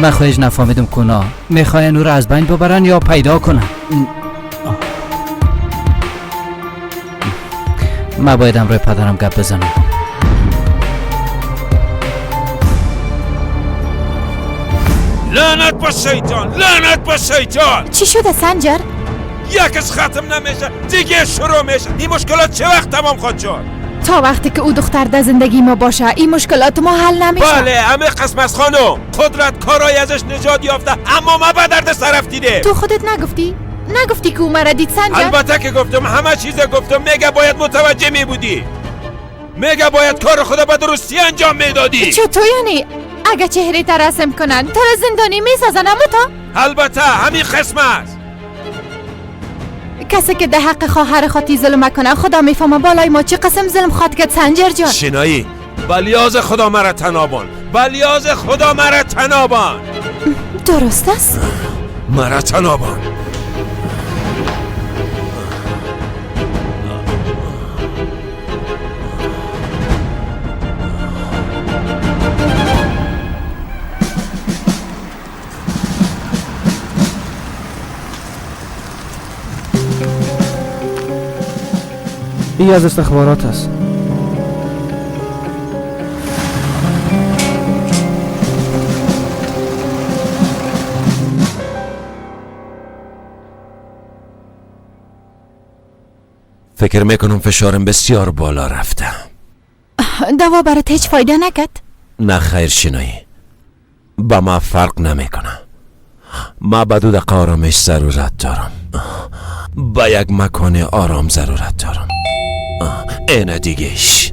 من خواهش نفهمیدم کنا میخواین او را از بین ببرن یا پیدا کنن. من باید همراه پدرم گپ بزنم. لعنت به شیطان، لعنت به شیطان. چی شده سنجر؟ یک از ختم نمیشه دیگه شروع میشه. این مشکلات چه وقت تمام خواهد شد؟ تا وقتی که او دختر در زندگی ما باشه این مشکلات ما حل نمیشه. بله همه قسم از خانم قدرت کارای ازش نجات یافته، اما ما به درد سر افتیده. تو خودت نگفتی؟ نگفتی که او مرا دید سنجر؟ البته که گفتم، همه چیز گفتم. میگه باید متوجه میبودی، میگه باید کار خود به درستی انجام میدادی. چطور یعنی؟ اگه چهره تا رسم کنن تو را زندانی میسازن اما تا؟ البته همین قسم است. کسی که در حق خواهر خاطی ظلم کنه خدا میفهمه بالای ما چه قسم ظلم خواد کرد سنجر جان. شنایی بلیاز خدا مرا تنابان، بلیاز خدا مرا تنابان. درست است؟ مرا تنابان. ای از استخبارات است. فکر میکنم فشارم بسیار بالا رفته. دوا برات هیچ فایده نکرد؟ نه خیر شینایی، با ما فرق نمیکنه. ما به 2 دقیقه آرامش ضرورت دارم، با یک مکان آرام ضرورت دارم. اینه دیگهش.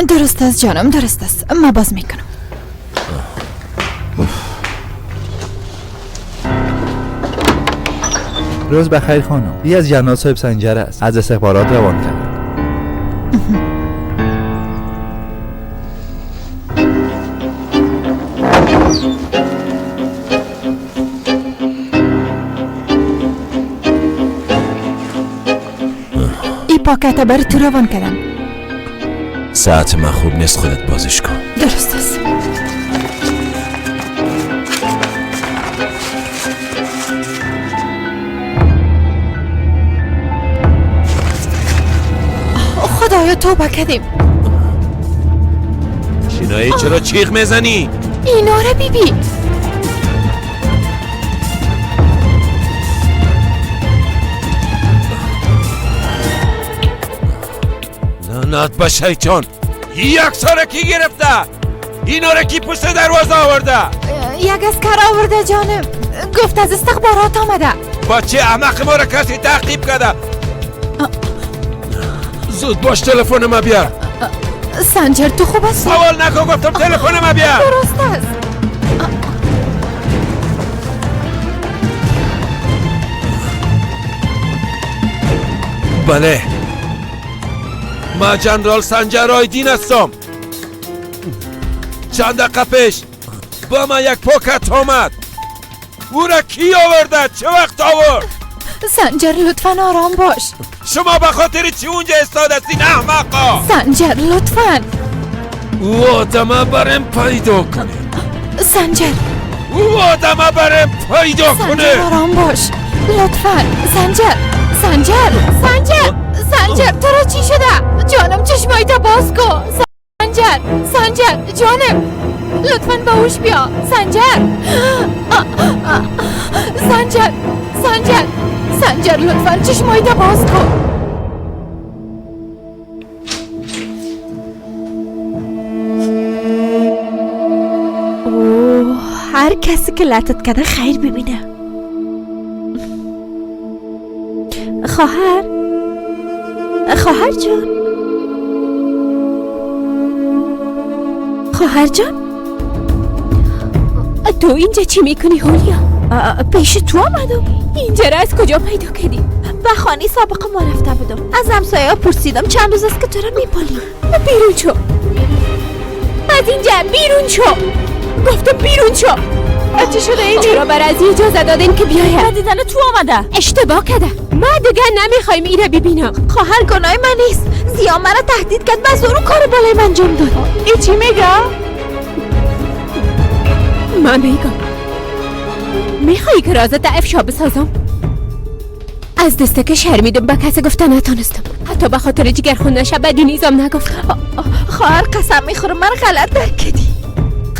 درست است جانم، درست است. ما باز میکنم. روز بخیر خانم. یه از جنرال صاحب سنجر است، از استخبارات روان کرد. ای پاکت بر تو روان کردم. ساعت من خوب نیست، خودت بازش کن. درست است. خدایا توبه کردیم. شینایی چرا چیغ میزنی؟ اینا رو بیبی. لعنت به شیطان، یک سارکی گرفته. اینا رو کی پشت دروازه آورده؟ یک اسکر آورده جانم، گفت از استخبارات آمده. بچه احمق ما را کسی تعقیب کرده. زود باش تلفن ما بیار. سنجر تو خوب است؟ سوال نکن، گفتم تلفن ما بیار. درست است. بله، ما جنرال سنجر آیدین هستم. چند دقیقه پیش با ما یک پاکت آمد. او را کی آورده؟ چه وقت آورد؟ سنجر لطفا آرام باش. شما به خاطر چی اونجا استاد هستین احمقا؟ سنجر لطفا. او آدمه برم پیدا کنه. سنجر، او آدمه برم پیدا کنه. سنجر آرام باش لطفا. سنجر، سنجر، سنجر، سنجر، تو را چی شده؟ جانم چشمایت باز کن. سنجر، سنجر جانم لطفا به هوش بیا. سنجر، سنجر، سنجر، سنجر لطفا چشمایت باز کن. اوه، هر کسی که لطت کرده خیر ببینه. خواهر، خواهر جان، خواهر جان، تو اینجا چی میکنی هولیا؟ پیش تو آمدم. اینجا را از کجا پیدا کردی؟ به خانه سابق ما رفته بودم. از همسایه ها پرسیدم چند روز است که تو را میپالیم. بیرون شو از اینجا، بیرون شو، گفتم بیرون شو. چی شده اینجا؟ چرا برای از اجازه دادین که بیاید؟ به دیدن تو آمده. اشتباه کرده. ما دیگه نمیخوایم ایره ببینم. خواهر گناه من نیست. زیا مرا تهدید کرد، بس اون کار بالای من انجام داد. ای چی میگه؟ من میگم میخوایی که رازت افشا بسازم؟ از دسته که شرمیدم به کسی گفته نتانستم. حتی به خاطر جگرخون نشه به دینیزم نگفتم. خواهر قسم میخورم من غلط درک کردی.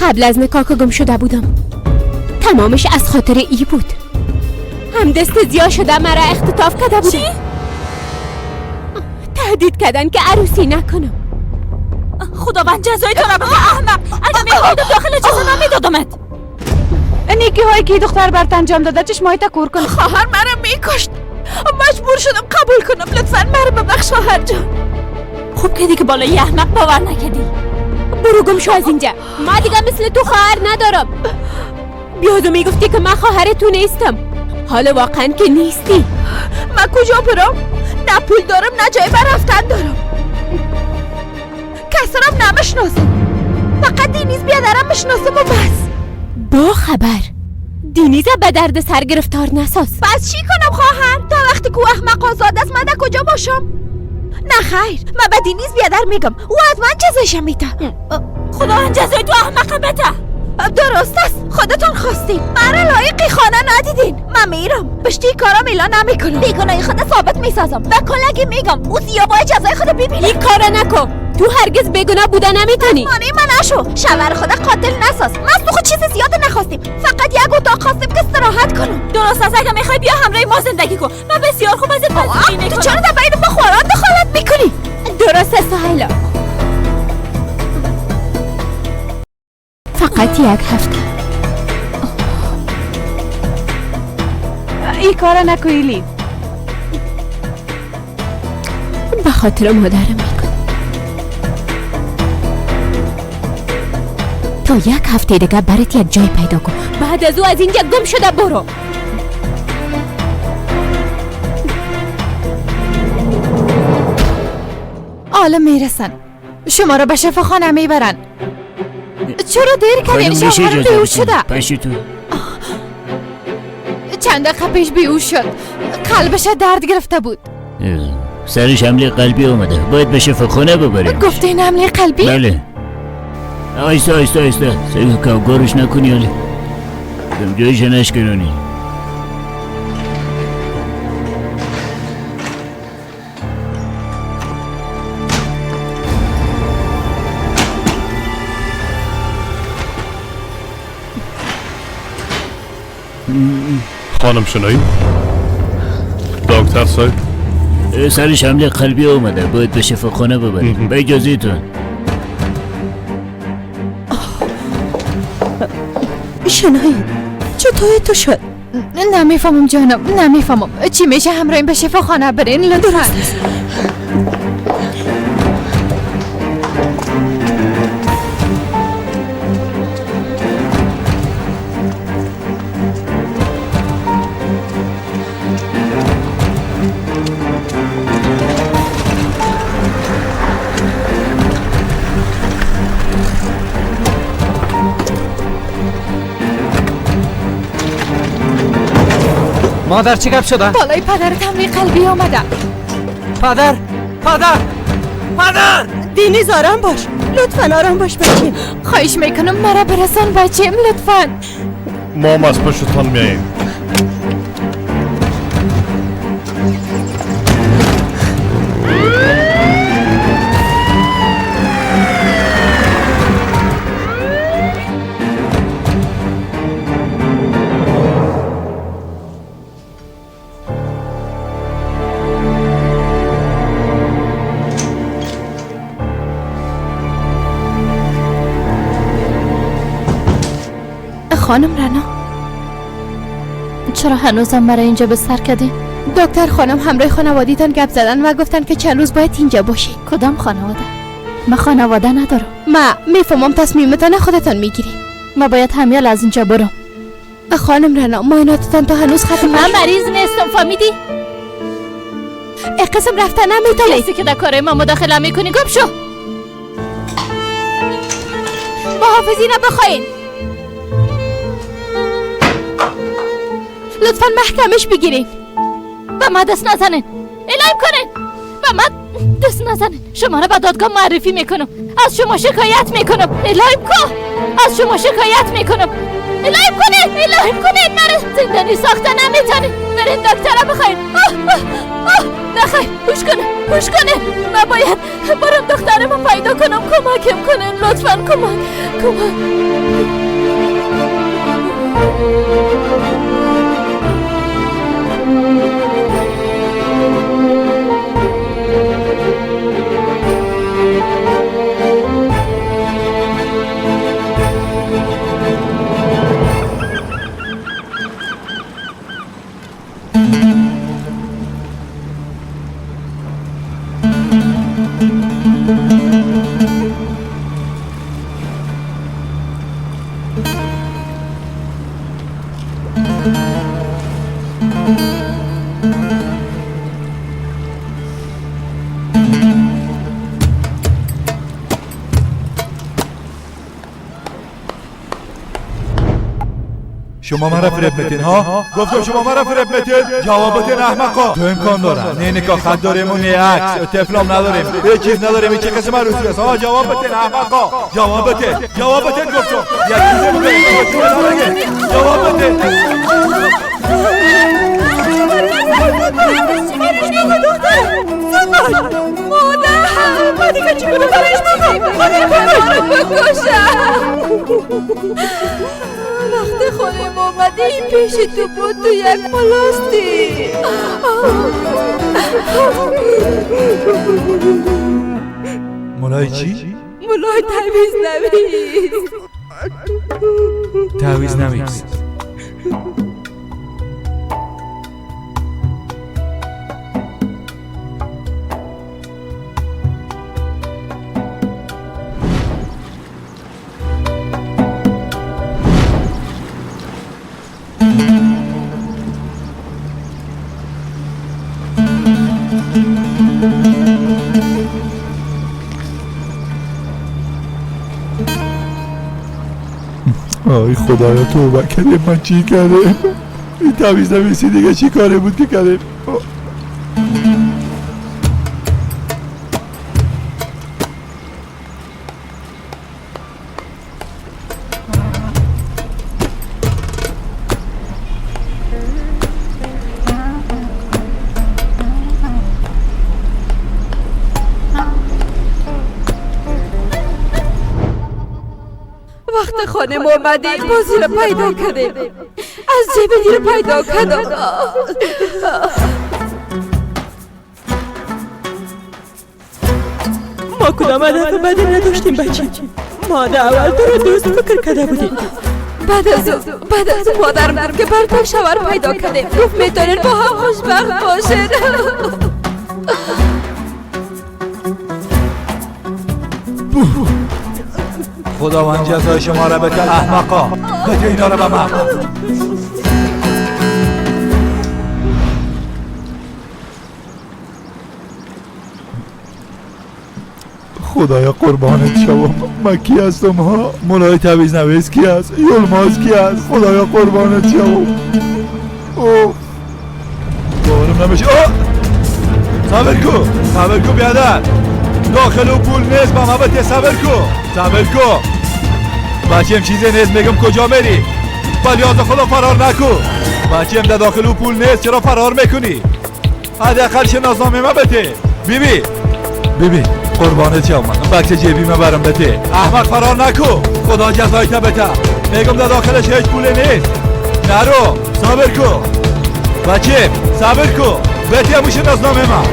قبل از نکاح که گم شده بودم تمامش از خاطر ای بود. هم دست زیا شده مرا اختطاف کرده بود. چی؟ تهدید کردن که عروسی نکنم. خداوند جزای تو را بده احمق. اگه میخوردم داخل جزا نمیدادمت. نیکی هایی که دختر برات انجام داده چشمایت کور کن. خواهر مرا میکشت، مجبور شدم قبول کنم. لطفا مرا ببخش خواهر جان. خوب کردی که بالای احمق باور نکردی. برو گم شو از اینجا. ما دیگه مثل تو خواهر ندارم. بیادو میگفتی که من خواهر تو نیستم. حالا واقعا که نیستی. من کجا برم؟ نه پول دارم نه جای برفتن دارم. کسرم نمیشناسم. فقط دینیز بیادرم میشناسم و بس. با خبر دینیز به درد سر گرفتار نساز. بس چی کنم خواهر؟ تا وقتی که احمق آزاد است من در کجا باشم؟ نه خیر، من به دینیز بیادر میگم او از من جزایش میده. خداوند جزای تو احمق بده. درست است، خودتون خواستین. مرا لایقی خانه ندیدین. من میرم پشتی کارم اعلان نمیکنم. بیگناهی خود ثابت میسازم. به کلگی میگم او زیا باید جزای خود ببینه. این کارا نکن. تو هرگز بیگناه بوده نمیتونی. مانع من نشو. شوهر خود قاتل نساز. ما از تو خود چیز زیاد نخواستیم، فقط یک اتاق خواستیم که استراحت کنم. درست است، اگه میخوای بیا همراه ما زندگی کن. من بسیار خوب ازت پذیرایی میکنم. تو چرا در بین ما خواران دخالت میکنی؟ درست است سهیلا. فقط یک هفته. این کارا نکو ایلی. به خاطر مادرم میکنم. تا یک هفته دیگه برات یک جای پیدا کن. بعد از او از اینجا گم شده برو. حالا میرسن، شما را به شفاخانه میبرن. چرا دیر کردین؟ شوهرم بیهوش شده. چند دقیقه پیش بیهوش شد، قلبش درد گرفته بود. سرش حمله قلبی اومده، باید به شفاخانه ببریم. گفتین حمله قلبی؟ بله. آیسته آیسته آیسته، سعی کاوگارش نکنی، آلی جایش نشکنونی. خانم شنایی، دکتر صاحب، سرش حمله قلبی اومده، باید به شفاخانه ببریم. به اجازه تون. شنایی چطور تو شد؟ نمیفهمم جانم، نمیفهمم چی میشه. همراهیم به شفاخانه برین لطفا. درست است. مادر چی گپ شده؟ بالای پدرت حمله قلبی آمده. پدر، پدر، پدر! دینیز آرام باش، لطفا آرام باش بچیم. خواهش میکنم مرا برسان بچیم لطفا. ما هم از پشتتان میاییم. خانم رنا، چرا هنوزم مرا اینجا به سر کردی؟ دکتر خانم همراه خانوادیتان گپ زدن و گفتن که چند روز باید اینجا باشی. کدام خانواده؟ من خانواده ندارم. ما میفهمم تصمیمتان خودتان میگیری. ما باید همیال از اینجا برم. خانم رنا، معایناتتان تا هنوز ختم من مریض نیستم، فهمیدی؟ قسم رفتن نمیتونی. کسی که در کارای ما مداخله میکنی گم شو. محافظین بخواین لطفا محکمش بگیرین. به ما دست نزنین، اعلام کنین به ما دست نزنین. شما را به دادگاه معرفی میکنم، از شما شکایت میکنم. اعلام کن، از شما شکایت میکنم. اعلام کنین، اعلام کنین. مرا زندانی ساخته نمیتونین. برین دکتر بخواین. نخیر، هوش کنه، هوش کنه. من باید برم دخترمو پیدا کنم. کمکم کنین لطفا، کمک، کمک. شما مرا فریب میتین ها؟ گفتم شما مرا فریب میتین؟ جواب بتین احمقا. تو امکان داره نه نکاح خط داریم و نه عکس، طفلام نداریم، هیچ چیز نداریم. چه قسم عروسی است ها؟ جواب بتین احمقا، جواب بتین، جواب بتین. گفتم یک چیز جواب بتین. مادر، من دیگه چی کنم؟ برایش بکشم. وقتی خانم آمده این پیش تو بود، تو یک ملاستی. ملای چی؟ ملای تمیز نویز. تعویض نویس. آی خدایا توبه کردیم. من چی کردیم؟ این تعویض نویسی دیگه چی کاری بود که کردیم؟ خانه ما آمدیم بازی رو پیدا کردیم، از جیب دیر پیدا کردم. ما کدام هدف بدی نداشتیم بچه. ما در اول تو رو دوست فکر کرده بودیم. بعد از او مادرم که برتک شوهر پیدا کردیم، گفت میتونین با هم خوشبخت باشین. خداوند جزای شما را بده احمقا، بده اینا را به من. خدایا قربانت شوم. من کی هستم ها؟ مولای تعویض نویس کی هست؟ یلماز کی هست؟ خدایا قربانت شوم. اوه باورم نمیشه. صبر کو، صبر کو بیادر. داخل او پول نیست با من بده. صبر کو، صبر کو بچیم چیزی نیست. میگم کجا میری؟ ولی از خدا فرار نکو بچیم. در داخل او پول نیست، چرا فرار میکنی؟ حداقل شناسنامه ما بده. بیبی بیبی قربانت شم، بچه جیبی من برم بده. احمق فرار نکو، خدا جزایت بده. میگم در داخلش هیچ پول نیست. نرو، صبر کو بچه، صبر کو بده همون شناسنامه ما.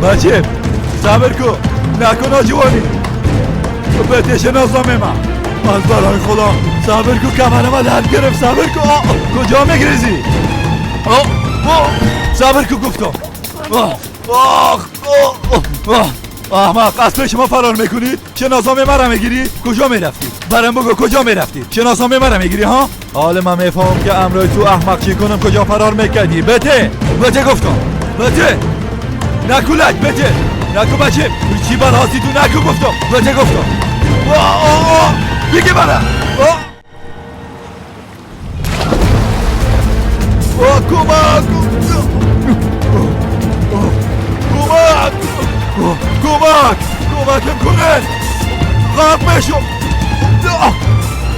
بچه صبر کو، نکن آجوانی بده شناسنامه ما. از برای خدا صبر کو، کمر ما درد گرفت. صبر کو، کجا میگریزی؟ صبر کو گفتم. احمق از پیش ما فرار میکنی؟ شناسنامه مرا میگیری؟ کجا میرفتی؟ برام بگو کجا میرفتی؟ شناسنامه مرا میگیری ها؟ حال من میفهمم که امرای تو احمق چی کنم. کجا فرار میکردی؟ بده بده گفتم، بده. نکو لک، بده نکو بچه. چی بلاسی تو؟ نکو گفتم، بده گفتم. بگی برم. کمک کمک کمک کمکم کنن، غرق میشم.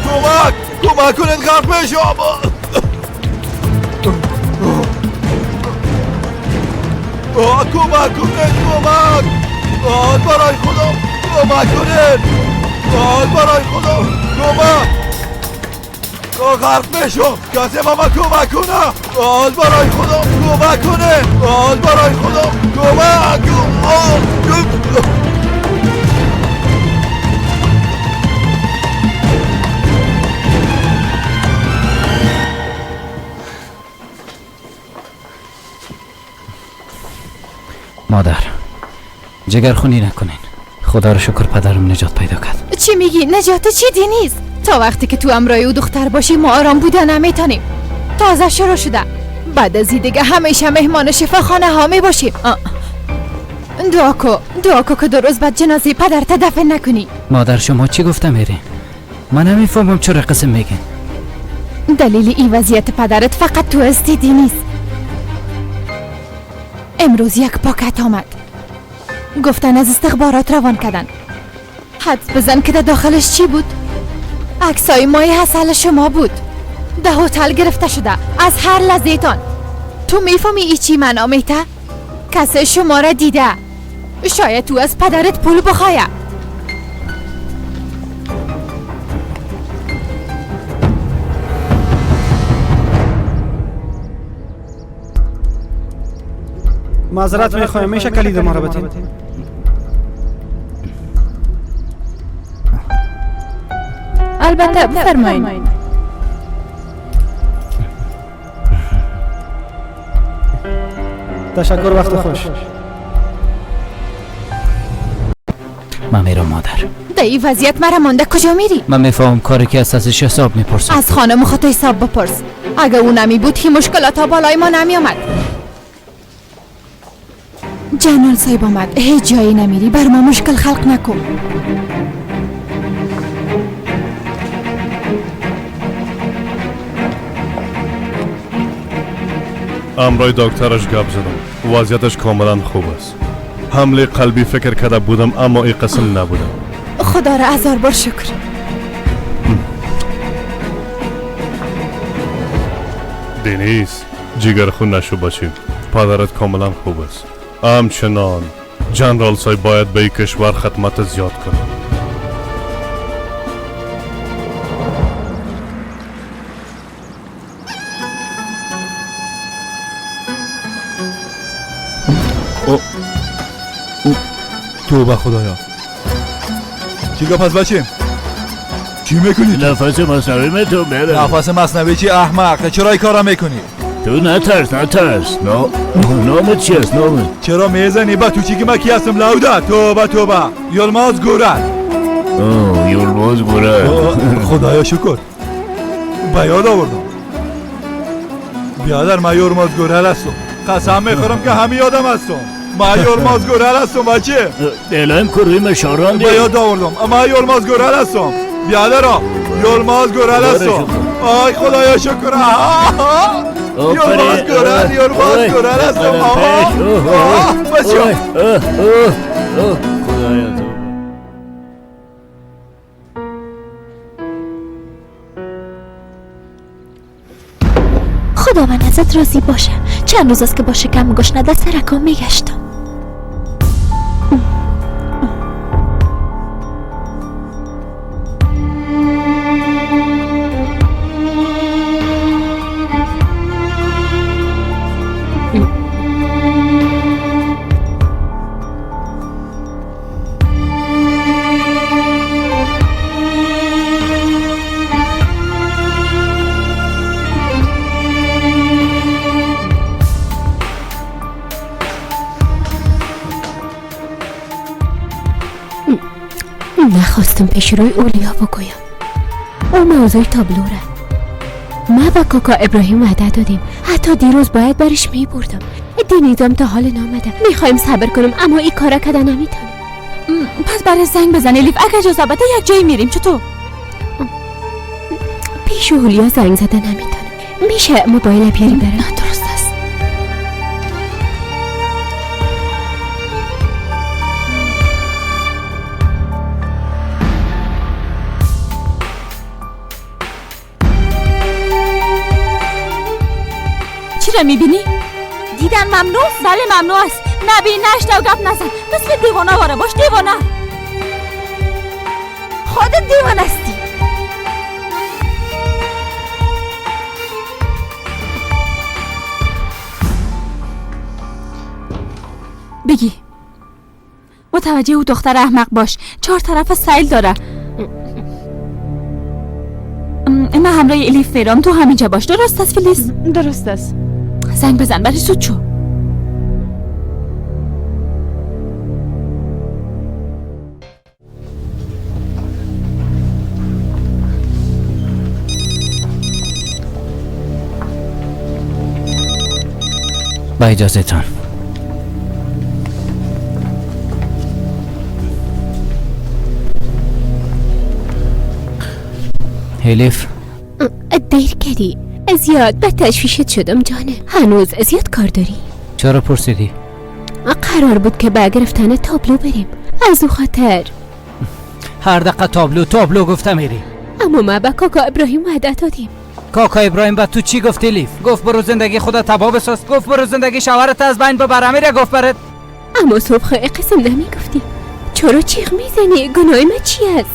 کمک کمک کنن، غرق میشم. کمک کنن، کمک برای خدا کمک کنن، برای خدا کمک. غرق میشم، کسی با من کمک کنه. برای خدا کمک کنه، برای خدا کمک. مادر جگرخونی نکنین. خدا رو شکر پدرم نجات پیدا کرد. چی میگی؟ نجات چی دینیست؟ تا وقتی که تو امرای او دختر باشی ما آرام بوده نمیتونیم. تازه شروع شده. بعد از این دیگه همیشه مهمان شفاخانه ها می باشیم. دعا کو، دعا کو که دو روز بعد جنازه پدرت دفن نکنی. مادر شما چی گفته میری؟ من نمیفهمم چرا قسم میگین. دلیل این وضعیت پدرت فقط تو هستی دینیست. امروز یک پاکت آمد. گفتن از استخبارات روان کردن. حدس بزن که در داخلش چی بود؟ عکسای مای حسل شما بود. ده هتل گرفته شده از هر لحظه تان. تو میفهمی ای چی معنا میته؟ کسی شما را دیده. شاید تو از پدرت پول بخوایه. معذرت میخوایم، میشه کلید ما را بتین؟ البته بفرمایید. تشکر، وقت خوش. من میرم مادر. در این وضعیت مرا مانده کجا میری؟ من میفهمم کاری که ازش حساب میپرسم. از خانم خود حساب بپرس. اگه او نمی بود هی مشکلات ها بالای ما نمی آمد. جنرال صاحب آمد. هیچ جایی نمیری، بر ما مشکل خلق نکن. امرای دکترش گپ زدم. وضعیتش کاملا خوب است. حمله قلبی فکر کرده بودم اما این قسم نبودم. خدا را هزار بار شکر. دنیز جگر خون نشو باشیم. پدرت کاملا خوب است. همچنان جنرال صاحب باید به این کشور خدمت زیاد کنه. توبه خدایا. چی گفت پس بچیم؟ چی میکنی؟ نفس مصنوی تو بره. نفس مصنوی چی احمق؟ چرا این کارا میکنی؟ تو نترس نترس. نامت چی است؟ نامت چرا میزنی؟ با تو چی که من کی هستم لوده؟ توبه توبه. یلماز گورن. اوه یلماز گورن. خدایا شکر به یاد آوردم. بیادر من یلماز گورن هستم. قسم میخورم که همه یادم هستم. من یلماز گورل هستم بچه. دلم کروی مشاران به یاد آوردم. من یلماز گورل هستم بیادرم. یلماز گورل هستم. آی خدایا شکر. یلماز گورل، یلماز گورل هستم. بچه خدایا. خدا من ازت راضی باشه. چند روز است که با شکم گشنه در سرکم میگشتم. نخواستم پیش روی اولیا بگویم. او موضوع تابلو را ما با کاکا ابراهیم وعده دادیم. حتی دیروز باید برش می بردم. دینیزم تا حال نامده. میخوایم صبر کنم اما این کارا کده نمیتونم. پس برای زنگ بزن الیف. اگه اجازه بده یک جایی میریم. چطور؟ پیش اولیا زنگ زده نمیتونم. میشه موبایل بیاری برم؟ نه درست است. چی را میبینی؟ دیدن ممنوع؟ بله ممنوع است. نبین، نشنو، گپ نزن. مثل دیوانه واره باش. دیوانه. خودت دیوانه هستی. بگی متوجه او دختر احمق باش. 4 طرف سیل داره. من همراه الیف میرم. تو همینجا باش. درست است فیلیس؟ درست است. زنگ بزن برای زود چو. با اجازه تان. الیف دیر کردی. زیاد به تشویشت شدم جانه. هنوز زیاد کار داری؟ چرا پرسیدی؟ قرار بود که به گرفتن تابلو بریم. از او خاطر هر دقیقه تابلو تابلو گفته میری. اما ما به کاکا ابراهیم وعده دادیم. کاکا ابراهیم به تو چی گفت الیف؟ گفت برو زندگی خودت تباه بساز. گفت برو زندگی شوهرت از بین ببر. میره گفت برات. اما صبح قسم نمیگفتی. چرا چیغ میزنی؟ گناه من چی است؟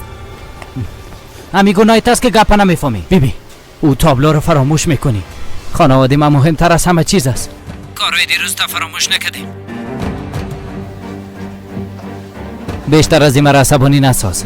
همی گناهت است که گپ نمیفهمی. بیبی او تابلو رو فراموش میکنی. خانواده من مهمتر از همه چیز است. کارهای دیروز تا فراموش نکردیم. بیشتر از این مرا عصبانی نساز.